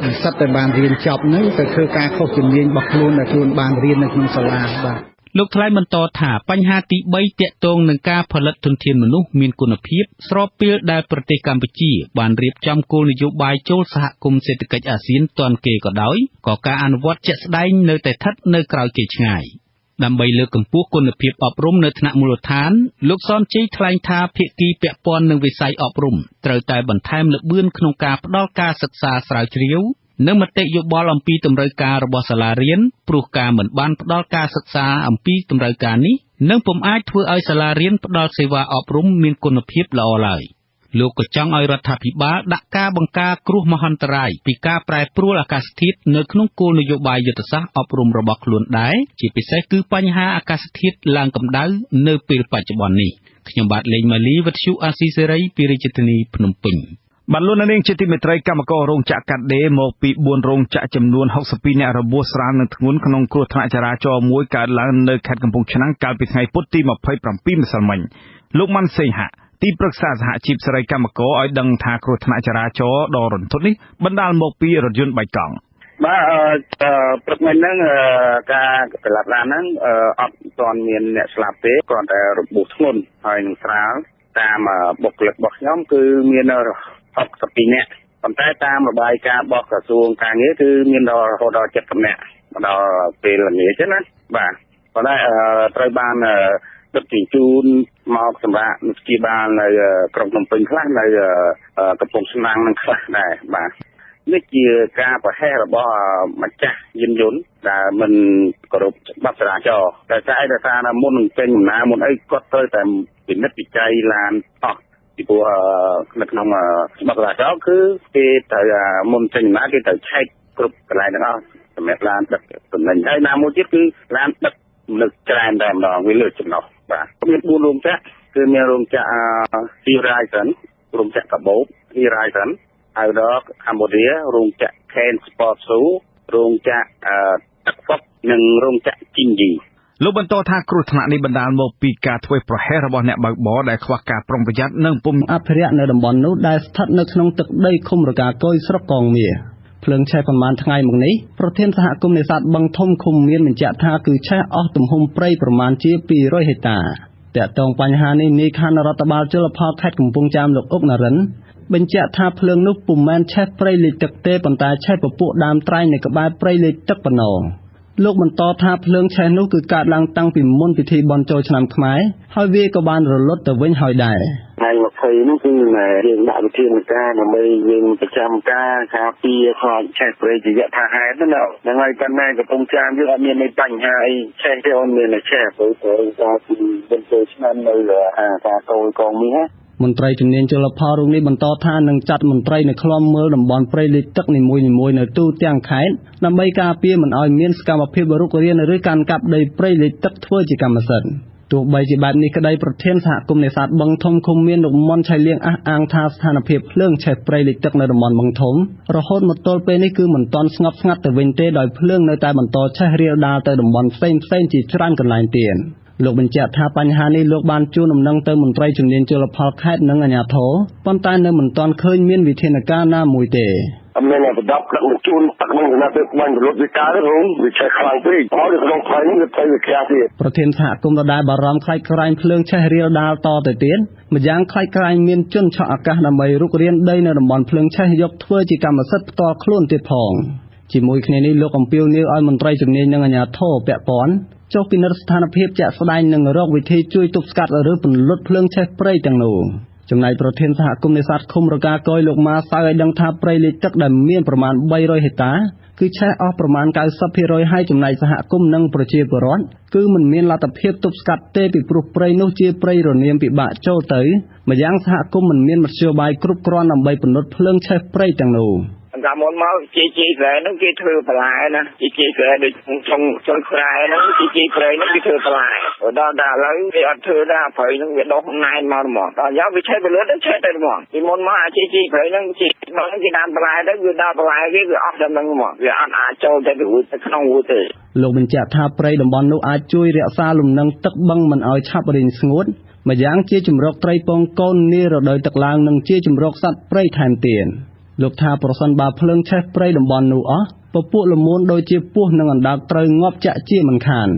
និស្សិតដែលបានរៀនចប់ហ្នឹងទៅធ្វើការខុសជំនាញរបស់ខ្លួនដែលខ្លួនបានរៀននៅក្នុងសាលាបាទ។ លោកថ្លែងបន្តថា បញ្ហាទី៣ ទាក់ទងនឹងការផលិតធនធានមនុស្សមានគុណភាព ស្របពេលដែលប្រទេសកម្ពុជា បានរៀបចំគោលនយោបាយចូលសហគមន៍សេដ្ឋកិច្ចអាស៊ានទាន់គេក៏ដោយ ក៏ការអនុវត្តជាក់ស្ដែងនៅតែឋិតនៅក្រោយគេឆ្ងាយ។ ដើម្បីលើកកម្ពស់គុណភាពអប់រំនៅថ្នាក់មូលដ្ឋាន លោក សន ជ័យ ថ្លែងថា ភាគីពាក់ព័ន្ធនឹងវិស័យអប់រំ ត្រូវតែបន្ថែមល្បឿនក្នុងការផ្ដល់ការសិក្សាស្រាវជ្រាវ និងមតិយោបល់អំពីតម្រូវការរបស់សាលារៀន ព្រោះការមិនបានផ្ដល់ការសិក្សាអំពីតម្រូវការនេះ នឹងពុំអាចធ្វើឲ្យសាលារៀនផ្ដល់សេវាអប់រំមានគុណភាពល្អឡើយ។ លោកក៏ចង់ឲ្យរដ្ឋាភិបាលដាក់ការបង្ការគ្រោះមហន្តរាយពីការប្រែប្រួលអាកាសធាតុនៅក្នុងគោលនយោបាយយុទ្ធសាស្ត្រអប់រំរបស់ខ្លួនដែរ ជាពិសេសគឺបញ្ហាអាកាសធាតុឡើងកម្ដៅនៅពេលបច្ចុប្បន្ននេះ។ ខ្ញុំបាទ ឡេង ម៉ាលី វិទ្យុអាស៊ីសេរី ពីរាជធានីភ្នំពេញ។ បាទ លោកនាងជាទីមេត្រី កម្មកររោងចក្រកាត់ដេរមកពី4រោងចក្រចំនួន62នាក់របួសស្រាលនិងធ្ងន់ក្នុងគ្រោះថ្នាក់ចរាចរណ៍មួយកើតឡើងនៅខេត្តកំពង់ឆ្នាំងកាលពីថ្ងៃពុធទី27ម្សិលមិញ។ លោកម៉ាន់សេងហាក់ ទីប្រឹក្សាសហជីពសេរីកម្មករឲ្យដឹងថា គ្រោះថ្នាក់ចរាចរណ៍ដ៏រន្ធត់នេះបណ្ដាលមកពីរថយន្តបែកកង់។ បាទ ព្រឹកមិញហ្នឹង ការក្រឡាប់ឡានហ្នឹងអត់ទាន់មានអ្នកស្លាប់ទេ គ្រាន់តែរបួសធ្ងន់ហើយនឹងស្រាល។ តាមបុគ្គលិករបស់ខ្ញុំគឺមាន62នាក់ ប៉ុន្តែតាមរបាយការណ៍របស់ក្រសួងការងារគឺមានដល់រហូតដល់70នាក់មកដល់ពេលល្ងាចណា។ បាទ ប៉ុន្តែត្រូវបានដឹកជញ្ជូនមកសម្រាប់ព្យាបាលនៅក្រុងភ្នំពេញខ្លះ នៅកំពង់ឆ្នាំងនឹងខ្លះដែរ។ បាទ នេះជាការប្រហែសរបស់ម្ចាស់យានយន្តដែលមិនគោរពច្បាប់ចរាចរណ៍ តែស្អីដោយសារមុននឹងចេញដំណើរមុនអី គាត់ត្រូវតែពិនិត្យវិច័យឡានអស់ ពីព្រោះនៅក្នុងច្បាប់ចរាចរណ៍គឺគេត្រូវមុនចេញដំណើរគេត្រូវឆែកគ្រប់កន្លែងទាំងអស់សម្រាប់ឡានដឹកទំនិញ ហើយណាមួយទៀតគឺឡានដឹកមនុស្សច្រើនតែម្ដងវាលើសចំណុះ។ បាទ មាន4រោងចក្រ គឺមានរោងចក្រ Horizon រោងចក្រកាបូប Horizon Outdoor Cambodia រោងចក្រ Ken Sport Shoe រោងចក្រទឹកហ្វុក និងរោងចក្រជីងយី។ លោកបន្តថា គ្រោះថ្នាក់នេះបណ្ដាលមកពីការធ្វេសប្រហែសរបស់អ្នកបើកបរដែលខ្វះការប្រុងប្រយ័ត្ននិងពុំអភិរក្សនៅតំបន់នោះដែលស្ថិតនៅក្នុងទឹកដីឃុំរកាកុយស្រុកកងមាស។ ភ្លើងឆេះប៉ុន្មានថ្ងៃមកនេះ ប្រធានសហគមន៍នេសាទបឹងធំឃុំមានបញ្ជាក់ថា គឺឆេះអស់ទំហំព្រៃប្រមាណជា200ហិកតា។ ទាក់ទងបញ្ហានេះ នាយខណ្ឌរដ្ឋបាលជលផលខេត្តកំពង់ចាមលោកអ៊ុកណារិនបញ្ជាក់ថា ភ្លើងនោះពុំមែនឆេះព្រៃលិចទឹកទេ ប៉ុន្តែឆេះពពួកដើមត្រែងនៅក្បែរព្រៃលិចទឹកប៉ុណ្ណោះ។ លោកបន្តថា ភ្លើងឆេះនោះគឺកើតឡើងតាំងពីមុនពិធីបុណ្យចូលឆ្នាំខ្មែរ ហើយវាក៏បានរលត់ទៅវិញហើយដែរ។ ថ្ងៃ20នោះគឺយើងដាក់វិធានការដើម្បីយើងប្រចាំការការពារខ្លាចឆេះព្រៃជាយថាហេតុណាហ្នឹងហើយ ប៉ុន្តែកំពង់ចាមយើងអត់មានបញ្ហាអីឆេះទេ អត់មានឆេះព្រោះព្រោះការពីបុណ្យចូលឆ្នាំនៅអាការកូនកងមាស។ មន្ត្រីជំនាញជលផលរូបនេះបន្តថា នឹងចាត់មន្ត្រីនៅឃ្លាំមើលតំបន់ព្រៃលិចទឹកនីមួយៗនៅទូទាំងខេត្ត ដើម្បីការពារមិនឲ្យមានសកម្មភាពរុករានឬកាន់កាប់ដីព្រៃលិចទឹកធ្វើជាកម្មសិទ្ធិ។ ទោះបីជាបែបនេះក្តី ប្រធានសហគមន៍នេសាទបឹងធំឃុំមានលោកមុនឆៃលៀងអះអាងថា ស្ថានភាពភ្លើងឆេះព្រៃលិចទឹកនៅតំបន់បឹងធំរហូតមកទល់ពេលនេះគឺមិនទាន់ស្ងប់ស្ងាត់ទៅវិញទេ ដោយភ្លើងនៅតែបន្តឆេះរាលដាលទៅតំបន់ផ្សេងៗជាច្រើនកន្លែងទៀត។ លោកបញ្ជាក់ថា បញ្ហានេះលោកបានជូនដំណឹងទៅមន្ត្រីជំនាញជលផលខេត្តនិងអាជ្ញាធរ ប៉ុន្តែនៅមិនទាន់ឃើញមានវិធានការណាមួយទេ។ អត់មានអ្នកប្រដាប់ដឹកជញ្ជូនទឹកនឹងណាទៅបាញ់រលត់វាកើតរងវាឆេះខ្លាំងពេក ហើយនៅក្នុងថ្ងៃនេះវាទៅវាក្រាស់ទៀត។ ប្រធានសហគមន៍ដដែលបារម្ភខ្លាចក្រែងភ្លើងឆេះរាលដាលតទៅទៀត ម្យ៉ាងខ្លាចក្រែងមានជនឆក់ឱកាសដើម្បីរុករានដីនៅតំបន់ភ្លើងឆេះយកធ្វើជាកម្មសិទ្ធិផ្ទាល់ខ្លួនទៀតផង។ ជាមួយគ្នានេះ លោកអំពាវនាវឲ្យមន្ត្រីជំនាញនិងអាជ្ញាធរពាក់ព័ន្ធចុះពិនិត្យស្ថានភាពជាក់ស្ដែង និងរកវិធីជួយទប់ស្កាត់ឬពន្លត់ភ្លើងឆេះព្រៃទាំងនោះ។ ចំណែកប្រធានសហគមន៍នេសាទឃុំរកាកយលោកម៉ាសៅឲ្យដឹងថា ព្រៃលិចទឹកដែលមានប្រមាណ300ហិកតាគឺឆេះអស់ប្រមាណ90%ហើយ ចំណែកសហគមន៍និងប្រជាពលរដ្ឋគឺមិនមានលទ្ធភាពទប់ស្កាត់ទេ ពីព្រោះព្រៃនោះជាព្រៃរនាមពិបាកចូលទៅ ម្យ៉ាងសហគមន៍មិនមានមធ្យោបាយគ្រប់គ្រាន់ដើម្បីពន្លត់ភ្លើងឆេះព្រៃទាំងនោះ។ កាលមុនមកជីជីស្រែហ្នឹងគេធ្វើបន្លែណា ជីជីស្រែដូចចុងចុងស្រែហ្នឹង ជីជីព្រៃហ្នឹងគេធ្វើបន្លែ ដល់តែឥឡូវគេអត់ធ្វើដែរ ព្រៃហ្នឹងវាដុះណែនមកហ្មង ដល់យ៉ាងវាឆេះពលិតឆេះទៅហ្មង។ ពីមុនមកអាជីជីព្រៃហ្នឹងជីមកគេដាំបន្លែទៅ វាដល់បន្លែគេវាអស់ដល់ហ្នឹងហ្មង វាអត់អាចចូលទៅរួចទៅក្នុងរួចទេ។ លោកបញ្ជាក់ថា ព្រៃតំបន់នោះអាចជួយរក្សាលំនឹងទឹកបឹងមិនឲ្យឆាប់រីងស្ងួត ម្យ៉ាងជាជម្រកត្រីពងកូននារដូវទឹកឡើង និងជាជម្រកសត្វព្រៃថែមទៀត។ លោកថា ប្រសិនបើភ្លើងឆេះព្រៃតំបន់នោះអស់ ពពួកល្មូនដូចជាពស់និងអណ្ដើកត្រូវងាប់ចាក់ជាមិនខាន។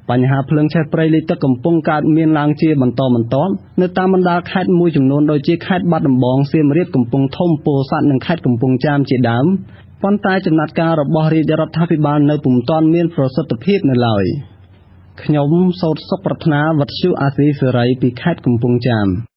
បញ្ហាភ្លើងឆេះព្រៃលិចទឹកកំពុងកើតមានឡើងជាបន្តបន្ទាប់នៅតាមបណ្ដាខេត្តមួយចំនួន ដូចជាខេត្តបាត់ដំបង សៀមរាប កំពង់ធំ ពោធិ៍សាត់ និងខេត្តកំពង់ចាមជាដើម ប៉ុន្តែចំណាត់ការរបស់រាជរដ្ឋាភិបាលនៅពុំទាន់មានប្រសិទ្ធភាពនៅឡើយ។ ខ្ញុំសូត្រសុកប្រាថ្នា វត្តជូអាស៊ីសេរីពីខេត្តកំពង់ចាម។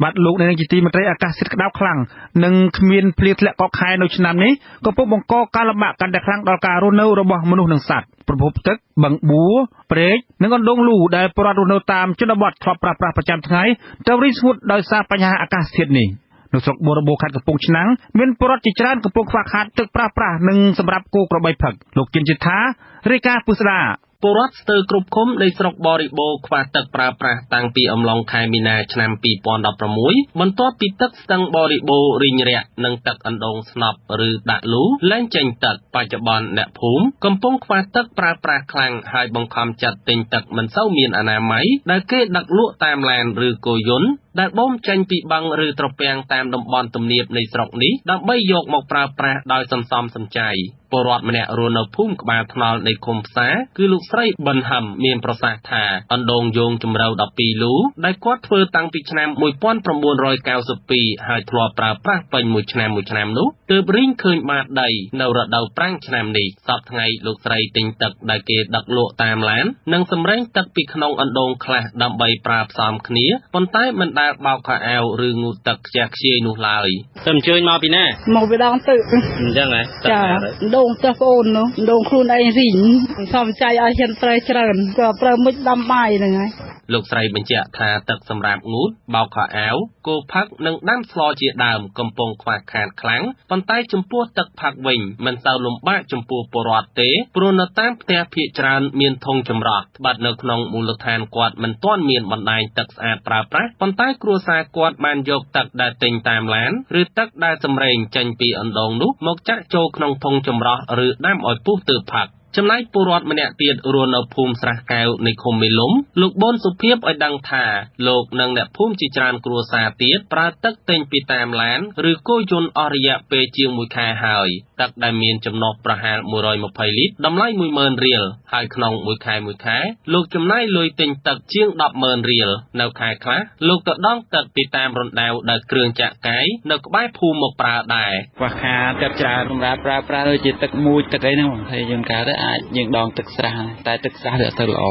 បាទលោកអ្នកនាងជាទីមេត្រីអាកាសធាតុក្តៅខ្លាំងនិងគ្មានភ្លៀងធ្លាក់កកខែនៅឆ្នាំនេះកំពុងបង្កការលំបាកកាន់តែខ្លាំងដល់ការរស់នៅរបស់មនុស្សនិងសត្វប្រភពទឹកបឹងបួរព្រែកនិងអណ្ដូងលូដែលពលរដ្ឋរស់នៅតាមជនបទធ្លាប់ប្រើប្រាស់ប្រចាំថ្ងៃត្រូវរីងស្ងួតដោយសារបញ្ហាអាកាសធាតុនេះនៅស្រុកបូរបូខេត្តកំពង់ឆ្នាំងមានពលរដ្ឋជាច្រើនកំពុងខ្វះខាតទឹកប្រើប្រាស់និងសម្រាប់គោក្របីផឹកលោកជិនជិថារាយការណ៍ពុស្ដាពលរដ្ឋស្ទើរគ្រប់ឃុំនៃស្រុកបរិបូរណ៍ខ្វះទឹកប្រើប្រាស់តាំងពីអំឡុងខែមីនាឆ្នាំ2016បន្ទាប់ពីទឹកស្ទឹងបរិបូរណ៍រីងរាក់និងទឹកអណ្ដូងស្នប់ឬដាក់លូលែងចេញទឹកបច្ចុប្បន្នអ្នកភូមិកំពុងខ្វះទឹកប្រើប្រាស់ខ្លាំងហើយបង្ខំចិត្តទិញទឹកមិនសូវមានអនាម័យដែលគេដឹកលក់តាមឡានឬគោយន្តដែលបូមចេញពីបឹងឬត្រពាំងតាមតំបន់ទំនាបនៃស្រុកនេះដើម្បីយកមកប្រើប្រាស់ដោយសន្សំសំចៃពលរដ្ឋម្នាក់រស់នៅភូមិក្បាលថ្នល់នៃឃុំផ្សារគឺលោកស្រីប៊ិនហឹមមានប្រសាសន៍ថាអណ្ដូងយោងជម្រៅ12លូដែលគាត់ធ្វើតាំងពីឆ្នាំ1992ហើយធ្លាប់ប្រើប្រាស់ពេញមួយឆ្នាំនោះទើបរីងឃើញបាតដីនៅរដូវប្រាំងឆ្នាំនេះសប្តាហ៍ថ្ងៃលោកស្រីទិញទឹកដែលគេដឹកលក់តាមឡាននិងសម្រែងទឹកពីក្នុងអណ្ដូងខ្លះដើម្បីប្រើផ្សំគ្នាប៉ុន្តែមិនដែលបោកខោអាវឬងូតទឹកខ្ជះខ្ជាយនោះឡើយទៅអញ្ជើញមកពីណាមកពីដងទឹកអញ្ចឹងហ៎ចាដងទឹកប្អូននោះដងខ្លួនឯងរីងសំចៃឲ្យហ៊ានប្រើច្រើនក៏ប្រើមុជដាំបាយហ្នឹងហើយលោកស្រីបញ្ជាក់ថាទឹកសម្រាប់ងូតបោកខោអាវគោផឹកនិងដាំស្លជាដើមកំពុងខ្វះខាតខ្លាំងប៉ុន្តែចំពោះទឹកផឹកវិញមិនសូវលំបាកចំពោះពលរដ្ឋទេព្រោះនៅតាមផ្ទះភាគច្រើនមានធុងចម្រោះត្បិតនៅក្នុងមូលដ្ឋានគាត់មិនទាន់មានបណ្ដាញទឹកស្អាតប្រើប្រាស់ប៉ុន្តែគ្រួសារគាត់បានយកទឹកដែលទិញតាមឡានឬទឹកដែលសម្រែងចេញពីអណ្ដូងនោះមកចាក់ចូលក្នុងធុងចម្រោះឬដាំឲ្យពុះទើបផឹកចំណែកពលរដ្ឋម្នាក់ទៀតរស់នៅភូមិស្រះកែវនៃឃុំមេលុំលោកប៊ុនសុភាពឲ្យដឹងថាលោកនិងអ្នកភូមិជាច្រើនគ្រួសារទៀតប្រើទឹកទិញពីតាមឡានឬគោយន្តអស់រយៈពេលជាងមួយខែហើយទឹកដែលមានចំណុះប្រហែល120លីត្រតម្លៃ10000រៀលហើយក្នុងមួយខែលោកចំណាយលុយទិញទឹកជាង100,000រៀលនៅខែខ្លះលោកទៅដងទឹកពីតាមរណ្ដៅដែលគ្រឿងចាក់កាយនៅក្បែរភូមិមកប្រើដែរខ្វះខាតទឹកច្រើនសម្រាប់ប្រើប្រាស់ដូចជាទឹកមួយទឹកអីហ្នឹងហើយយើងកើតអាចយើងដងទឹកស្រះតែទឹកស្រះវាអត់ទៅល្អ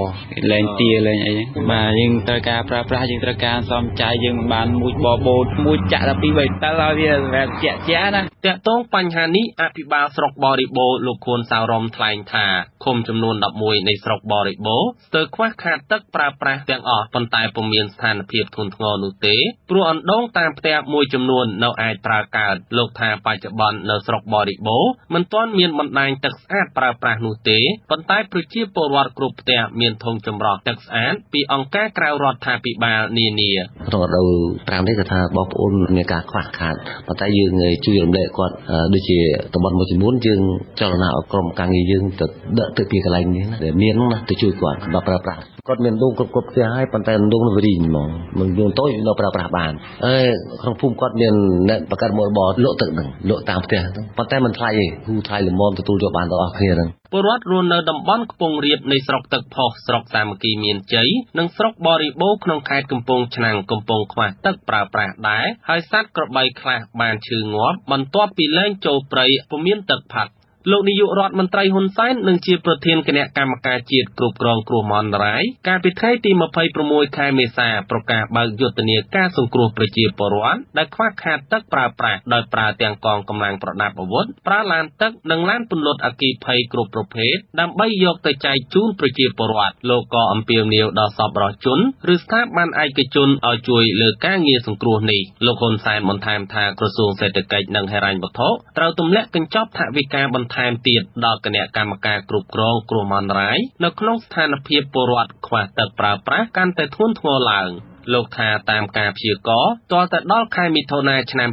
លែងទាលែងអីហ្នឹងបាទយើងត្រូវការប្រើប្រាស់យើងត្រូវការសំចៃយើងមិនបានមួយបបោតមួយចាក់ដល់2 3តិលឲ្យវាសម្រាប់ជាក់ណាតាក់ទងបញ្ហានេះអភិបាលស្រុកបរិបូរណ៍លោកខួនសៅរ៉ុមថ្លែងថាឃុំចំនួន11នៃស្រុកបរិបូរណ៍ស្ទើរខ្វះខាតទឹកប្រើប្រាស់ទាំងអស់ប៉ុន្តែពុំមានស្ថានភាពធ្ងន់ធ្ងរនោះទេព្រោះអណ្ដូងតាមផ្ទះមួយចំនួននៅអាចប្រើកើតលោកថាបច្ចុប្បន្ននៅស្រុកបរិបូរណ៍មិនទាន់មានបណ្ដាញទឹកស្អាតប្រើប្រាស់នោះទេប៉ុន្តែប្រជាពលរដ្ឋគ្រប់ផ្ទះមានធុងចម្រោះទឹកស្អាតពីអង្គការក្រៅរដ្ឋាភិបាលនានាក្នុងរដូវប្រាំងនេះគាត់ថាបងប្អូនមានការខ្វះខាតប៉ុន្តែយើងជួយរំលែកគាត់ដូចជាតំបន់មួយចំនួនយើងចលនាឲ្យក្រុមការងារយើងទៅដឹកទៅពីកន្លែងនេះណាដែលមានណាទៅជួយគាត់សម្រាប់ប្រើប្រាស់គាត់មានដងគ្រប់ផ្ទះហើយប៉ុន្តែដងនោះរីងហ្មងមិនយល់តូចនៅប្រើប្រាស់បានអេក្នុងភូមិគាត់មានអ្នកបង្កើតមុខរបរលក់ទឹកហ្នឹងលក់តាមផ្ទះហ្នឹងប៉ុន្តែមិនថ្លៃទេគូថ្លៃល្មមទទួលយកបានទាំងអស់គ្នាហ្នឹងពលរដ្ឋរស់នៅតំបន់ខ្ពង់រាបនៃស្រុកទឹកផុសស្រុកសាមគ្គីមានជ័យនិងស្រុកបរិបូរណ៍ក្នុងខេត្តកំពង់ឆ្នាំងកំពុងខ្វះទឹកប្រើប្រាស់ដែរហើយសត្វក្របីខ្លះបានឈឺងាប់បន្ទាប់ពីលែងចូលព្រៃពុំមានទឹកផឹកលោកនាយករដ្ឋមន្ត្រីហ៊ុនសែននិងជាប្រធានគណៈកម្មការជាតិគ្រប់គ្រងគ្រោះមហន្តរាយកាលពីថ្ងៃទី26ខែមេសាប្រកាសបើកយុទ្ធនាការសង្គ្រោះប្រជាពលរដ្ឋដែលខ្វះខាតទឹកប្រើប្រាស់ដោយប្រើទាំងកងកម្លាំងប្រដាប់អាវុធប្រើឡានទឹកនិងឡានពន្លត់អគ្គិភ័យគ្រប់ប្រភេទដើម្បីយកទៅចែកជូនប្រជាពលរដ្ឋលោកក៏អំពាវនាវដល់សប្បុរសជនឬស្ថាប័នឯកជនឲ្យជួយលើការងារសង្គ្រោះនេះលោកហ៊ុនសែនបន្ថែមថាក្រសួងសេដ្ឋកិច្ចនិងហិរញ្ញវត្ថុត្រូវទម្លាក់កញ្ចប់ថវិកាបន្ថែមទៀតដល់គណៈកម្មការគ្រប់គ្រងគ្រោះមហន្តរាយនៅក្នុងស្ថានភាពពលរដ្ឋខ្វះទឹកប្រើប្រាស់កាន់តែធ្ងន់ធ្ងរឡើងលោកថាតាមការព្យាករណ៍ទាល់តែដល់ខែមិថុនាឆ្នាំ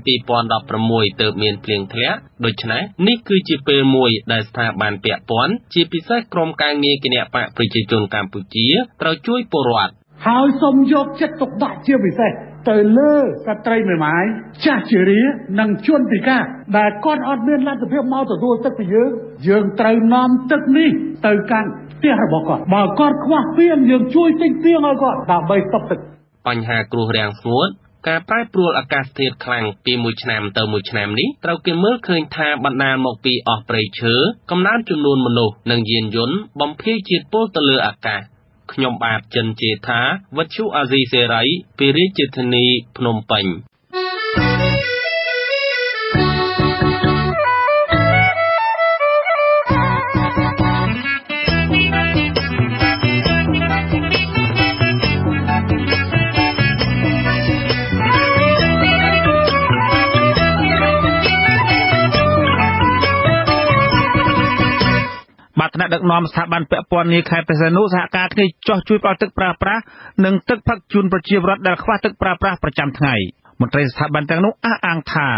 2016ទើបមានភ្លៀងធ្លាក់ដូច្នេះនេះគឺជាពេលមួយដែលស្ថាប័នពាក់ព័ន្ធជាពិសេសក្រុមការងារគណបក្សប្រជាជនកម្ពុជាត្រូវជួយពលរដ្ឋហើយសូមយកចិត្តទុកដាក់ជាពិសេសទៅលើស្ត្រីមេម៉ាយចាស់ជរានិងជនពិការដែលគាត់អត់មានលទ្ធភាពមកទទួលទឹកពីយើងយើងត្រូវនាំទឹកនេះទៅកាន់ផ្ទះរបស់គាត់បើគាត់ខ្វះពាងយើងជួយទិញពាងឲ្យគាត់ដើម្បីស្តុកទឹកបញ្ហាគ្រោះរាំងស្ងួតការប្រែប្រួលអាកាសធាតុខ្លាំងពីមួយឆ្នាំទៅមួយឆ្នាំនេះត្រូវគេមើលឃើញថាបណ្ដាលមកពីអស់ព្រៃឈើកំណើនចំនួនមនុស្សនិងយានយន្តបំភាយជាតិពុលទៅលើអាកាស ខ្ញុំបាទចិនជេថា វិទ្យុអាស៊ីសេរី ពីរាជធានីភ្នំពេញ។ បាទ ថ្នាក់ដឹកនាំស្ថាប័នពាក់ព័ន្ធនាខេត្តព្រះសីហនុ សហការគ្នាចុះជួយផ្ដល់ទឹកប្រើប្រាស់ និងទឹកផឹកជូនប្រជាពលរដ្ឋដែលខ្វះទឹកប្រើប្រាស់ប្រចាំថ្ងៃ។ មន្ត្រីស្ថាប័នទាំងនោះអះអាងថា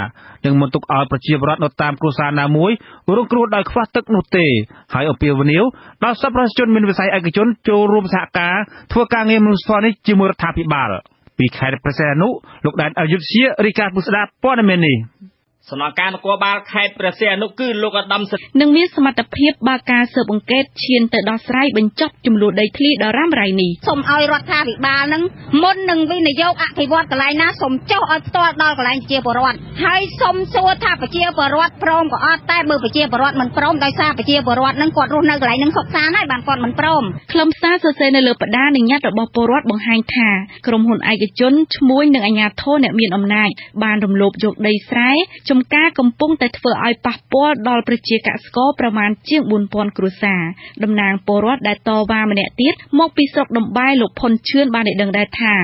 នឹងមិនទុកឲ្យប្រជាពលរដ្ឋនៅតាមគ្រួសារណាមួយរងគ្រោះដោយខ្វះទឹកនោះទេ ហើយអំពាវនាវដល់សប្បុរសជនមានវិស័យឯកជនចូលរួមសហការធ្វើការងារមនុស្សធម៌នេះជាមួយរដ្ឋាភិបាល។ ពីខេត្តព្រះសីហនុ លោកដែនអយុធជា រាយការណ៍ពុស្ដាព័ត៌មាននេះ។ ស្នងការនគរបាលខេត្តព្រះសីហនុ គឺលោកឧត្តម នឹងមានសមត្ថភាពបើកការស៊ើបអង្កេតឈានទៅដោះស្រាយបញ្ចប់ចំនួនដីធ្លីដ៏រ៉ាំរ៉ៃនេះ។ សូមឲ្យរដ្ឋាភិបាលនឹងមុននឹងវិនិយោគអភិវឌ្ឍកន្លែងណា សូមចុះឲ្យផ្ទាល់ដល់កន្លែងប្រជាពលរដ្ឋ ហើយសូមសួរថាប្រជាពលរដ្ឋព្រមក៏អត់ តែបើប្រជាពលរដ្ឋមិនព្រម ដោយសារប្រជាពលរដ្ឋនឹងគាត់រស់នៅកន្លែងនឹងសុខសាន្តហើយបានគាត់មិនព្រម។ ខ្លឹមសារសរសេរនៅលើបដានិងញត្តិរបស់ពលរដ្ឋបង្ហាញថា ក្រុមហ៊ុនឯកជន ឈ្មួញ និងអាជ្ញាធរអ្នកមានអំណាចបានរំលោភយកដីស្រែចំការ កំពុងតែធ្វើឲ្យប៉ះពាល់ដល់ប្រជាកសិករប្រមាណជាង 4000 គ្រួសារ។ តំណាងពលរដ្ឋដែលតវ៉ាម្នាក់ទៀតមកពីស្រុកតំបែរ លោកផុនឈឿន បានឲ្យដឹងដែរថា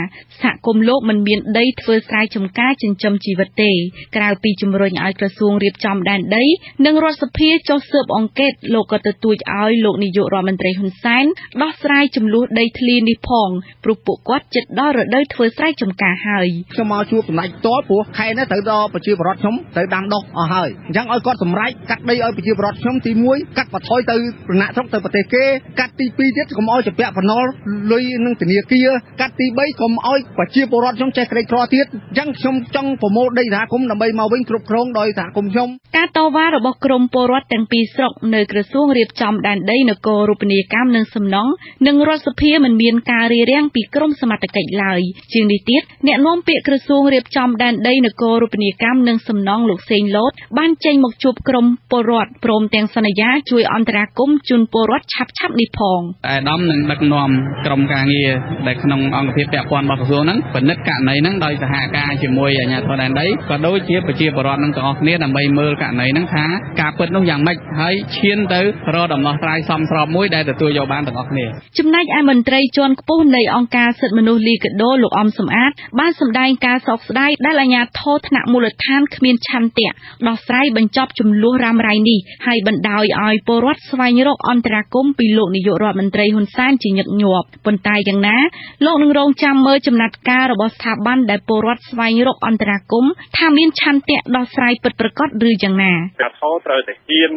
សហគមន៍លោកមិនមានដីធ្វើស្រែចម្ការចិញ្ចឹមជីវិតទេ។ ក្រៅពីជំរុញឲ្យក្រសួងរៀបចំដែនដី និងរដ្ឋសភាចុះស៊ើបអង្កេត លោកក៏ទទូចឲ្យលោកនាយករដ្ឋមន្ត្រីហ៊ុនសែនដោះស្រាយចំនួនដីធ្លីនេះផង ព្រោះពួកគាត់ជិតដល់រដូវធ្វើស្រែចម្ការហើយ។ ខ្ញុំមកជួបសម្ដេចផ្ទាល់ ព្រោះខែនេះត្រូវដល់ប្រជាពលរដ្ឋខ្ញុំត្រូវដាំដុះអស់ហើយ អញ្ចឹងឲ្យគាត់សម្រេចកាត់ដីឲ្យប្រជាពលរដ្ឋខ្ញុំ ទី1 កាត់បន្ថយទៅរណៈស្រុកទៅប្រទេសគេ កាត់ទី2ទៀតកុំឲ្យជំពាក់បំណុលលុយនឹងធនាគារ កាត់ទី3កុំឲ្យប្រជាពលរដ្ឋខ្ញុំចេះក្រីក្រទៀត។ អញ្ចឹងខ្ញុំចង់ប្រមូលដីសហគមន៍ដើម្បីមកវិញគ្រប់គ្រងដោយសហគមន៍ខ្ញុំ។ ការតវ៉ារបស់ក្រមពលរដ្ឋទាំងពីរស្រុកនៅក្រសួងរៀបចំដែនដី នគររូបនីយកម្មនិងសំណង់ និងរដ្ឋសភា មិនមានការរារាំងពីក្រមសមត្ថកិច្ចឡើយ។ ជាងនេះទៀត អ្នកនាំពាក្យក្រសួងរៀបចំដែនដី នគររូបនីយកម្មនិងសំណង់ លោកសេងលូត បានចេញមកជួបក្រុមពលរដ្ឋ ព្រមទាំងសន្យាជួយអន្តរាគមន៍ជូនពលរដ្ឋឆាប់ៗនេះផង។ អាដាមនឹងដឹកនាំក្រុមការងារដែលក្នុងអង្គភាពពាក់ព័ន្ធរបស់ក្រសួងហ្នឹង ពិនិត្យករណីហ្នឹងដោយសហការជាមួយអាជ្ញាធរដែនដី ក៏ដូចជាប្រជាពលរដ្ឋនឹងទាំងអស់គ្នា ដើម្បីមើលករណីហ្នឹងថាការពិតនោះយ៉ាងម៉េច ហើយឈានទៅរកដំណោះស្រាយសមស្របមួយដែលទទួលយកបានទាំងអស់គ្នា។ ចំណែកឯមន្ត្រីជាន់ខ្ពស់នៃអង្គការសិទ្ធិមនុស្សលីកាដូ លោកអំសំអាត បានសម្ដែងការសោកស្ដាយដែលអាជ្ញាធរថ្នាក់មូលដ្ឋានគ្មានឆន្ទៈដោះស្រាយបញ្ចប់ចំនួនរ៉ាំរ៉ៃនេះ ហើយបណ្ដោយឲ្យពលរដ្ឋស្វែងរកអន្តរាគមន៍ពីលោកនាយករដ្ឋមន្ត្រីហ៊ុនសែនជាញឹកញាប់។ ប៉ុន្តែយ៉ាងណា លោកនឹងរងចាំមើលចំណាត់ការរបស់ស្ថាប័នដែលពលរដ្ឋស្វែងរកអន្តរាគមន៍ថាមានឆន្ទៈដោះស្រាយពិតប្រាកដឬយ៉ាងណា។ អាជ្ញាធរត្រូវតែហ៊ាន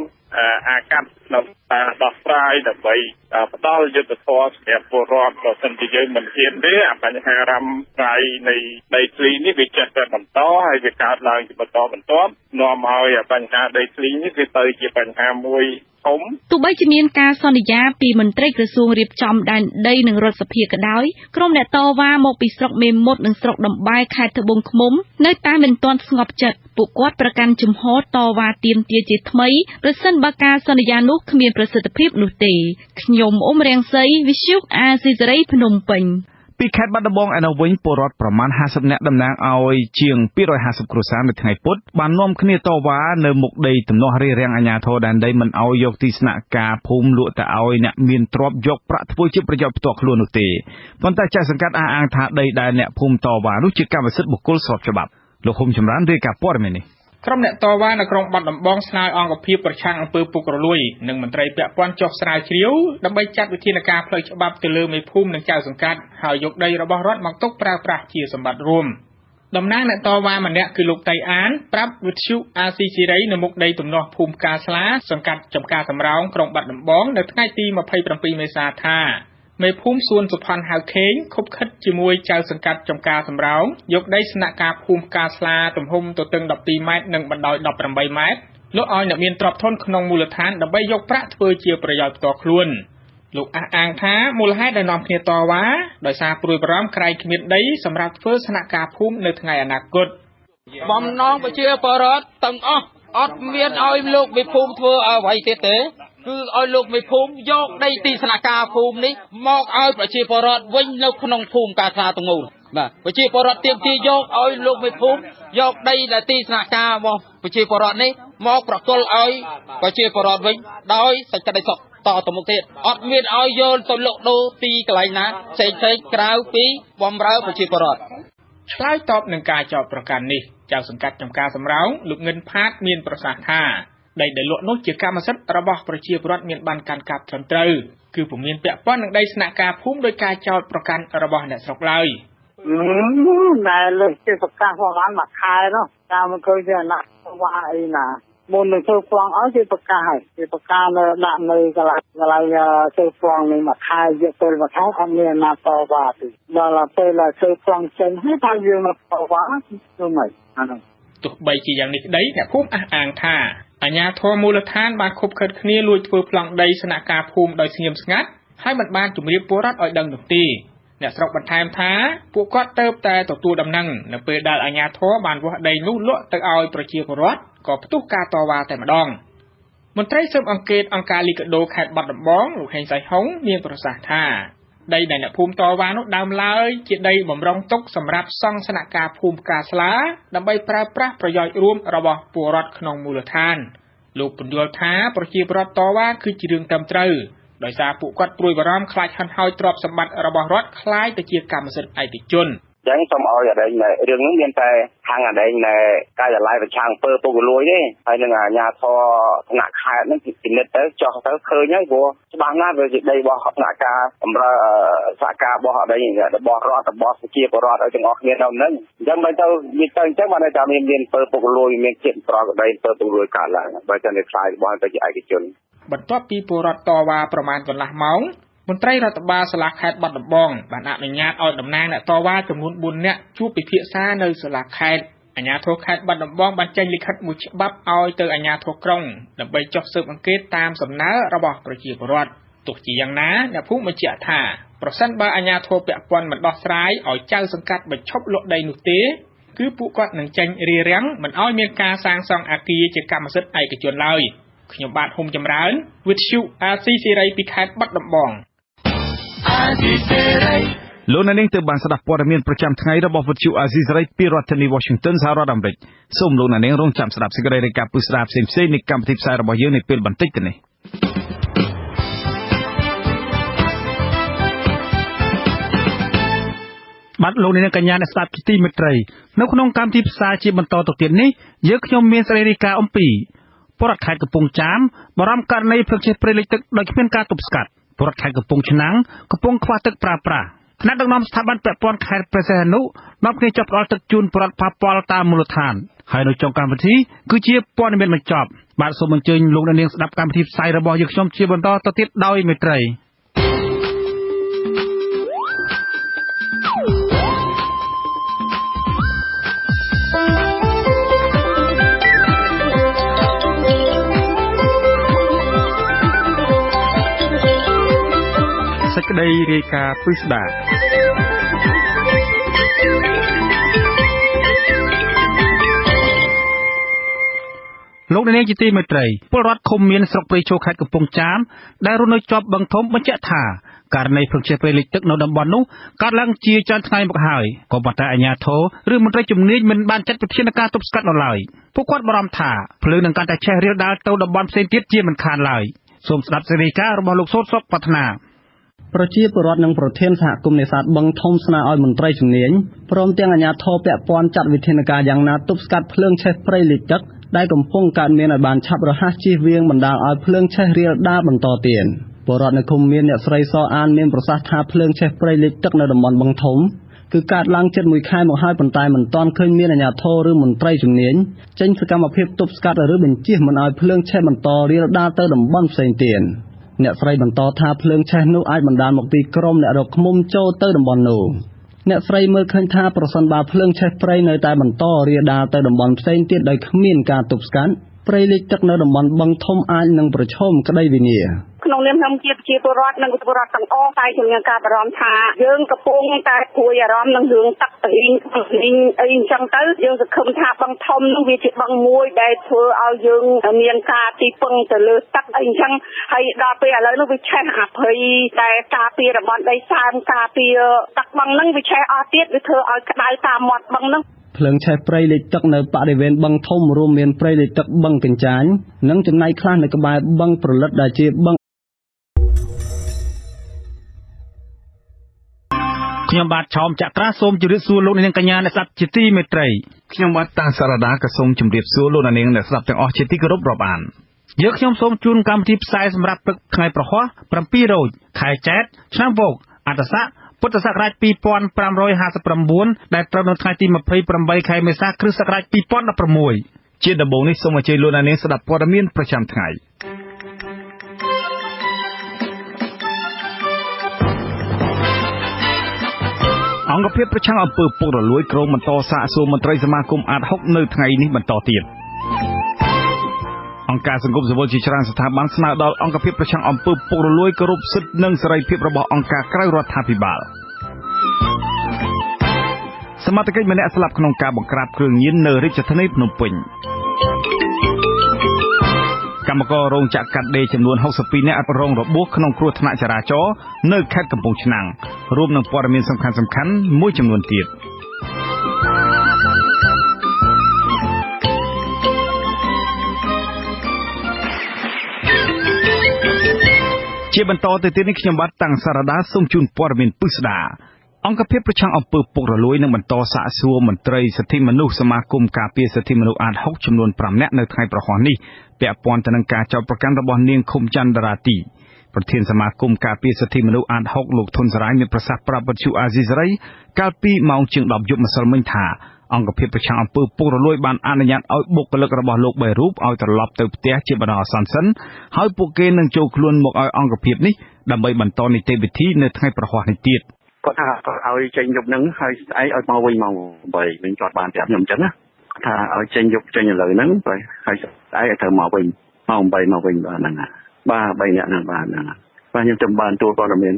អាកាត់ក្នុងការដោះស្រាយដើម្បីផ្ដល់យុត្តិធម៌សម្រាប់ពលរដ្ឋ។ បើសិនជាយើងមិនហ៊ានទេ អាបញ្ហារ៉ាំរ៉ៃនៃដីធ្លីនេះវាចេះតែបន្ត ហើយវាកើតឡើងជាបន្តបន្ទាប់ នាំឲ្យបញ្ហាដីធ្លីនេះវាទៅជាបញ្ហាមួយធំ។ ទោះបីជាមានការសន្យាពីមន្ត្រីក្រសួងរៀបចំដែនដីនិងរដ្ឋសភាក៏ដោយ ក្រុមអ្នកតវ៉ាមកពីស្រុកមេមត់និងស្រុកតំបែរ ខេត្តត្បូងឃ្មុំ នៅតែមិនទាន់ស្ងប់ចិត្ត។ ពួកគាត់ប្រកាន់ជំហរតវ៉ាទាមទារជាថ្មី ប្រសិនបើការសន្យានោះគ្មានប្រសិទ្ធភាពនោះទេ។ ខ្ញុំអ៊ុំរាំងសី វិទ្យុអាស៊ីសេរី ភ្នំពេញ។ ពីខេត្តបាត់ដំបងឯនោះវិញ ពលរដ្ឋប្រមាណ50នាក់ តំណាងឲ្យជាង250គ្រួសារ នៅថ្ងៃពុធ បាននាំគ្នាតវ៉ានៅមុខដីទំនាស់ រារាំងអាជ្ញាធរដែនដីមិនឲ្យយកទីស្នាក់ការភូមិលក់ទៅឲ្យអ្នកមានទ្រព្យយកប្រាក់ធ្វើជាប្រយោជន៍ផ្ទាល់ខ្លួននោះទេ។ ប៉ុន្តែចៅសង្កាត់អះអាងថា ដីដែលអ្នកភូមិតវ៉ានោះជាកម្មសិទ្ធិបុគ្គលស្របច្បាប់។ លោកហ៊ុំចម្រើនរាយការណ៍ព័ត៌មាននេះ។ ក្រុមអ្នកតវ៉ានៅក្រុងបាត់ដំបង ស្នើអង្គភាពប្រឆាំងអំពើពុករលួយ និងមន្ត្រីពាក់ព័ន្ធចុះស្រាវជ្រាវ ដើម្បីចាត់វិធានការផ្លូវច្បាប់ទៅលើមេភូមិនិងចៅសង្កាត់ ហើយយកដីរបស់រដ្ឋមកទុកប្រើប្រាស់ជាសម្បត្តិរួម។ តំណាងអ្នកតវ៉ាម្នាក់គឺលោកតៃអាន ប្រាប់វិទ្យុអាស៊ីសេរីនៅមុខដីទំនាស់ភូមិផ្កាស្លា សង្កាត់ចំការសំរោង ក្រុងបាត់ដំបង នៅថ្ងៃទី27មេសាថា មេភូមិសួនសុផាន់ហៅខេង ខុបខិតជាមួយចៅសង្កាត់ចំការសំរោង យកដីស្នាក់ការភូមិផ្កាស្លាទំហំទទឹង12ម៉ែត្រ និងបណ្ដោយ18ម៉ែត្រ លក់ឲ្យអ្នកមានទ្រព្យធនក្នុងមូលដ្ឋាន ដើម្បីយកប្រាក់ធ្វើជាប្រយោជន៍ផ្ទាល់ខ្លួន។ លោកអះអាងថា មូលហេតុដែលនាំគ្នាតវ៉ា ដោយសារព្រួយបារម្ភក្រែងគ្មានដីសម្រាប់ធ្វើស្នាក់ការភូមិនៅថ្ងៃអនាគត។ បំណងប្រជាពលរដ្ឋទាំងអស់អត់មានឲ្យលោកមេភូមិធ្វើអ្វីទៀតទេ គឺឲ្យលោកមេភូមិយកដីទីស្នាក់ការភូមិនេះមកឲ្យប្រជាពលរដ្ឋវិញនៅក្នុងភូមិកាស្លាទាំងមូល។ បាទ ប្រជាពលរដ្ឋទាមទារយកឲ្យលោកមេភូមិយកដីដែលទីស្នាក់ការរបស់ប្រជាពលរដ្ឋនេះមកប្រគល់ឲ្យប្រជាពលរដ្ឋវិញដោយសេចក្តីសុខតទៅមុខទៀត អត់មានឲ្យយកទៅលក់ដូរទីកន្លែងណាផ្សេងផ្សេងក្រៅពីបំរើប្រជាពលរដ្ឋ។ ឆ្លើយតបនឹងការចោទប្រកាន់នេះ ចៅសង្កាត់ចំការសំរោង លោកងិនផាត មានប្រសាសន៍ថា ដីដែលលក់នោះជាកម្មសិទ្ធិរបស់ប្រជាពលរដ្ឋមានបានកាន់កាប់ត្រឹមត្រូវ គឺពុំមានពាក់ព័ន្ធនឹងដីស្នាក់ការភូមិដោយការចោទប្រកាន់របស់អ្នកស្រុកឡើយ។ ដែលលើកគេប្រកាសប្រហែលមួយខែនោះ តាមមិនឃើញទេ អាណាវ៉ាអីណា មុននឹងធ្វើប្លង់ឲ្យគេប្រកាសហើយ គេប្រកាសនៅដាក់នៅកន្លែងកន្លែងធ្វើប្លង់នេះមួយខែ រយៈពេលមួយខែអត់មានអាណាតវ៉ាទេ ដល់ពេលធ្វើប្លង់ចេញហើយ ថាយើងមកតវ៉ាធ្វើម៉េចអានោះ។ ទោះបីជាយ៉ាងនេះក្តី អ្នកភូមិអះអាងថា អាជ្ញាធរមូលដ្ឋានបានឃុបឃិតគ្នាលួចធ្វើប្លង់ដីស្នាក់ការភូមិដោយស្ងៀមស្ងាត់ ហើយមិនបានជម្រាបពលរដ្ឋឲ្យដឹងនោះទេ។ អ្នកស្រុកបន្ថែមថា ពួកគាត់ទៅតែទទួលដំណឹងនៅពេលដែលអាជ្ញាធរបានវាស់ដីនោះលក់ទៅឲ្យប្រជាពលរដ្ឋ ក៏ផ្ទុះការតវ៉ាតែម្ដង។ មន្ត្រីស៊ើបអង្កេតអង្គការលីកាដូខេត្តបាត់ដំបង លោកហេងសៃហុង មានប្រសាសន៍ថា ដីដែលអ្នកភូមិតវ៉ានោះដើមឡើយជាដីបំរុងទុកសម្រាប់សង់ស្នាក់ការភូមិផ្កាស្លា ដើម្បីប្រើប្រាស់ប្រយោជន៍រួមរបស់ពលរដ្ឋក្នុងមូលដ្ឋាន។ លោកពន្យល់ថា ប្រជាពលរដ្ឋតវ៉ាគឺជារឿងត្រឹមត្រូវ ដោយសារពួកគាត់ព្រួយបារម្ភខ្លាចហិនហោចទ្រព្យសម្បត្តិរបស់រដ្ឋក្លាយទៅជាកម្មសិទ្ធិឯកជន។ ចឹងសូមឲ្យអដែងរឿងហ្នឹងមានតែខាងអដែងការិយាល័យប្រឆាំងអំពើពុករលួយទេ ហើយនឹងអាជ្ញាធរថ្នាក់ខេត្តហ្នឹងពិនិត្យទៅចោះទៅឃើញហើយ ព្រោះច្បាស់ណាស់វាជាដីរបស់ថ្នាក់ការបំរើសហការរបស់អដែងរបស់រដ្ឋរបស់ប្រជាពលរដ្ឋឲ្យទាំងអស់គ្នានៅហ្នឹង។ អញ្ចឹងបើទៅនិយាយទៅអញ្ចឹងបានតែមានអំពើពុករលួយ មានជាតិប្រកដីអំពើពុករលួយកើតឡើង បើចឹងវាខ្លាយរបស់ទៅជាឯកជន។ បន្ទាប់ពីពលរដ្ឋតវ៉ាប្រមាណកន្លះម៉ោង មន្ត្រីរដ្ឋបាលសាលាខេត្តបាត់ដំបងបានអនុញ្ញាតឲ្យតំណាងអ្នកតវ៉ាចំនួន4នាក់ជួបពិភាក្សានៅសាលាខេត្ត។ អាជ្ញាធរខេត្តបាត់ដំបងបានចេញលិខិតមួយច្បាប់ឲ្យទៅអាជ្ញាធរក្រុង ដើម្បីចុះស៊ើបអង្កេតតាមសំណើរបស់ប្រជាពលរដ្ឋ។ ទោះជាយ៉ាងណា អ្នកភូមិបញ្ជាក់ថា ប្រសិនបើអាជ្ញាធរពាក់ព័ន្ធមិនដោះស្រាយឲ្យចៅសង្កាត់បញ្ឈប់លក់ដីនោះទេ គឺពួកគាត់នឹងចេញរារាំងមិនឲ្យមានការសាងសង់អគារជាកម្មសិទ្ធិឯកជនឡើយ។ ខ្ញុំបាទហ៊ុំចម្រើន វិទ្យុអាស៊ីសេរីពីខេត្តបាត់ដំបង។ អាស៊ីសេរី លោកអ្នកនាងទើបបានស្ដាប់ព័ត៌មានប្រចាំថ្ងៃរបស់វិទ្យុអាស៊ីសេរីពីរដ្ឋធានី Washington សហរដ្ឋអាមេរិក។ សូមលោកអ្នកនាងរងចាំស្ដាប់សេចក្តីរាយការណ៍ពិស្ដារផ្សេងៗនៃកម្មវិធីផ្សាយរបស់យើងនាពេលបន្តិចទៅនេះ។ បាទ លោកនាងកញ្ញាអ្នកស្ដាប់ជាទីមេត្រី នៅក្នុងកម្មវិធីផ្សាយជាបន្តទៅទៀតនេះ យើងខ្ញុំមានសេចក្តីរាយការណ៍អំពីពលរដ្ឋខេត្តកំពង់ចាមបារម្ភករណីភ្លើងឆេះព្រៃលិចទឹកដោយគ្មានការទប់ស្កាត់ ពលរដ្ឋខេត្តកំពង់ឆ្នាំងកំពុងខ្វះទឹកប្រើប្រាស់ ថ្នាក់ដឹកនាំស្ថាប័នពាក់ព័ន្ធខេត្តព្រះសីហនុនាំគ្នាចុះផ្ដល់ទឹកជូនពលរដ្ឋប៉ះពាល់តាមមូលដ្ឋាន ហើយនៅចុងកម្មវិធីគឺជាព័ត៌មានបញ្ចប់។ បាទ សូមអញ្ជើញលោកអ្នកនាងស្ដាប់កម្មវិធីផ្សាយរបស់យើងខ្ញុំជាបន្តទៅទៀតដោយមេត្រី។ សេចក្តីរាយការណ៍ពិស្ដា លោកអ្នកនាងជាទីមេត្រី ពលរដ្ឋឃុំមានស្រុកព្រៃឈរខេត្តកំពង់ចាមដែលរស់នៅជាប់បឹងធំបញ្ជាក់ថា ករណីភ្លើងឆេះព្រៃលិចទឹកនៅតំបន់នោះកើតឡើងជាច្រើនថ្ងៃមកហើយ ក៏ប៉ុន្តែអាជ្ញាធរឬមន្ត្រីជំនាញមិនបានចាត់វិធានការទប់ស្កាត់នៅឡើយ។ ពួកគាត់បារម្ភថាភ្លើងនឹងកាន់តែឆេះរាលដាលទៅតំបន់ផ្សេងទៀតជាមិនខានឡើយ។ សូមស្ដាប់សេចក្តីរាយការណ៍របស់លោកសូត្រសុកប្រាថ្នា។ ប្រជាពលរដ្ឋនិងប្រធានសហគមន៍នេសាទបឹងធំស្នើឲ្យមន្ត្រីជំនាញព្រមទាំងអាជ្ញាធរពាក់ព័ន្ធចាត់វិធានការយ៉ាងណាទប់ស្កាត់ភ្លើងឆេះព្រៃលិចទឹកដែលកំពុងកើតមានឲ្យបានឆាប់រហ័ស ជៀសវាងបណ្ដាលឲ្យភ្លើងឆេះរាលដាលបន្តទៀត។ ពលរដ្ឋនៅឃុំមានអ្នកស្រីសអានមានប្រសាសន៍ថា ភ្លើងឆេះព្រៃលិចទឹកនៅតំបន់បឹងធំគឺកើតឡើងជិតមួយខែមកហើយ ប៉ុន្តែមិនទាន់ឃើញមានអាជ្ញាធរឬមន្ត្រីជំនាញចេញសកម្មភាពទប់ស្កាត់ឬបញ្ចៀសមិនឲ្យភ្លើងឆេះបន្តរាលដាលទៅតំបន់ផ្សេងទៀត។ អ្នកស្រីបន្តថា ភ្លើងឆេះនោះអាចបណ្ដាលមកពីក្រុមអ្នករកឃ្មុំចូលទៅតំបន់នោះ។ អ្នកស្រីមើលឃើញថា ប្រសិនបើភ្លើងឆេះព្រៃនៅតែបន្តរាលដាលទៅតំបន់ផ្សេងទៀតដោយគ្មានការទប់ស្កាត់ ព្រៃលិចទឹកនៅតំបន់បឹងធំអាចនឹងប្រឈមក្តីវិនាស។ ក្នុងនាមខ្ញុំជាប្រជាពលរដ្ឋនិងពលរដ្ឋទាំងអស់ តែខ្ញុំមានការបារម្ភថា យើងកំពុងតែព្រួយអារម្មណ៍នឹងរឿងទឹករីងរីងអីអញ្ចឹងទៅ យើងសង្ឃឹមថាបឹងធំនោះវាជាបឹងមួយដែលធ្វើឲ្យយើងមានការទីពឹងទៅលើទឹកអីអញ្ចឹង ហើយដល់ពេលឥឡូវនោះវាឆេះអាព្រៃដែលការពារតំបន់ដីសើមការពារទឹកបឹងហ្នឹងវាឆេះអស់ទៀត វាធ្វើឲ្យក្តៅតាមមាត់បឹងហ្នឹង។ ភ្លើងឆេះព្រៃលិចទឹកនៅបរិវេណបឹងធំ រួមមានព្រៃលិចទឹកបឹងកញ្ចាញ និងចំណែកខ្លះនៅក្បែរបឹងព្រលិតដែលជាបឹង ខ្ញុំបាទឆោមចក្រាសូមជម្រាបសួរលោកអ្នកនាងកញ្ញាអ្នកស្ដាប់ជាទីមេត្រី។ ខ្ញុំបាទតាំងសារដាក៏សូមជម្រាបសួរលោកអ្នកនាងអ្នកស្ដាប់ទាំងអស់ជាទីគោរពរាប់អាន។ យើងខ្ញុំសូមជូនកម្មវិធីផ្សាយសម្រាប់ព្រឹកថ្ងៃប្រហោះ7រោច ខែចែក ឆ្នាំវក អត្តស័ក ពុទ្ធសករាជ2559 ដែលត្រូវនៅថ្ងៃទី28ខែមេសា គ្រិស្តសករាជ2016។ ជាដំបូងនេះ សូមអញ្ជើញលោកអ្នកនាងស្ដាប់ព័ត៌មានប្រចាំថ្ងៃ។ អង្គភាពប្រឆាំងអំពើពុករលួយក្រុងបន្តសាកសួរមន្ត្រីសមាគមអាត6នៅថ្ងៃនេះបន្តទៀត។ អង្គការសង្គមស៊ីវិលជាច្រើនស្ថាប័នស្នើដល់អង្គភាពប្រឆាំងអំពើពុករលួយគោរពសិទ្ធិនិងសេរីភាពរបស់អង្គការក្រៅរដ្ឋាភិបាល។ សមត្ថកិច្ចម្នាក់ស្លាប់ក្នុងការបង្ក្រាបគ្រឿងញៀននៅរាជធានីភ្នំពេញ។ កម្មកររោងចក្រកាត់ដេរចំនួន62នាក់រងរបួសក្នុងគ្រោះថ្នាក់ចរាចរណ៍នៅខេត្តកំពង់ឆ្នាំង រួមនឹងព័ត៌មានសំខាន់ៗមួយចំនួនទៀត។ ជាបន្តទៅទៀតនេះ ខ្ញុំបាទតាំងសារដាសូមជូនព័ត៌មានពិស្ដា។ អង្គភាពប្រឆាំងអំពើពុករលួយនឹងបន្តសាកសួរមន្ត្រីសិទ្ធិមនុស្សសមាគមការពារសិទ្ធិមនុស្សអាត6ចំនួន5នាក់នៅថ្ងៃប្រហ័សនេះ ពាក់ព័ន្ធទៅនឹងការចោទប្រកាន់របស់នាងខុមចន្ទរាទី។ ប្រធានសមាគមការពារសិទ្ធិមនុស្សអាត6លោកធុនសរាយ មានប្រសាសន៍ប្រាប់វិទ្យុអាស៊ីសេរីកាលពីម៉ោងជាង10យប់ម្សិលមិញថា អង្គភាពប្រឆាំងអំពើពុករលួយបានអនុញ្ញាតឲ្យបុគ្គលិករបស់លោក3រូបឲ្យត្រឡប់ទៅផ្ទះជាបណ្ដោះអាសន្នសិន ហើយពួកគេនឹងចូលខ្លួនមកឲ្យអង្គភាពនេះដើម្បីបន្តនីតិវិធីនៅថ្ងៃប្រហ័សនេះទៀត។ គាត់ថាគាត់ឲ្យចេញយប់ហ្នឹង ហើយស្អែកឲ្យមកវិញម៉ោង8វិញ គាត់បានប្រាប់ខ្ញុំអញ្ចឹងណា ថាឲ្យចេញយប់ចេញឥឡូវហ្នឹង ហើយស្អែកឲ្យត្រូវមកវិញម៉ោង8មកវិញ បាទហ្នឹង បាទ3នាក់ហ្នឹង បាទហ្នឹង បាទខ្ញុំចាំបានទទួលព័ត៌មាន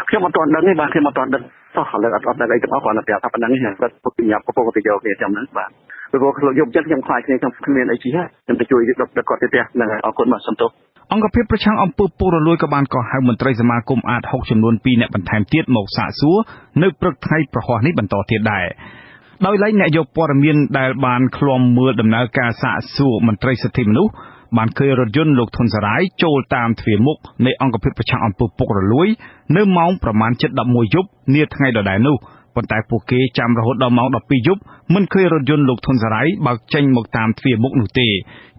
ខ្ញុំអត់ទាន់ដឹងទេ បាទខ្ញុំអត់ទាន់ដឹងសោះ ឥឡូវអត់ដឹងអីទាំងអស់ គាត់តែប្រាប់ថាប៉ុណ្្នឹង គាត់ពុកញ៉ាំពុកទៅយកគ្នាចាំហ្នឹង បាទព្រោះខ្លួនយប់ចឹងខ្ញុំខ្លាចគ្នា ខ្ញុំគ្មានអីជិះ ខ្ញុំទៅជួយដឹកគាត់ទៅផ្ទះហ្នឹង។ អរគុណ បាទសុំទោស។ អង្គភាពប្រឆាំងអំពើពុករលួយក៏បានកោះហៅមន្ត្រីសមាគមអាត6ចំនួន2នាក់បន្ថែមទៀតមកសាកសួរនៅព្រឹកថ្ងៃប្រហ័សនេះបន្តទៀតដែរ។ ដោយឡែកអ្នកយកព័ត៌មានដែលបានឃ្លាំមើលដំណើរការសាកសួរមន្ត្រីសិទ្ធិមនុស្ស បានឃើញរថយន្តលោកធុនសារាយចូលតាមទ្វារមុខនៃអង្គភាពប្រឆាំងអំពើពុករលួយនៅម៉ោងប្រមាណជិត11យប់នាថ្ងៃដដែលនោះ ប៉ុន្តែពួកគេចាំរហូតដល់ម៉ោង12យប់មិនឃើញរថយន្តលោកធុនសារាយបើកចេញមកតាមទ្វារមុខនោះទេ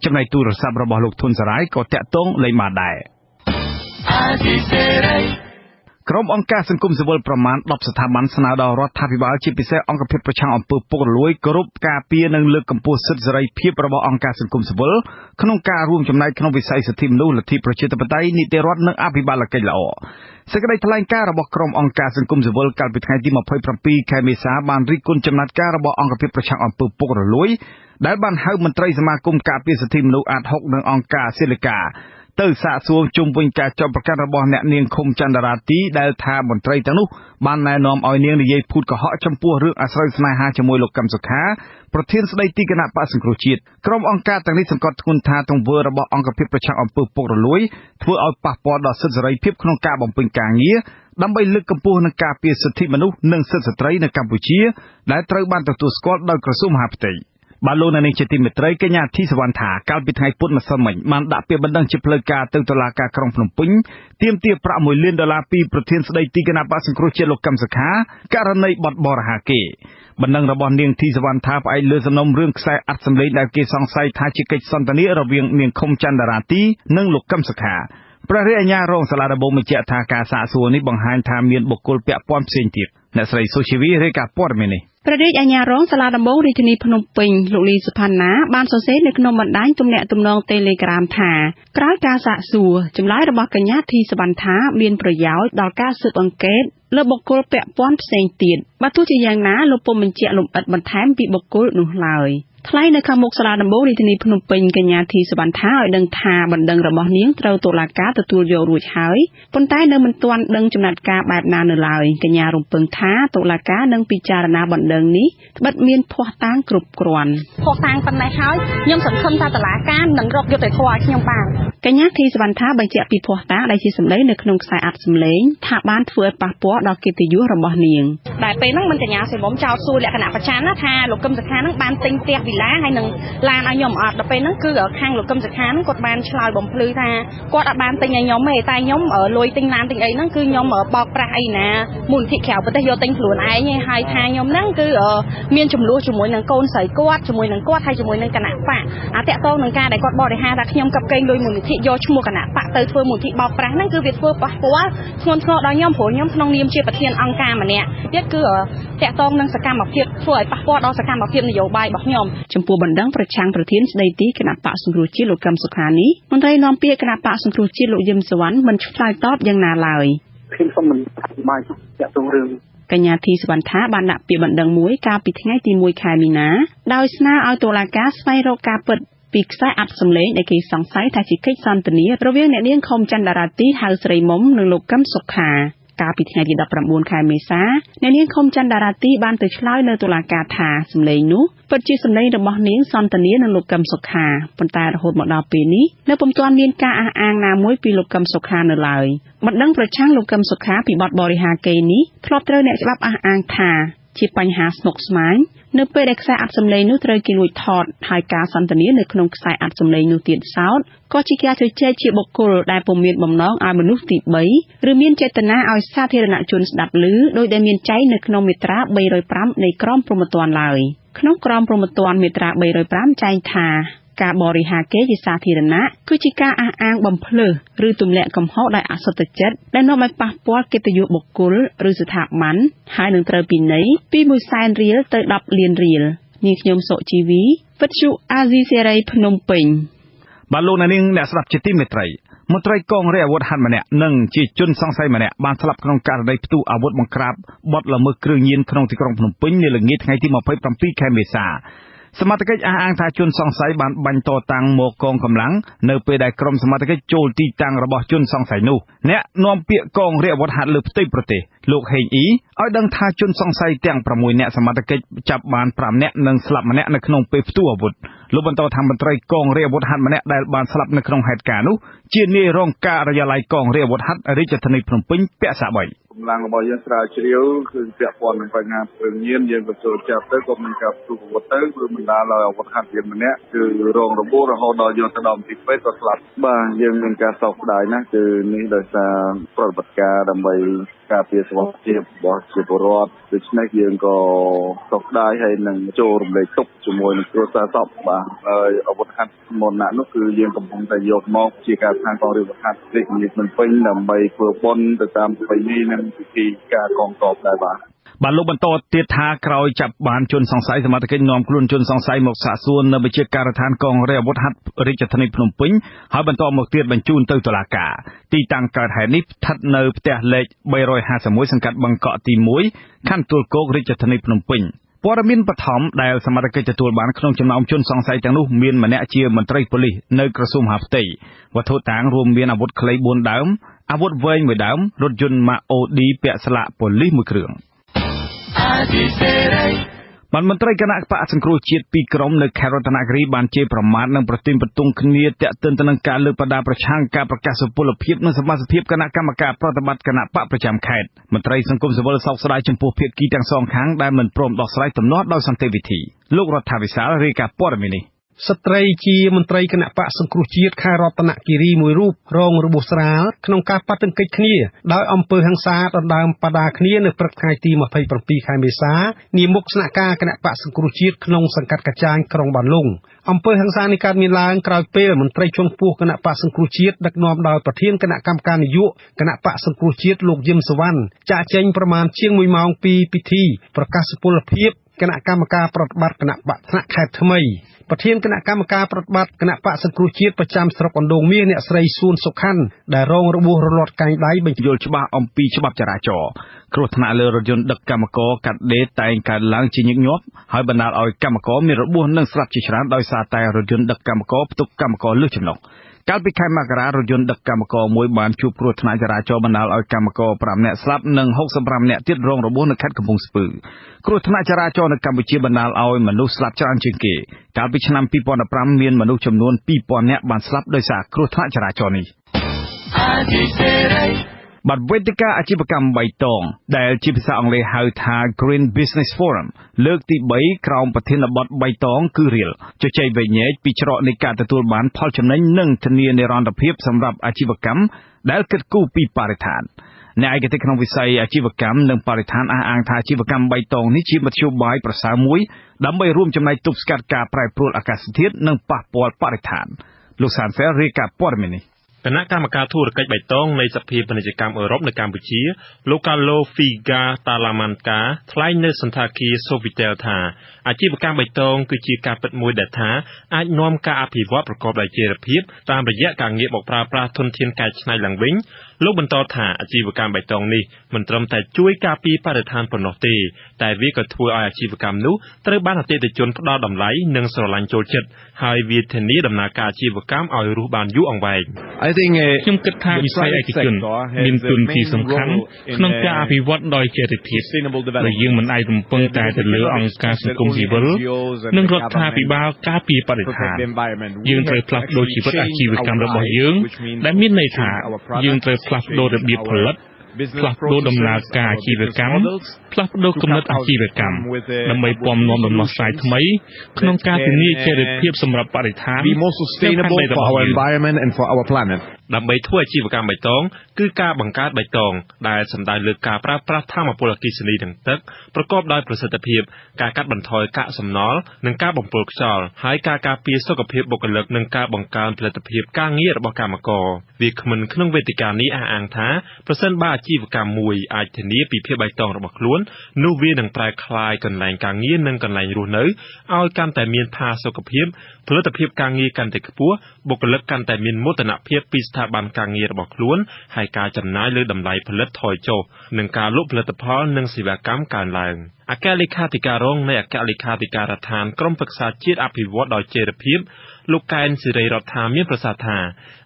ចំណែកទូរស័ព្ទរបស់លោកធុនសារាយក៏តាក់ទងលែងបានដែរ។ ក្រុមអង្គការសង្គមស៊ីវិលប្រមាណ10ស្ថាប័នស្នើដល់រដ្ឋាភិបាល ជាពិសេសអង្គភាពប្រឆាំងអំពើពុករលួយគោរពការពារនិងលើកកម្ពស់សិទ្ធិសេរីភាពរបស់អង្គការសង្គមស៊ីវិលក្នុងការរួមចំណែកក្នុងវិស័យសិទ្ធិមនុស្ស លទ្ធិប្រជាធិបតេយ្យ នីតិរដ្ឋ និងអភិបាលកិច្ចល្អ។ សេចក្តីថ្លែងការណ៍របស់ក្រុមអង្គការសង្គមស៊ីវិលកាលពីថ្ងៃទី27ខែមេសា បានរិះគន់ចំណាត់ការរបស់អង្គភាពប្រឆាំងអំពើពុករលួយ ដែលបានហៅមន្ត្រីសមាគមការពារសិទ្ធិមនុស្សអាត6និងអង្គការសិលកាទៅសាកសួរជុំវិញការចោទប្រកាន់របស់អ្នកនាងខុមចន្ទរាទី ដែលថាមន្ត្រីទាំងនោះបានណែនាំឲ្យនាងនិយាយភូតកុហកចំពោះរឿងអាស្រូវស្នេហាជាមួយលោកកឹមសុខា ប្រធានស្ដីទីគណៈបក្សសង្គ្រោះជាតិ។ ក្រុមអង្គការទាំងនេះសង្កត់ធ្ងន់ថា ទង្វើរបស់អង្គភាពប្រឆាំងអំពើពុករលួយធ្វើឲ្យប៉ះពាល់ដល់សិទ្ធិសេរីភាពក្នុងការបំពេញការងារដើម្បីលើកកម្ពស់និងការពារសិទ្ធិមនុស្សនិងសិទ្ធិស្ត្រីនៅកម្ពុជា ដែលត្រូវបានទទួលស្គាល់ដោយក្រសួងមហាផ្ទៃ។ បាទលោកអ្នកនាងជាទីមេត្រី កញ្ញាធីសវណ្ណថាកាលពីថ្ងៃពុធម្សិលមិញ បានដាក់ពាក្យបណ្ដឹងជាផ្លូវការទៅតុលាការក្រុងភ្នំពេញ ទាមទារប្រាក់1លានដុល្លារពីប្រធានស្ដីទីគណៈបក្សសង្គ្រោះជាតិលោកកឹមសុខា ករណីបទបរិហាគេ។ បណ្ដឹងរបស់នាងធីសវណ្ណថាផ្អែកលើសំណុំរឿងខ្សែអាត់សម្លេងដែលគេសង្ស័យថាជាកិច្ចសន្ទនារវាងនាងខុមចន្ទរាទីនិងលោកកឹមសុខា។ ព្រះរាជអាជ្ញារងសាលាដំបូងបញ្ជាក់ថា ការសាកសួរនេះបង្ហាញថាមានបុគ្គលពាក់ព័ន្ធផ្សេងទៀត។ អ្នកស្រីសុជីវីរាយការណ៍ព័ត៌មាននេះ។ ព្រះរាជអាជ្ញារងសាលាដំបូងរាជធានីភ្នំពេញលោកលីសុផាណា បានសរសេរនៅក្នុងបណ្ដាញទំនាក់ទំនង Telegram ថា ក្រោយការសាកសួរចម្លើយរបស់កញ្ញាធីសវណ្ណថាមានប្រយោជន៍ដល់ការស៊ើបអង្កេតលើបុគ្គលពាក់ព័ន្ធផ្សេងទៀត។ បើទោះជាយ៉ាងណា លោកពុំបញ្ជាក់លម្អិតបន្ថែមពីបុគ្គលនោះឡើយ។ ថ្លែងនៅខាងមុខសាលាដំបូងរាជធានីភ្នំពេញ កញ្ញា ធី សុវណ្ណថា ឲ្យដឹងថា បណ្ដឹងរបស់នាងត្រូវតុលាការទទួលយករួចហើយ ប៉ុន្តែនៅមិនទាន់ដឹងចំណាត់ការបែបណានៅឡើយ។ កញ្ញារំពឹងថា តុលាការនឹងពិចារណាបណ្ដឹងនេះ ត្បិតមានភស្តុតាងគ្រប់គ្រាន់។ ភស្តុតាងប៉ុណ្ណេះហើយ ខ្ញុំសង្ឃឹមថាតុលាការនឹងរកយុត្តិធម៌ឲ្យខ្ញុំបាន។ កញ្ញា ធី សុវណ្ណថា បញ្ជាក់ពីភស្តុតាងដែលជាសម្ដីនៅក្នុងខ្សែអាត់សំឡេងថា បានធ្វើឲ្យប៉ះពាល់ដល់កិត្តិយសរបស់នាង។ ដែលពេលហ្នឹងមិនកញ្ញាសិមុំចោទសួរលក្ខណៈប្រច័ណ្ឌណាថា លោកកឹមសុខាហ្នឹងបានទិញផ្ទះវីឡាហើយនឹងឡានឲ្យខ្ញុំអត់? ដល់ពេលហ្នឹងគឺខាងលោកកឹមសុខាហ្នឹងគាត់បានឆ្លើយបំភ្លឺថា គាត់អត់បានទិញឲ្យខ្ញុំទេ តែខ្ញុំលុយទិញឡានទិញអីហ្នឹង គឺខ្ញុំបោកប្រាស់អីណាមូលនិធិក្រៅប្រទេសយកទិញខ្លួនឯងឯង ហើយថាខ្ញុំហ្នឹងគឺមានចំនួនជាមួយនឹងកូនស្រីគាត់ ជាមួយនឹងគាត់ ហើយជាមួយនឹងគណៈបកអាតាក់ទងនឹងការដែលគាត់បរិហាថាខ្ញុំកັບកេងលុយមូលនិធិយកឈ្មោះគណៈបកទៅធ្វើមូលនិធិបោកប្រាស់ហ្នឹង គឺវាធ្វើប៉ះពាល់ធ្ងន់ធ្ងរដល់ខ្ញុំ ព្រោះខ្ញុំក្នុងនាមជាប្រធានអង្គការម្នាក់ទៀត គឺតាក់ទងនឹងសកម្មភាពធ្វើឲ្យប៉ះពាល់ដល់សកម្មភាពនយោបាយរបស់ខ្ញុំ។ ចំពោះបណ្ដឹងប្រឆាំងប្រធានស្ដីទីគណៈបកសង្គ្រោះជាតិលោកកឹមសុខានេះ មន្ត្រីនាំពាក្យគណៈបកសង្គ្រោះជាតិលោកយឹមសវណ្ណមិនឆ្លើយតបយ៉ាងណាឡើយ។ ខ្ញុំសូមមិនអធិប្បាយតាក់ទងរឿង។ កញ្ញា ធី សុវណ្ណថា បានដាក់ពាក្យបណ្ដឹងមួយកាលពីថ្ងៃទី1ខែមីនា ដោយស្នើឲ្យតុលាការស្វែងរកការពិតពីខ្សែអាត់សំឡេងដែលគេសង្ស័យថាជាកិច្ចសន្ទនារវាងអ្នកនាងខុមច័ន្ទរាទីហៅស្រីមុំ និងលោកកឹមសុខា។ កាលពីថ្ងៃទី19ខែមេសា អ្នកនាងខុមច័ន្ទរាទីបានទៅឆ្លើយនៅតុលាការថា សំឡេងនោះពិតជាសំឡេងរបស់នាងសន្ទនានឹងលោកកឹមសុខា ប៉ុន្តែរហូតមកដល់ពេលនេះនៅពុំទាន់មានការអះអាងណាមួយពីលោកកឹមសុខានៅឡើយ។ បណ្ដឹងប្រឆាំងលោកកឹមសុខាពីបទបរិហាកេរនេះ ធ្លាប់ត្រូវអ្នកច្បាប់អះអាងថាជាបញ្ហាស្មុគស្មាញ នៅពេលដែលខ្សែអាត់សំឡេងនោះត្រូវគេលួចថត ហើយការសន្ទនានៅក្នុងខ្សែអាត់សំឡេងនោះទៀតសោត ក៏ជាការជជែកជាបុគ្គលដែលពុំមានបំណងឲ្យមនុស្សទី3 ឬមានចេតនាឲ្យសាធារណជនស្ដាប់ឮ ដោយដែលមានចែងនៅក្នុងមាត្រា305នៃក្រមព្រហ្មទណ្ឌឡើយ។ ក្នុងក្រមព្រហ្មទណ្ឌមាត្រា305ចែងថា ការបរិហាកេរជាសាធារណៈ គឺជាការអះអាងបំភ្លើសឬទម្លាក់កំហុសដោយអសុទ្ធចិត្ត ដែលនាំឲ្យប៉ះពាល់កិត្តិយសបុគ្គលឬស្ថាប័ន ហើយនឹងត្រូវពិន័យពី1សែនរៀលទៅ10លានរៀល។ នាងខ្ញុំសុជីវី វិទ្យុអាស៊ីសេរីភ្នំពេញ។ បាទ លោកអ្នកនាងអ្នកស្ដាប់ជាទីមេត្រី មន្ត្រីកងរាជអាវុធហត្ថម្នាក់និងជាជនសង្ស័យម្នាក់បានស្លាប់ក្នុងករណីផ្ទុះអាវុធបង្ក្រាបបទល្មើសគ្រឿងញៀនក្នុងទីក្រុងភ្នំពេញ នាល្ងាចថ្ងៃទី27ខែមេសា។ សមត្ថកិច្ចអះអាងថា ជនសង្ស័យបានបាញ់តតាំងមកកងកម្លាំង នៅពេលដែលក្រុមសមត្ថកិច្ចចូលទីតាំងរបស់ជនសង្ស័យនោះ។ អ្នកនាំពាក្យកងរាជអាវុធហត្ថលើផ្ទៃប្រទេសលោកហេងអ៊ីឲ្យដឹងថា ជនសង្ស័យទាំង6នាក់ សមត្ថកិច្ចចាប់បាន5នាក់ និងស្លាប់ម្នាក់នៅក្នុងពេលផ្ទុះអាវុធ។ លោកបន្តថា មន្ត្រីកងរាជអាវុធហត្ថម្នាក់ដែលបានស្លាប់នៅក្នុងហេតុការណ៍នោះ ជានាយរងការិយាល័យកងរាជអាវុធហត្ថរាជធានីភ្នំពេញពាក់សា3។ កម្លាំងរបស់យើងស្រាវជ្រាវគឺពាក់ព័ន្ធនឹងបញ្ហាគ្រឿងញៀន យើងក៏ចូលចាប់ទៅក៏មានការផ្ទុះអាវុធទៅ គឺបណ្ដាលឲ្យអាវុធហត្ថយើងម្នាក់គឺរងរបួស រហូតដល់យកទៅដល់មន្ទីរពេទ្យក៏ស្លាប់។ បាទ យើងមានការសោកស្ដាយណាស់ គឺនេះដោយសារប្រតិបត្តិការដើម្បីការពារសុខភាពរបស់ជាពលរដ្ឋ ដូច្នេះយើងក៏សោកស្ដាយ ហើយនឹងចូលរំលែកទុក្ខជាមួយនឹងគ្រួសារសព។ បាទ ហើយអាវុធហត្ថមុនណានោះ គឺយើងកំពុងតែយកមកជាការឋានកងរាជអាវុធហត្ថរាជធានីភ្នំពេញ ដើម្បីធ្វើបុណ្យទៅតាមប្រពៃណីនិងពិធីការកងទ័ពដែរ។ បាទ បាទ លោកបន្តទៀតថា ក្រោយចាប់បានជនសង្ស័យ សមត្ថកិច្ចនាំខ្លួនជនសង្ស័យមកសាកសួរនៅវិជាការដ្ឋានកងរាជអាវុធហត្ថរាជធានីភ្នំពេញ ហើយបន្តមកទៀតបញ្ជូនទៅតុលាការ។ ទីតាំងកើតហេតុនេះស្ថិតនៅផ្ទះលេខ351 សង្កាត់បឹងកក់ទី1 ខណ្ឌទួលគោក រាជធានីភ្នំពេញ។ ព័ត៌មានបឋមដែលសមត្ថកិច្ចទទួលបាន ក្នុងចំណោមជនសង្ស័យទាំងនោះ មានម្នាក់ជាមន្ត្រីប៉ូលីសនៅក្រសួងមហាផ្ទៃ។ វត្ថុតាងរួមមានអាវុធខ្លី4ដើម អាវុធវែង1ដើម រថយន្តម៉ាកអូឌីពាក់ស្លាកប៉ូលីស1គ្រឿង។ បានមន្ត្រីគណៈបកសង្គ្រោះជាតិពីរក្រុមនៅខេត្តរតនគិរី បានជេរប្រមាថនិងប្រទាញប្រទង់គ្នា ទាក់ទិនទៅនឹងការលើកបដាប្រឆាំងការប្រកាសសុពលភាពនិងសមាជិកគណៈកម្មការប្រតិបត្តិគណៈបកប្រចាំខេត្ត។ មន្ត្រីសង្គមស៊ីវិលសោកស្ដាយចំពោះភាគីទាំងសងខាងដែលមិនព្រមដោះស្រាយទំនាស់ដោយសន្តិវិធី។ លោករដ្ឋាវិសាលរាយការណ៍ព័ត៌មាននេះ។ ស្ត្រីជាមន្ត្រីគណៈបកសង្គ្រោះជាតិខេត្តរតនគិរី មួយរូបរងរបួសស្រាលក្នុងការប៉ះទង្គិចគ្នាដោយអំពើហិង្សាដណ្ដើមបដាគ្នា នៅព្រឹកថ្ងៃទី២៧ ខែមេសា នាមុខស្នាក់ការគណៈបកសង្គ្រោះជាតិក្នុងសង្កាត់កាចាញ ក្រុងបានលុង។ អំពើហិង្សានេះកើតមានឡើងក្រោយពេលមន្ត្រីជាន់ខ្ពស់គណៈបកសង្គ្រោះជាតិ ដឹកនាំដោយប្រធានគណៈកម្មការនាយកគណៈបកសង្គ្រោះជាតិ លោកយឹមសុវណ្ណ ចាកចេញប្រមាណជាង ១ម៉ោងពីពិធីប្រកាសសុពលភាព គណៈកម្មការប្រតិបត្តិគណបក្សថ្នាក់ខេត្តថ្មី។ ប្រធានគណៈកម្មការប្រតិបត្តិគណបក្សសង្គ្រោះជាតិ ប្រចាំស្រុកអណ្ដូងមាស អ្នកស្រី សួន សុខាន់ ដែលរងរបួសរលាត់កែងដៃបញ្យល់ច្បាស់អំពីច្បាប់ចរាចរណ៍។ គ្រោះថ្នាក់លើរថយន្តដឹកកម្មករកាត់ដេរតែងកើតឡើងជាញឹកញាប់ ហើយបណ្ដាលឲ្យកម្មករមានរបួស និងស្លាប់ជាច្រើន ដោយសារតែរថយន្តដឹកកម្មករផ្ទុកកម្មករលើសចំណុះ។ កាលពីខែមករា រថយន្តដឹកកម្មករមួយបានជួបគ្រោះថ្នាក់ចរាចរណ៍បណ្ដាលឲ្យកម្មករ ៥នាក់ស្លាប់ និង ៦៥នាក់ទៀតរងរបួសនៅខេត្តកំពង់ស្ពឺ។ គ្រោះថ្នាក់ចរាចរណ៍នៅកម្ពុជាបណ្ដាលឲ្យមនុស្សស្លាប់ច្រើនជាងគេ។ កាលពីឆ្នាំ២០១៥ មានមនុស្សចំនួន ២ពាន់នាក់បានស្លាប់ដោយសារគ្រោះថ្នាក់ចរាចរណ៍នេះ។ បាទវេទិកាអាជីវកម្មបៃតង ដែលជាភាសាអង់គ្លេសហៅថា Green Business Forum លើកទី3 ក្រោមប្រធានបទបៃតងគឺរៀល ជជែកវែកញែកពីច្រកនៃការទទួលបានផលចំណេញ និងធានានិរន្តរភាពសម្រាប់អាជីវកម្មដែលគិតគូរពីបរិស្ថាន។ អ្នកឯកទេសក្នុងវិស័យអាជីវកម្មនិងបរិស្ថានអះអាងថា អាជីវកម្មបៃតងនេះជាមធ្យោបាយប្រសើរមួយដើម្បីរួមចំណែកទប់ស្កាត់ការប្រែប្រួលអាកាសធាតុនិងប៉ះពាល់បរិស្ថាន។ លោកសានសែលរាយការណ៍ព័ត៌មាននេះ។ គណៈកម្មការធុរកិច្ចបៃតងនៃសភាពាណិជ្ជកម្មអឺរ៉ុបនៅកម្ពុជា លោក កាឡូ ហ្វីហ្គា តាឡាម៉ាន់កា ថ្លែងនៅសណ្ឋាគារសូវីទែលថា អាជីវកម្មបៃតងគឺជាការពិតមួយដែលថាអាចនាំការអភិវឌ្ឍប្រកបដោយចីរភាព តាមរយៈការងាកមកប្រើប្រាស់ធនធានកែច្នៃឡើងវិញ។ លោកបន្តថា អាជីវកម្មបៃតងនេះមិនត្រឹមតែជួយការពារបរិស្ថានប៉ុណ្ណោះទេ តែវាក៏ធ្វើឲ្យអាជីវកម្មនោះត្រូវបានអតិថិជនផ្ដល់តម្លៃ និងស្រឡាញ់ចូលចិត្ត ហើយវាធានាដំណើរការអាជីវកម្មឲ្យរស់បានយូរអង្វែង។ ខ្ញុំគិតថាវិស័យឯកជនមានតួនាទីសំខាន់ក្នុងការអភិវឌ្ឍដោយចីរភាព ដោយយើងមិនអាចរំពឹងតែទៅលើអង្គការសង្គមស៊ីវិលនិងរដ្ឋាភិបាលការពារបរិស្ថាន យើងត្រូវផ្លាស់ប្ដូរជីវិតអាជីវកម្មរបស់យើង ដែលមានន័យថាយើងត្រូវផ្លាស់ប្ដូររបៀបផលិត ផ្លាស់ប្ដូរដំណើរការអាជីវកម្ម ផ្លាស់ប្ដូរគំនិតអាជីវកម្ម ដើម្បីពាំនាំដំណោះស្រាយថ្មីក្នុងការធានាចីរភាពសម្រាប់បរិស្ថាននិងផែនដីរបស់យើង។ ដើម្បីធ្វើអាជីវកម្មបៃតង គឺការបង្កើតបៃតងដែលសំដៅលើការប្រើប្រាស់ថាមពលអគ្គិសនីនិងទឹកប្រកបដោយប្រសិទ្ធភាព ការកាត់បន្ថយកាកសំណល់និងការបំពុលខ្យល់ ហើយការការពារសុខភាពបុគ្គលិក និងការបង្កើនផលិតភាពការងាររបស់កម្មករ។ វាគ្មិនក្នុងវេទិកានេះអះអាងថា ប្រសិនបើអាជីវកម្មមួយអាចធានាពីភាពបៃតងរបស់ខ្លួន នោះវានឹងប្រែក្លាយកន្លែងការងារនិងកន្លែងរស់នៅឲ្យកាន់តែមានផាសុកភាព ផលិតភាពការងារកាន់តែខ្ពស់ បុគ្គលិកកាន់តែមានមោទនភាពពីស្ថាប័នការងាររបស់ខ្លួន ហើយការចំណាយលើតម្លៃផលិតថយចុះ និងការលក់ផលិតផលនិងសេវាកម្មកើនឡើង។ អគ្គលេខាធិការរងនៃអគ្គលេខាធិការដ្ឋានក្រុមប្រឹក្សាជាតិអភិវឌ្ឍន៍ដោយចីរភាព លោកកែនសិរីរដ្ឋា មានប្រសាសន៍ថា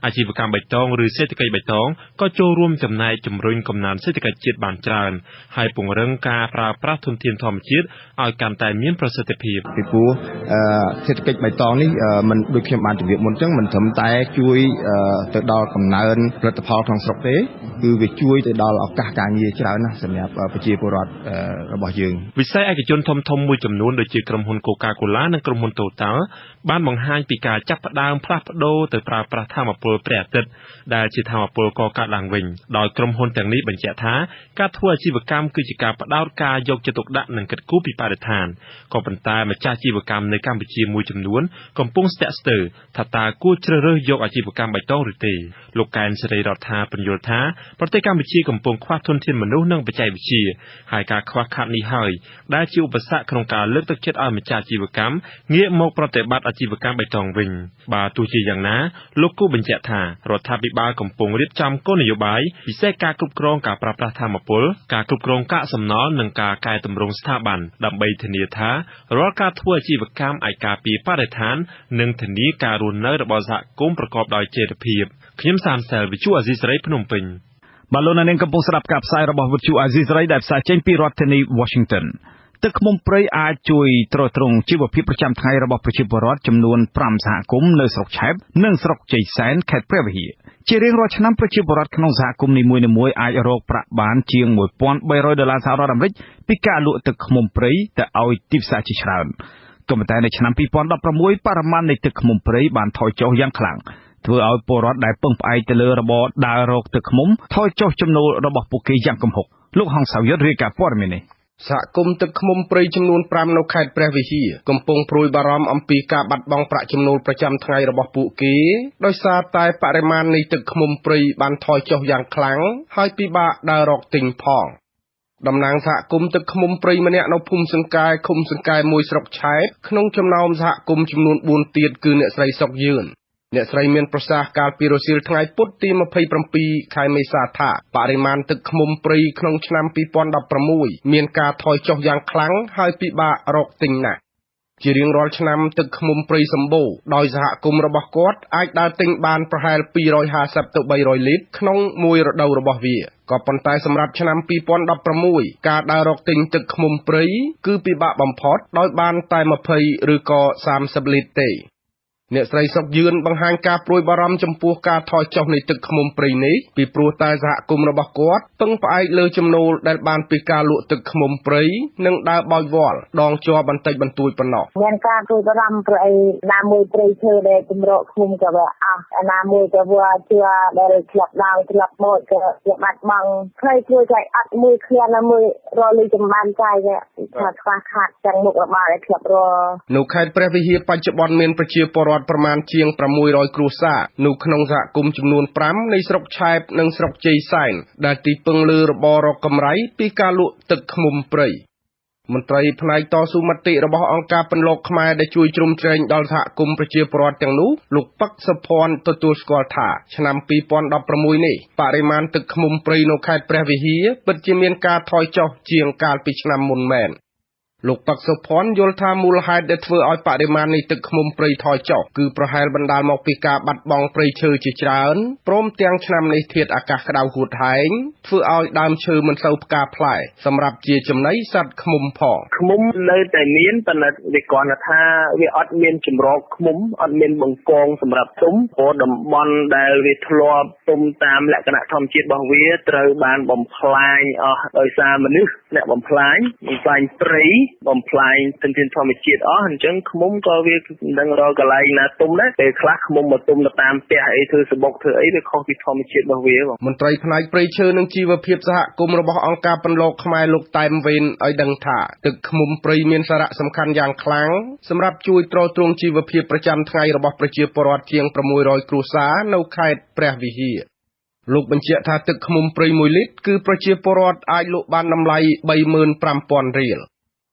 អាជីវកម្មបៃតងឬសេដ្ឋកិច្ចបៃតងក៏ចូលរួមចំណែកជំរុញកំណើនសេដ្ឋកិច្ចជាតិបានច្រើន ហើយពង្រឹងការប្រើប្រាស់ធនធានធម្មជាតិឲ្យកាន់តែមានប្រសិទ្ធភាព។ ពីព្រោះសេដ្ឋកិច្ចបៃតងនេះមិនដូចខ្ញុំបានជម្រាបមុនអញ្ចឹង មិនត្រឹមតែជួយទៅដល់កំណើនផលិតផលក្នុងស្រុកទេ គឺវាជួយទៅដល់ឱកាសការងារច្រើនណាស់សម្រាប់ប្រជាពលរដ្ឋរបស់យើង។ វិស័យឯកជនធំៗមួយចំនួន ដូចជាក្រុមហ៊ុន Coca-Cola និងក្រុមហ៊ុន Total បានបង្ហាញពីការចាប់ផ្ដើមផ្លាស់ប្ដូរទៅប្រើប្រាស់ថាមពលព្រះអាទិត្យ ដែលជាថាមពលកកើតឡើងវិញ ដោយក្រុមហ៊ុនទាំងនេះបញ្ជាក់ថា ការធ្វើអាជីវកម្មគឺជាការផ្ដោតការយកចិត្តទុកដាក់និងគិតគូរពីបរិស្ថាន។ ក៏ប៉ុន្តែម្ចាស់អាជីវកម្មនៅកម្ពុជាមួយចំនួនកំពុងស្ទាក់ស្ទើរថា តើគួរជ្រើសរើសយកអាជីវកម្មបៃតងឬទេ? លោកកែនសិរីរដ្ឋាពន្យល់ថា ប្រទេសកម្ពុជាកំពុងខ្វះធនធានមនុស្សនិងបច្ចេកវិទ្យា ហើយការខ្វះខាតនេះហើយដែលជាឧបសគ្គក្នុងការលើកទឹកចិត្តឲ្យម្ចាស់អាជីវកម្មងាកមកប្រតិបត្តិអាជីវកម្មបៃតងវិញ។ បើទោះជាយ៉ាងណា លោកគូបញ្ជាក់ថា រដ្ឋាភិបាលកំពុងរៀបចំគោលនយោបាយ ពិសេសការគ្រប់គ្រងការប្រើប្រាស់ថាមពល ការគ្រប់គ្រងកាកសំណល់ និងការកែទម្រង់ស្ថាប័ន ដើម្បីធានាថារាល់ការធ្វើអាជីវកម្មអាចការពារបរិស្ថាន និងធានាការរស់នៅរបស់សហគមន៍ប្រកបដោយចីរភាព។ ខ្ញុំសានសែល វិទ្យុអាស៊ីសេរី ភ្នំពេញ។ បាទលោកអ្នកនាងកំពុងស្ដាប់ការផ្សាយរបស់វិទ្យុអាស៊ីសេរី ដែលផ្សាយចេញពីរដ្ឋធានី Washington។ ទឹកឃ្មុំព្រៃអាចជួយទ្រទ្រង់ជីវភាពប្រចាំថ្ងៃរបស់ប្រជាពលរដ្ឋចំនួន5សហគមន៍នៅស្រុកឆែបនិងស្រុកជ័យសែន ខេត្តព្រះវិហារ។ ជារៀងរាល់ឆ្នាំ ប្រជាពលរដ្ឋក្នុងសហគមន៍នីមួយៗអាចរកប្រាក់បានជាង1300ដុល្លារសហរដ្ឋអាមេរិក ពីការលក់ទឹកឃ្មុំព្រៃទៅឲ្យទីផ្សារជាច្រើន។ ក៏ប៉ុន្តែនៅឆ្នាំ2016 បរិមាណនៃទឹកឃ្មុំព្រៃបានថយចុះយ៉ាងខ្លាំង ធ្វើឲ្យពលរដ្ឋដែលពឹងផ្អែកទៅលើរបរដើររកទឹកឃ្មុំថយចុះចំណូលរបស់ពួកគេយ៉ាងគំហុក។ លោកហងសៅយុទ្ធរាយការណ៍ព័ត៌មាននេះ។ សហគមន៍ទឹកឃ្មុំព្រៃចំនួន5នៅខេត្តព្រះវិហារ កំពុងព្រួយបារម្ភអំពីការបាត់បង់ប្រាក់ចំណូលប្រចាំថ្ងៃរបស់ពួកគេ ដោយសារតែបរិមាណនៃទឹកឃ្មុំព្រៃបានថយចុះយ៉ាងខ្លាំង ហើយពិបាកដើររកទិញផង។ តំណាងសហគមន៍ទឹកឃ្មុំព្រៃម្នាក់នៅភូមិសង្កែ ឃុំសង្កែ១ ស្រុកឆែប ក្នុងចំណោមសហគមន៍ចំនួន ៤ទៀត គឺអ្នកស្រី សុខ យឿន។ អ្នកស្រីមានប្រសាសន៍កាលពីរសៀលថ្ងៃពុធ ទី២៧ ខែមេសា ថា បរិមាណទឹកឃ្មុំព្រៃក្នុងឆ្នាំ២០១៦ មានការថយចុះយ៉ាងខ្លាំង ហើយពិបាករកទិញណាស់។ ជារៀងរាល់ឆ្នាំ ទឹកឃ្មុំព្រៃសំបូរដោយសហគមន៍របស់គាត់អាចដើរទិញបានប្រហែល ២៥០ ទៅ ៣០០លីត្រក្នុងមួយរដូវរបស់វា ក៏ប៉ុន្តែសម្រាប់ឆ្នាំ២០១៦ ការដើររកទិញទឹកឃ្មុំព្រៃ គឺពិបាកបំផុត ដោយបានតែ ២០ ឬក៏ ៣០លីត្រទេ។ អ្នកស្រី សុខ យឿន បង្ហាញការព្រួយបារម្ភចំពោះការថយចុះនៃទឹកឃ្មុំព្រៃនេះ ពីព្រោះតែសហគមន៍របស់គាត់ពឹងផ្អែកលើចំណូលដែលបានពីការលក់ទឹកឃ្មុំព្រៃ និងដើរបោចវល់ដងជ័របន្តិចបន្តួចប៉ុណ្ណោះ៖ «មានការព្រួយបារម្ភព្រោះអីណាមួយព្រៃឈើដែលជម្រកឃ្មុំក៏វាអស់ ណាមួយក៏វល់ជ័រដែលធ្លាប់ដើរធ្លាប់បោចក៏វាបាត់បង់ ភ័យព្រួយខ្លាចអត់មួយឃ្លានមួយរកលុយចំបានចាយថាខ្វះខាតទាំងមុខរបរដែលធ្លាប់រក» នៅខេត្តព្រះវិហារ បច្ចុប្បន្នមានប្រជាពលរដ្ឋប្រមាណជាង ៦០០គ្រួសារ នៅក្នុងសហគមន៍ចំនួន៥ នៃស្រុកឆែប និងស្រុកជ័យសែន ដែលទីពឹងលើរបររកកម្រៃពីការលក់ទឹកឃ្មុំព្រៃ។ មន្ត្រីផ្នែកតស៊ូមតិរបស់អង្គការពន្លកខ្មែរ ដែលជួយជ្រោមជ្រែងដល់សហគមន៍ប្រជាពលរដ្ឋទាំងនោះ លោក ប៉ឹក សោភ័ណ ទទួលស្គាល់ថា ឆ្នាំ២០១៦ នេះ បរិមាណទឹកឃ្មុំព្រៃនៅខេត្តព្រះវិហារ ពិតជាមានការថយចុះជាងកាលពីឆ្នាំមុនមែន។ លោក ប៉ឹក សោភ័ណ យល់ថា មូលហេតុដែលធ្វើឲ្យបរិមាណនៃទឹកឃ្មុំព្រៃថយចុះ គឺប្រហែលបណ្ដាលមកពីការបាត់បង់ព្រៃឈើជាច្រើន ព្រមទាំងឆ្នាំនេះធាតុអាកាសក្ដៅហួតហែង ធ្វើឲ្យដើមឈើមិនសូវផ្កាផ្លែសម្រាប់ជាចំណីសត្វឃ្មុំផង៖ «ឃ្មុំនៅតែមាន ប៉ុន្តែវាគ្រាន់តែថាវាអត់មានជម្រកឃ្មុំ អត់មានបង្កងសម្រាប់ទុំ ព្រោះតំបន់ដែលវាធ្លាប់ទុំតាមលក្ខណៈធម្មជាតិរបស់វា ត្រូវបានបំផ្លាញអស់ដោយសារមនុស្សអ្នកបំផ្លាញព្រៃ បំផ្លាញធនធានធម្មជាតិអស់ អញ្ចឹងឃ្មុំក៏វាមិនដឹងរកកន្លែងណាទុំដែរ ពេលខ្លះឃ្មុំមកទុំនៅតាមផ្ទះអី ធ្វើសំបុកធ្វើអី វាខុសពីធម្មជាតិរបស់វា» មន្ត្រីផ្នែកព្រៃឈើ និងជីវភាពសហគមន៍របស់អង្គការពន្លកខ្មែរ លោក តែម វ៉េន ឲ្យដឹងថា ទឹកឃ្មុំព្រៃមានសារសំខាន់យ៉ាងខ្លាំងសម្រាប់ជួយទ្រទ្រង់ជីវភាពប្រចាំថ្ងៃរបស់ប្រជាពលរដ្ឋជាង ៦០០គ្រួសារនៅខេត្តព្រះវិហារ។ លោកបញ្ជាក់ថា ទឹកឃ្មុំព្រៃ ១លីត្រ គឺប្រជាពលរដ្ឋអាចលក់បានតម្លៃ ៣៥.០០០រៀល។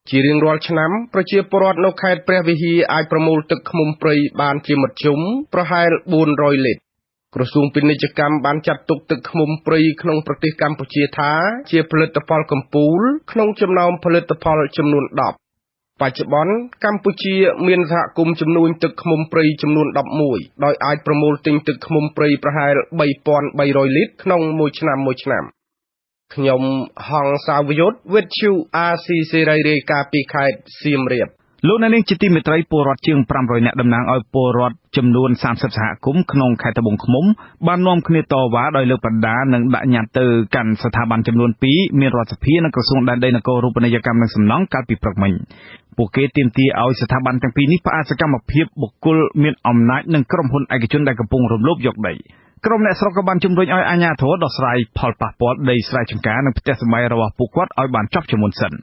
ជារៀងរាល់ឆ្នាំ ប្រជាពលរដ្ឋនៅខេត្តព្រះវិហារ អាចប្រមូលទឹកឃ្មុំព្រៃបានជាមធ្យមប្រហែល ៤០០លីត្រ។ ក្រសួងពាណិជ្ជកម្ម បានចាត់ទុកទឹកឃ្មុំព្រៃក្នុងប្រទេសកម្ពុជា ថាជាផលិតផលកំពូលក្នុងចំណោមផលិតផលចំនួន១០។ បច្ចុប្បន្ន កម្ពុជា មានសហគមន៍ជំនួញទឹកឃ្មុំព្រៃចំនួន១១ ដោយអាចប្រមូលទិញទឹកឃ្មុំព្រៃប្រហែល ៣.៣០០លីត្រក្នុងមួយឆ្នាំៗ។ លោកអ្នកនាងជាទីមេត្រី ពលរដ្ឋជាង ៥០០នាក់ តំណាងឲ្យពលរដ្ឋចំនួន ៣០សហគមន៍ក្នុងខេត្តត្បូងឃ្មុំ បាននាំគ្នាតវ៉ាដោយលើកបដា និងដាក់ញត្តិទៅកាន់ស្ថាប័នចំនួនពីរ មានរដ្ឋសភា និងក្រសួងដែនដី នគរូបនីយកម្ម និងសំណង់ កាលពីព្រឹកមិញ។ ពួកគេទាមទារឲ្យស្ថាប័នទាំងពីរនេះផ្អាកសកម្មភាពបុគ្គលមានអំណាច និងក្រុមហ៊ុនឯកជនដែលកំពុងរំលោភយកដី។ ក្រុមអ្នកស្រុកក៏បានជំរុញឲ្យអាជ្ញាធរដោះស្រាយផលប៉ះពាល់ដីស្រែចម្ការ និងផ្ទះសម្បែងរបស់ពួកគាត់ឲ្យបានចប់ជាមុនសិន។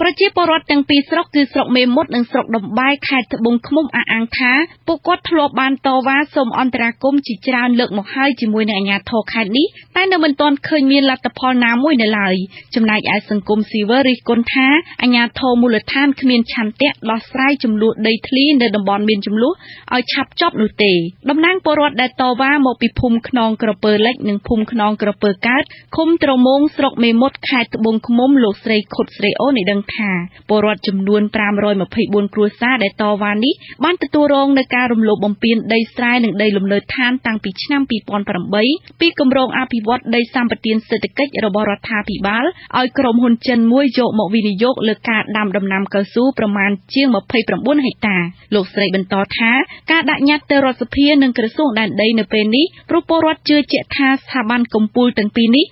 ប្រជាពលរដ្ឋទាំងពីរស្រុក គឺស្រុកមេមត់ និងស្រុកតំបែរ ខេត្តត្បូងឃ្មុំ អះអាងថា ពួកគាត់ធ្លាប់បានតវ៉ាសុំអន្តរាគមន៍ជាច្រើនលើកមកហើយជាមួយនឹងអាជ្ញាធរខេត្តនេះ តែនៅមិនទាន់ឃើញមានលទ្ធផលណាមួយនៅឡើយ។ ចំណែកឯសង្គមស៊ីវិលរិះគន់ថា អាជ្ញាធរមូលដ្ឋានគ្មានឆន្ទៈដោះស្រាយជម្លោះដីធ្លីនៅតំបន់មានជម្លោះឲ្យឆាប់ចប់នោះទេ។ តំណាងពលរដ្ឋដែលតវ៉ាមកពីភូមិខ្នងក្រពើលិច និងភូមិខ្នងក្រពើកើត ឃុំត្រមូង ស្រុកមេមត់ ខេត្តត្បូងឃ្មុំ លោកស្រី ឃុត ស្រីអូន ឲ្យដឹងថា ពលរដ្ឋចំនួន ៥២៤គ្រួសារដែលតវ៉ានេះ បានទទួលរងនូវការរំលោភបំពានដីស្រែ និងដីលំនៅឋានតាំងពីឆ្នាំ២០០៨ ពីគម្រោងអភិវឌ្ឍន៍ដីសម្បទានសេដ្ឋកិច្ចរបស់រដ្ឋាភិបាល ឲ្យក្រុមហ៊ុនចិន មួយយកមកវិនិយោគលើការដាំដំណាំកៅស៊ូប្រមាណជាង ២៩ហិកតារ។ លោកស្រីបន្តថា ការដាក់ញត្តិទៅរដ្ឋសភា និងក្រសួងដែនដី នៅពេលនេះ ព្រោះពលរដ្ឋជឿជាក់ថា ស្ថាប័នកំពូលទាំងពីរនេះ